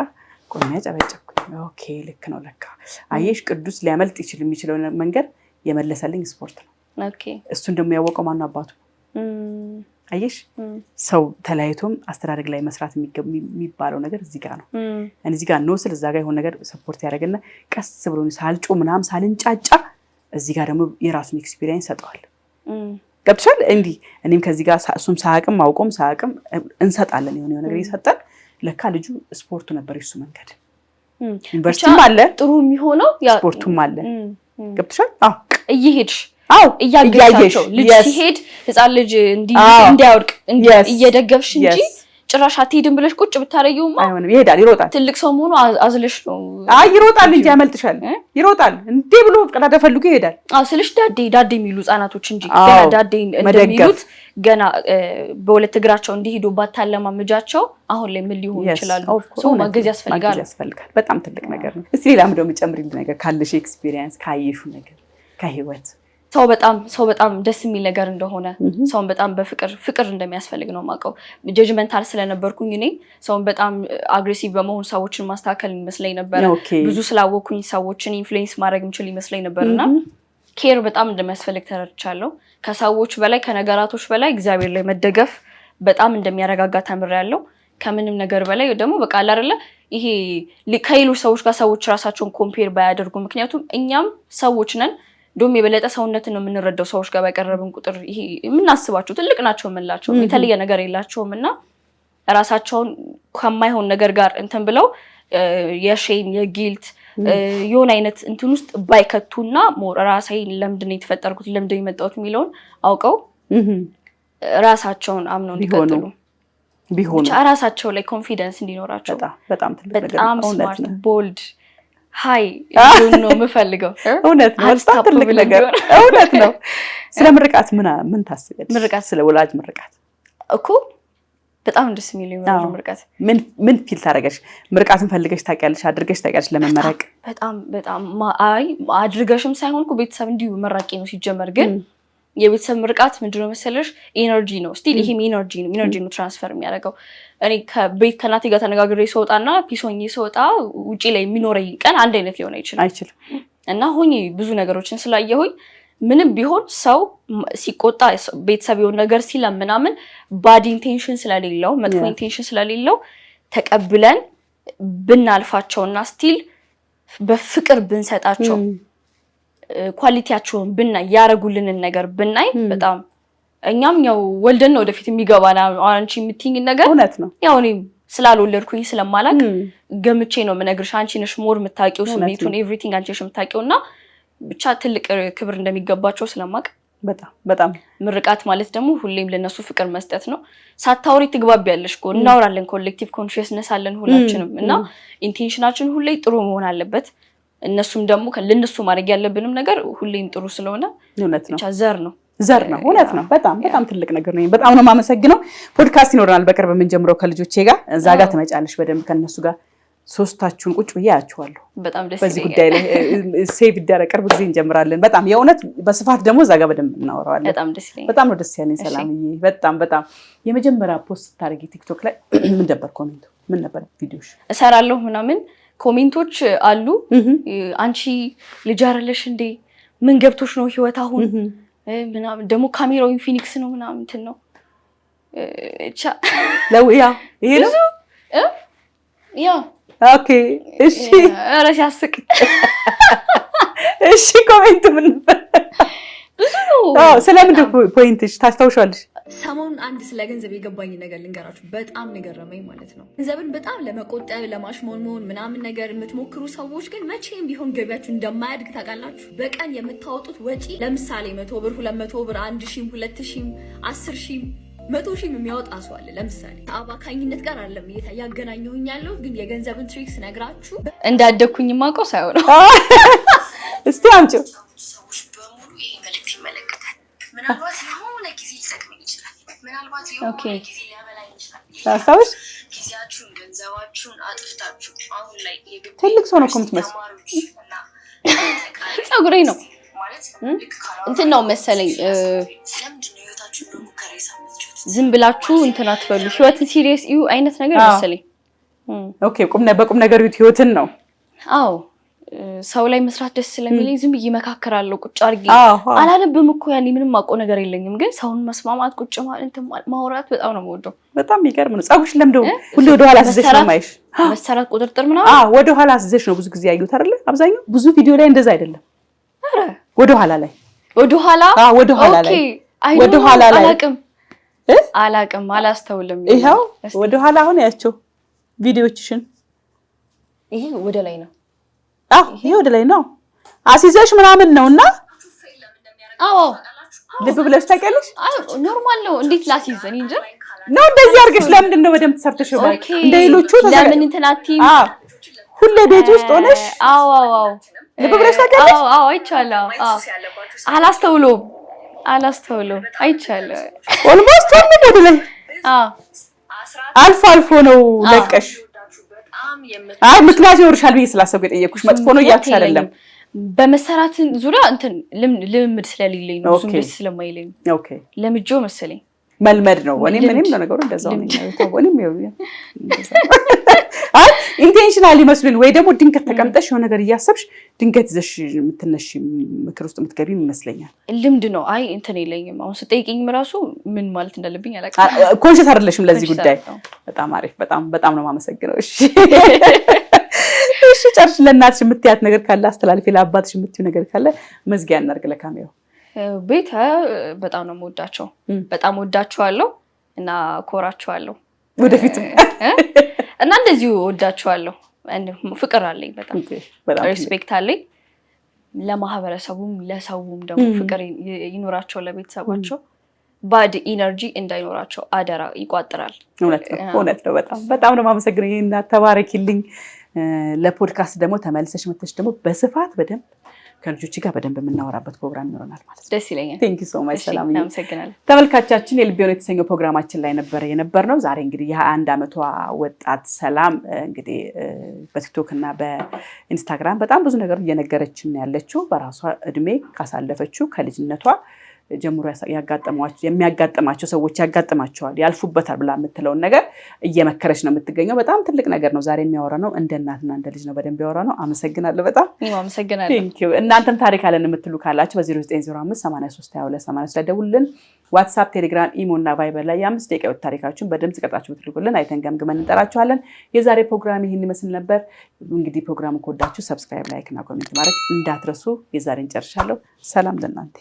ቆሜ ጨበጨብኩኝ። Okay ልክ ነው ለካ። አየሽ ቅዱስ ሊያመልጥ ይችል የሚችለው መንገድ የመለሰልኝ ስፖርት ነው። እሱን ደግሞ ያወቀው ማነው? አባቱ። አየሽ ሰው ተለያይቶም አስተዳደግ ላይ መስራት የሚባለው ነገር እዚህ ጋር ነው። እዚህ ጋር no ስል እዛ ጋር የሆነ ነገር support ያደረገና ቀስ ብሎ ሳልጮ ምናምን ሳልንጫጫ እዚህ ጋር ደግሞ የራሱን experience ሰጠዋል። ገብቶሻል? እንዲህ እኔም ከዚህ ጋር እሱም ሳያቅም አውቆም ሳያቅም እንሰጣለን የሆነ የሆነ ነገር እየሰጠን ለካ ልጁ ስፖርቱ ነበር የሱ መንገድ። ዩኒቨርሲቲም አለ።
ጥሩ የሚሆነው
ስፖርቱም አለ። ገብቶሻል? አዎ።
እየሄድሽ
አዎ።
እያገዝሻቸው ልጅ ሲሄድ ህፃን ልጅ እንዲያወድቅ እየደገፍሽ እንጂ ጭራሽ አትሄድም ብለሽ ቁጭ ብታረጊውማ
አይሆንም። ይሄዳል፣ ይሮጣል።
ትልቅ ሰው መሆኑ አዝለሽ ነው።
አይ ይሮጣል እንጂ ያመልጥሻል። ይሮጣል እንዴ ብሎ ቀዳዳ ፈልጎ ይሄዳል።
አዎ ስልሽ ዳዴ ዳዴ የሚሉ ህጻናቶች እንጂ ገና ዳዴ እንደሚሉት ገና በሁለት እግራቸው እንዲሄዱ ባታለማምጃቸው አሁን ላይ ምን ሊሆኑ ይችላሉ? ሰው ማገዝ ያስፈልጋል።
ያስፈልጋል። በጣም ትልቅ ነገር ነው። እስቲ ሌላም ደግሞ ጨምሪልኝ ነገር ካለሽ experience፣ ካየሽው ነገር ከህይወት።
ሰው በጣም ደስ የሚል ነገር እንደሆነ፣ ሰውን በጣም በፍቅር ፍቅር እንደሚያስፈልግ ነው የማውቀው። Judgmental ስለነበርኩኝ እኔ ሰውን በጣም aggressive በመሆን ሰዎችን ማስተካከል ይመስለኝ ነበረ። ብዙ ስላወኩኝ ሰዎችን influence ማድረግ የምችል ይመስለኝ ነበር እና care በጣም እንደሚያስፈልግ ተረድቻለሁ። ከሰዎች በላይ ከነገራቶች በላይ እግዚአብሔር ላይ መደገፍ በጣም እንደሚያረጋጋ ተምሬያለሁ። ከምንም ነገር በላይ ደግሞ በቃ አለ አይደለ ይሄ ከሌሎች ሰዎች ጋር ሰዎች ራሳቸውን compare ባያደርጉ፣ ምክንያቱም እኛም ሰዎች ነን። እንደውም የበለጠ ሰውነትን ነው የምንረዳው ሰዎች ጋር በቀረብን ቁጥር። ይሄ የምናስባቸው ትልቅ ናቸው የምንላቸው የተለየ ነገር የላቸውም እና ራሳቸውን ከማይሆን ነገር ጋር እንትን ብለው የ shame የ guilt የሆነ አይነት እንትን ውስጥ ባይከቱና more ራሴን ለምንድን ነው የተፈጠርኩት፣ ለምንድን ነው የመጣሁት የሚለውን አውቀው ራሳቸውን አምነው እንዲቀጥሉ።
ቢሆኑ
ብቻ ራሳቸው ላይ confidence እንዲኖራቸው፣
በጣም በጣም ትልቅ ነገር ነው።
በጣም
እውነት
smart፣
ነው።
bold፣ high እንዲሆኑ ነው የምፈልገው።
እውነት ነው። በጣም ትልቅ
unstoppable
ነገር
እንዲሆን።
እውነት ነው። ስለ ምርቃት ምን ታስቢያለሽ?
ምርቃት?
ስለ ወላጅ ምርቃት።
እኮ በጣም ደስ የሚል የወላጅ ምርቃት።
ምን feel ታደርጊያለሽ? ምርቃትን ፈልገሽ ታውቂያለሽ? አድርገሽ ታውቂያለሽ? ለመመረቅ?
በጣም በጣም። አይ፣ አድርገሽም ሳይሆን እኮ ቤተሰብ እንዲሁ መራቂ ነው ሲጀመር። ግን የቤተሰብ ምርቃት ምንድነው መሰለሽ፣ energy ነው። Still ይሄም energy ነው፣ energy ነው transfer የሚያደርገው። እኔ ከቤት ከእናቴ ጋር ተነጋግሬ ስወጣና peace ሆኜ ስወጣ ውጪ ላይ የሚኖረኝ ቀን አንድ አይነት ሊሆን አይችልም።
አይችልም።
እና ሆኜ ብዙ ነገሮችን ስላየሁኝ ምንም ቢሆን ሰው ሲቆጣ፣ ቤተሰብ የሆነ ነገር ሲለም ምናምን bad intention ስለሌለው፣ መጥፎ intention ስለሌለው ተቀብለን ብናልፋቸው እና still በፍቅር ብንሰጣቸው፣ quality ያቸውን ብናይ፣ ያረጉልንን ነገር ብናይ፣ በጣም እኛም ያው ወልደን ነው ወደፊት የሚገባን አንቺ የምትይኝ ነገር።
እውነት ነው።
ያው እኔ ስላልወለድኩኝ ስለማላቅ ገምቼ ነው የምነግርሽ። አንቺ ነሽ more የምታውቂው ስሜቱን፣ everything አንቺ ነሽ የምታውቂው። እና ብቻ ትልቅ ክብር እንደሚገባቸው ስለማቅ
በጣም በጣም።
ምርቃት ማለት ደግሞ ሁሌም ለነሱ ፍቅር መስጠት ነው። ሳታውሪ ትግባቢያለሽ እኮ፣ እናወራለን። Collective consciousness አለን ሁላችንም እና intention ኣችን ሁሌ ጥሩ መሆን አለበት። እነሱም ደግሞ ለእነሱ ማድረግ ያለብንም ነገር ሁሌም ጥሩ ስለሆነ
እውነት ነው።
ብቻ ዘር ነው።
ዘር ነው። እውነት ነው። በጣም በጣም ትልቅ ነገር ነው። በጣም ነው የማመሰግነው። ፖድካስት ይኖረናል በቅርብ የምንጀምረው ከልጆቼ ጋር። እዛ ጋር ትመጫለሽ በደንብ፣ ከእነሱ ጋር ሶስታችሁን ቁጭ ብዬ አያችኋለሁ።
በጣም ደስ
በዚህ
ይለኛል።
ጉዳይ ላይ save ይደረግ፣ ቅርብ ጊዜ እንጀምራለን። በጣም የእውነት በስፋት ደግሞ እዛ ጋር በደንብ እናወራዋለን።
በጣም ደስ ይለኛል።
በጣም ነው ደስ ያለኝ ሰላምዬ። በጣም በጣም። የመጀመሪያ post ስታደርጊ ቲክቶክ ላይ ምን ነበር comment ኡ? ምን ነበር ቪዲዮሽ?
እሰራለሁ ምናምን comment ኦች አሉ። አንቺ ልጅ አይደለሽ እንዴ? ምን ገብቶሽ ነው ህይወት አሁን ምናምን፣ ደግሞ ካሜራው ኢንፊኒክስ ነው ምናምን እንትን ነው ብቻ።
ለው ያ ይሄ ነው።
ያ።
Okay፣ እሺ።
ኧረ ሲያስቅ።
እሺ፣ comment ኡ ምን ነበር?
ብዙ ነው።
አዎ፣ ስለምንድን ነው point ሽ ታስታውሻለሽ?
ሰሞኑን አንድ ስለ ገንዘብ የገባኝ ነገር ልንገራችሁ። በጣም ነው የገረመኝ ማለት ነው። ገንዘብን በጣም ለመቆጠብ፣ ለማሽሞንሞን ምናምን ነገር የምትሞክሩ ሰዎች ግን መቼም ቢሆን ገቢያችሁ እንደማያድግ ታውቃላችሁ። በቀን የምታወጡት ወጪ ለምሳሌ 100 ብር፣ 200 ብር፣ 1,000ም፣ 2,000ም፣ 10,000ም፣ 100,000ም የሚያወጣ ሰው አለ። ለምሳሌ ከአባካኝነት ጋር አይደለም እያገናኘሁኝ ያለው፣ ግን የገንዘብን trick ስነግራችሁ
እንዳደግኩኝ የማውቀው ሳይሆን ነው።
እስቲ አምጪው።
ሰዎች በሙሉ ይሄ መልዕክት ይመለከታል። ምናልባት የሆነ ጊዜ ሊጠቅመኝ ይችላል። ምናልባት የሆነ ጊዜ ሊያበላኝ ይችላል።
ታስታውሽ?
ጊዜያችሁን፣ ገንዘባችሁን አጥፍታችሁ አሁን ላይ የግቢ
ትልቅ ሰው ነው እኮ የምትመስለው።
ተማሪዎች እና
ፀጉሬ ነው።
ማለት ልክ ካላወራችሁ
እንትን ነው መሰለኝ
ለምንድን ነው ህይወታችሁን በሙከራ የሳመችሁት?
ዝም ብላችሁ እንትን አትበሉ፣ ህይወትን serious እዩ አይነት ነገር መሰለኝ።
Okay፣ በቁም ነገር ህይወትን ነው።
አዎ፣ ሰው ላይ መስራት ደስ ስለሚለኝ ዝም ብዬ እመካከራለሁ ቁጭ አድርጌ።
አዎ አዎ።
አላነብም እኮ ያኔ፣ ምንም አውቀው ነገር የለኝም፣ ግን ሰውን መስማማት፣ ቁጭ ማለት፣ እንትን ማለት፣ ማውራት በጣም ነው የምወደው።
በጣም የሚገርም ነው። ፀጉርሽን ለምደው ሁሌ ወደኋላ አስይዘሽ ነው የማይሽ።
መሰራት፣ ቁጥርጥር ምናምን።
አዎ፣ ወደኋላ አስይዘሽ ነው ብዙ ጊዜ ያዩት አይደለ? አብዛኛው ብዙ ቪዲዮ ላይ እንደዛ አይደለም።
ኧረ።
ወደኋላ ላይ።
ወደኋላ።
አዎ፣ ወደኋላ ላይ።
Okay፣
ወደኋላ ላይ።
አላቅም።
እ?
አላቅም፣ አላስተውልም።
ይኸው።
እስቲ።
ወደኋላ አሁን ያቸው ቪዲዮዎችሽን።
ይሄ ወደ ላይ ነው።
አዎ፣ ይሄ ወደ ላይ ነው አስይዘሽ ምናምን ነው እና
አዎ።
ልብ ብለሽ ታውቂያለሽ?
አይ፣ normal ነው። እንዴት ላስይዝ? እኔ እንጃ።
ነው እንደዚህ አድርገሽ ለምንድን ነው በደንብ ተሰርተሽ እንደ ሌሎቹ
ለምን እንትን አትይም?
አዎ፣ ሁሌ ቤት ውስጥ ሆነሽ።
አዎ።
ልብ ብለሽ ታውቂያለሽ?
አዎ፣ አይቻለሁ። አዎ፣ አላስተውለውም፣ አላስተውለውም። አይቻለሁ።
Almost ሁሉም ወደ ላይ።
አዎ።
አልፎ አልፎ ነው ለቀሽ። አይ፣ ምክንያት ይኖርሻል ብዬ ስላሰብኩ የጠየኩሽ፣ መጥፎ ነው እያልኩሽ አይደለም።
በመሰራት ዙሪያ እንትን ልምምድ ስለሌለኝ ነው፣ ብዙም ደስ ስለማይለኝ። ለምጄው መሰለኝ።
መልመድ ነው። እኔም
ልምድ።
እኔም ለነገሩ እንደዛው ነኝ። እኔም ያው እንደዛው። አይ፣ intentional ይመስሉኝ ወይ ደግሞ ድንገት ተቀምጠሽ የሆነ ነገር እያሰብሽ ድንገት ይዘሽ የምትነሺ ምክር ውስጥ የምትገቢ ይመስለኛል።
ልምድ ነው። አይ፣ እንትን የለኝም። አሁን ስጠይቅኝም ራሱ ምን ማለት እንዳለብኝ አላውቅም።
Conscious አይደለሽም ለዚህ
Conscious
ጉዳይ።
አይደለሁም።
በጣም አሪፍ። በጣም በጣም ነው የማመሰግነው። እሺ እሺ፣ ጨርሽ። ለእናትሽ የምትያት ነገር ካለ አስተላልፊ፣ ለአባትሽ የምትይው ነገር ካለ መዝጊያ እናድርግ ለካሜራው።
ቤተ በጣም ነው የምወዳቸው። በጣም ወዳቸዋለሁ እና ኮራቸዋለሁ።
ወደፊትም።
እና እንደዚሁ ወዳቸዋለሁ። ፍቅር አለኝ በጣም።
በጣም።
Respect አለኝ። ለማህበረሰቡም ለሰውም ደግሞ ፍቅር ይኑራቸው ለቤተሰባቸው። Bad energy እንዳይኖራቸው አደራ። ይቋጥራል።
እውነት ነው፣ እውነት ነው። በጣም በጣም ነው የማመሰግነው። ይሄን ተባረኪልኝ። ለፖድካስት ደግሞ ተመልሰሽ መተሽ ደግሞ በስፋት በደንብ ከልጆች ጋር በደንብ የምናወራበት ፕሮግራም ይኖረናል ማለት ነው።
ደስ ይለኛል።
Thank you so much ሰላም።
አመሰግናለሁ።
ተመልካቻችን፣ የልቤ እውነት የተሰኘው ፕሮግራማችን ላይ ነበረ የነበር ነው። ዛሬ እንግዲህ የ21 ዓመቷ ወጣት ሰላም እንግዲህ በቲክቶክ እና በኢንስታግራም በጣም ብዙ ነገር እየነገረችን ያለችው በራሷ እድሜ ካሳለፈችው ከልጅነቷ ጀምሮ የሚያጋጥማቸው ሰዎች ያጋጥማቸዋል፣ ያልፉበታል ብላ የምትለውን ነገር እየመከረች ነው የምትገኘው። በጣም ትልቅ ነገር ነው ዛሬ የሚያወራ ነው። እንደ እናትና እንደ ልጅ ነው በደንብ ያወራ ነው። አመሰግናለሁ በጣም።
እኔም አመሰግናለሁ።
እናንተም ታሪክ አለን የምትሉ ካላችሁ በ0905 83 22 83 ላይ ደውሉልን። ዋትሳፕ፣ ቴሌግራም፣ ኢሞ እና ቫይበር ላይ የ5 ደቂቃ ታሪካችሁን በድምጽ ቀርጻችሁ ብትልኩልን አይተን ገምግመን እንጠራችኋለን። የዛሬ ፕሮግራም ይህን ይመስል ነበር። እንግዲህ ፕሮግራሙ ከወዳችሁ subscribe፣ like እና comment ማድረግ እንዳትረሱ። የዛሬን ጨርሻለሁ። ሰላም ለእናንተ።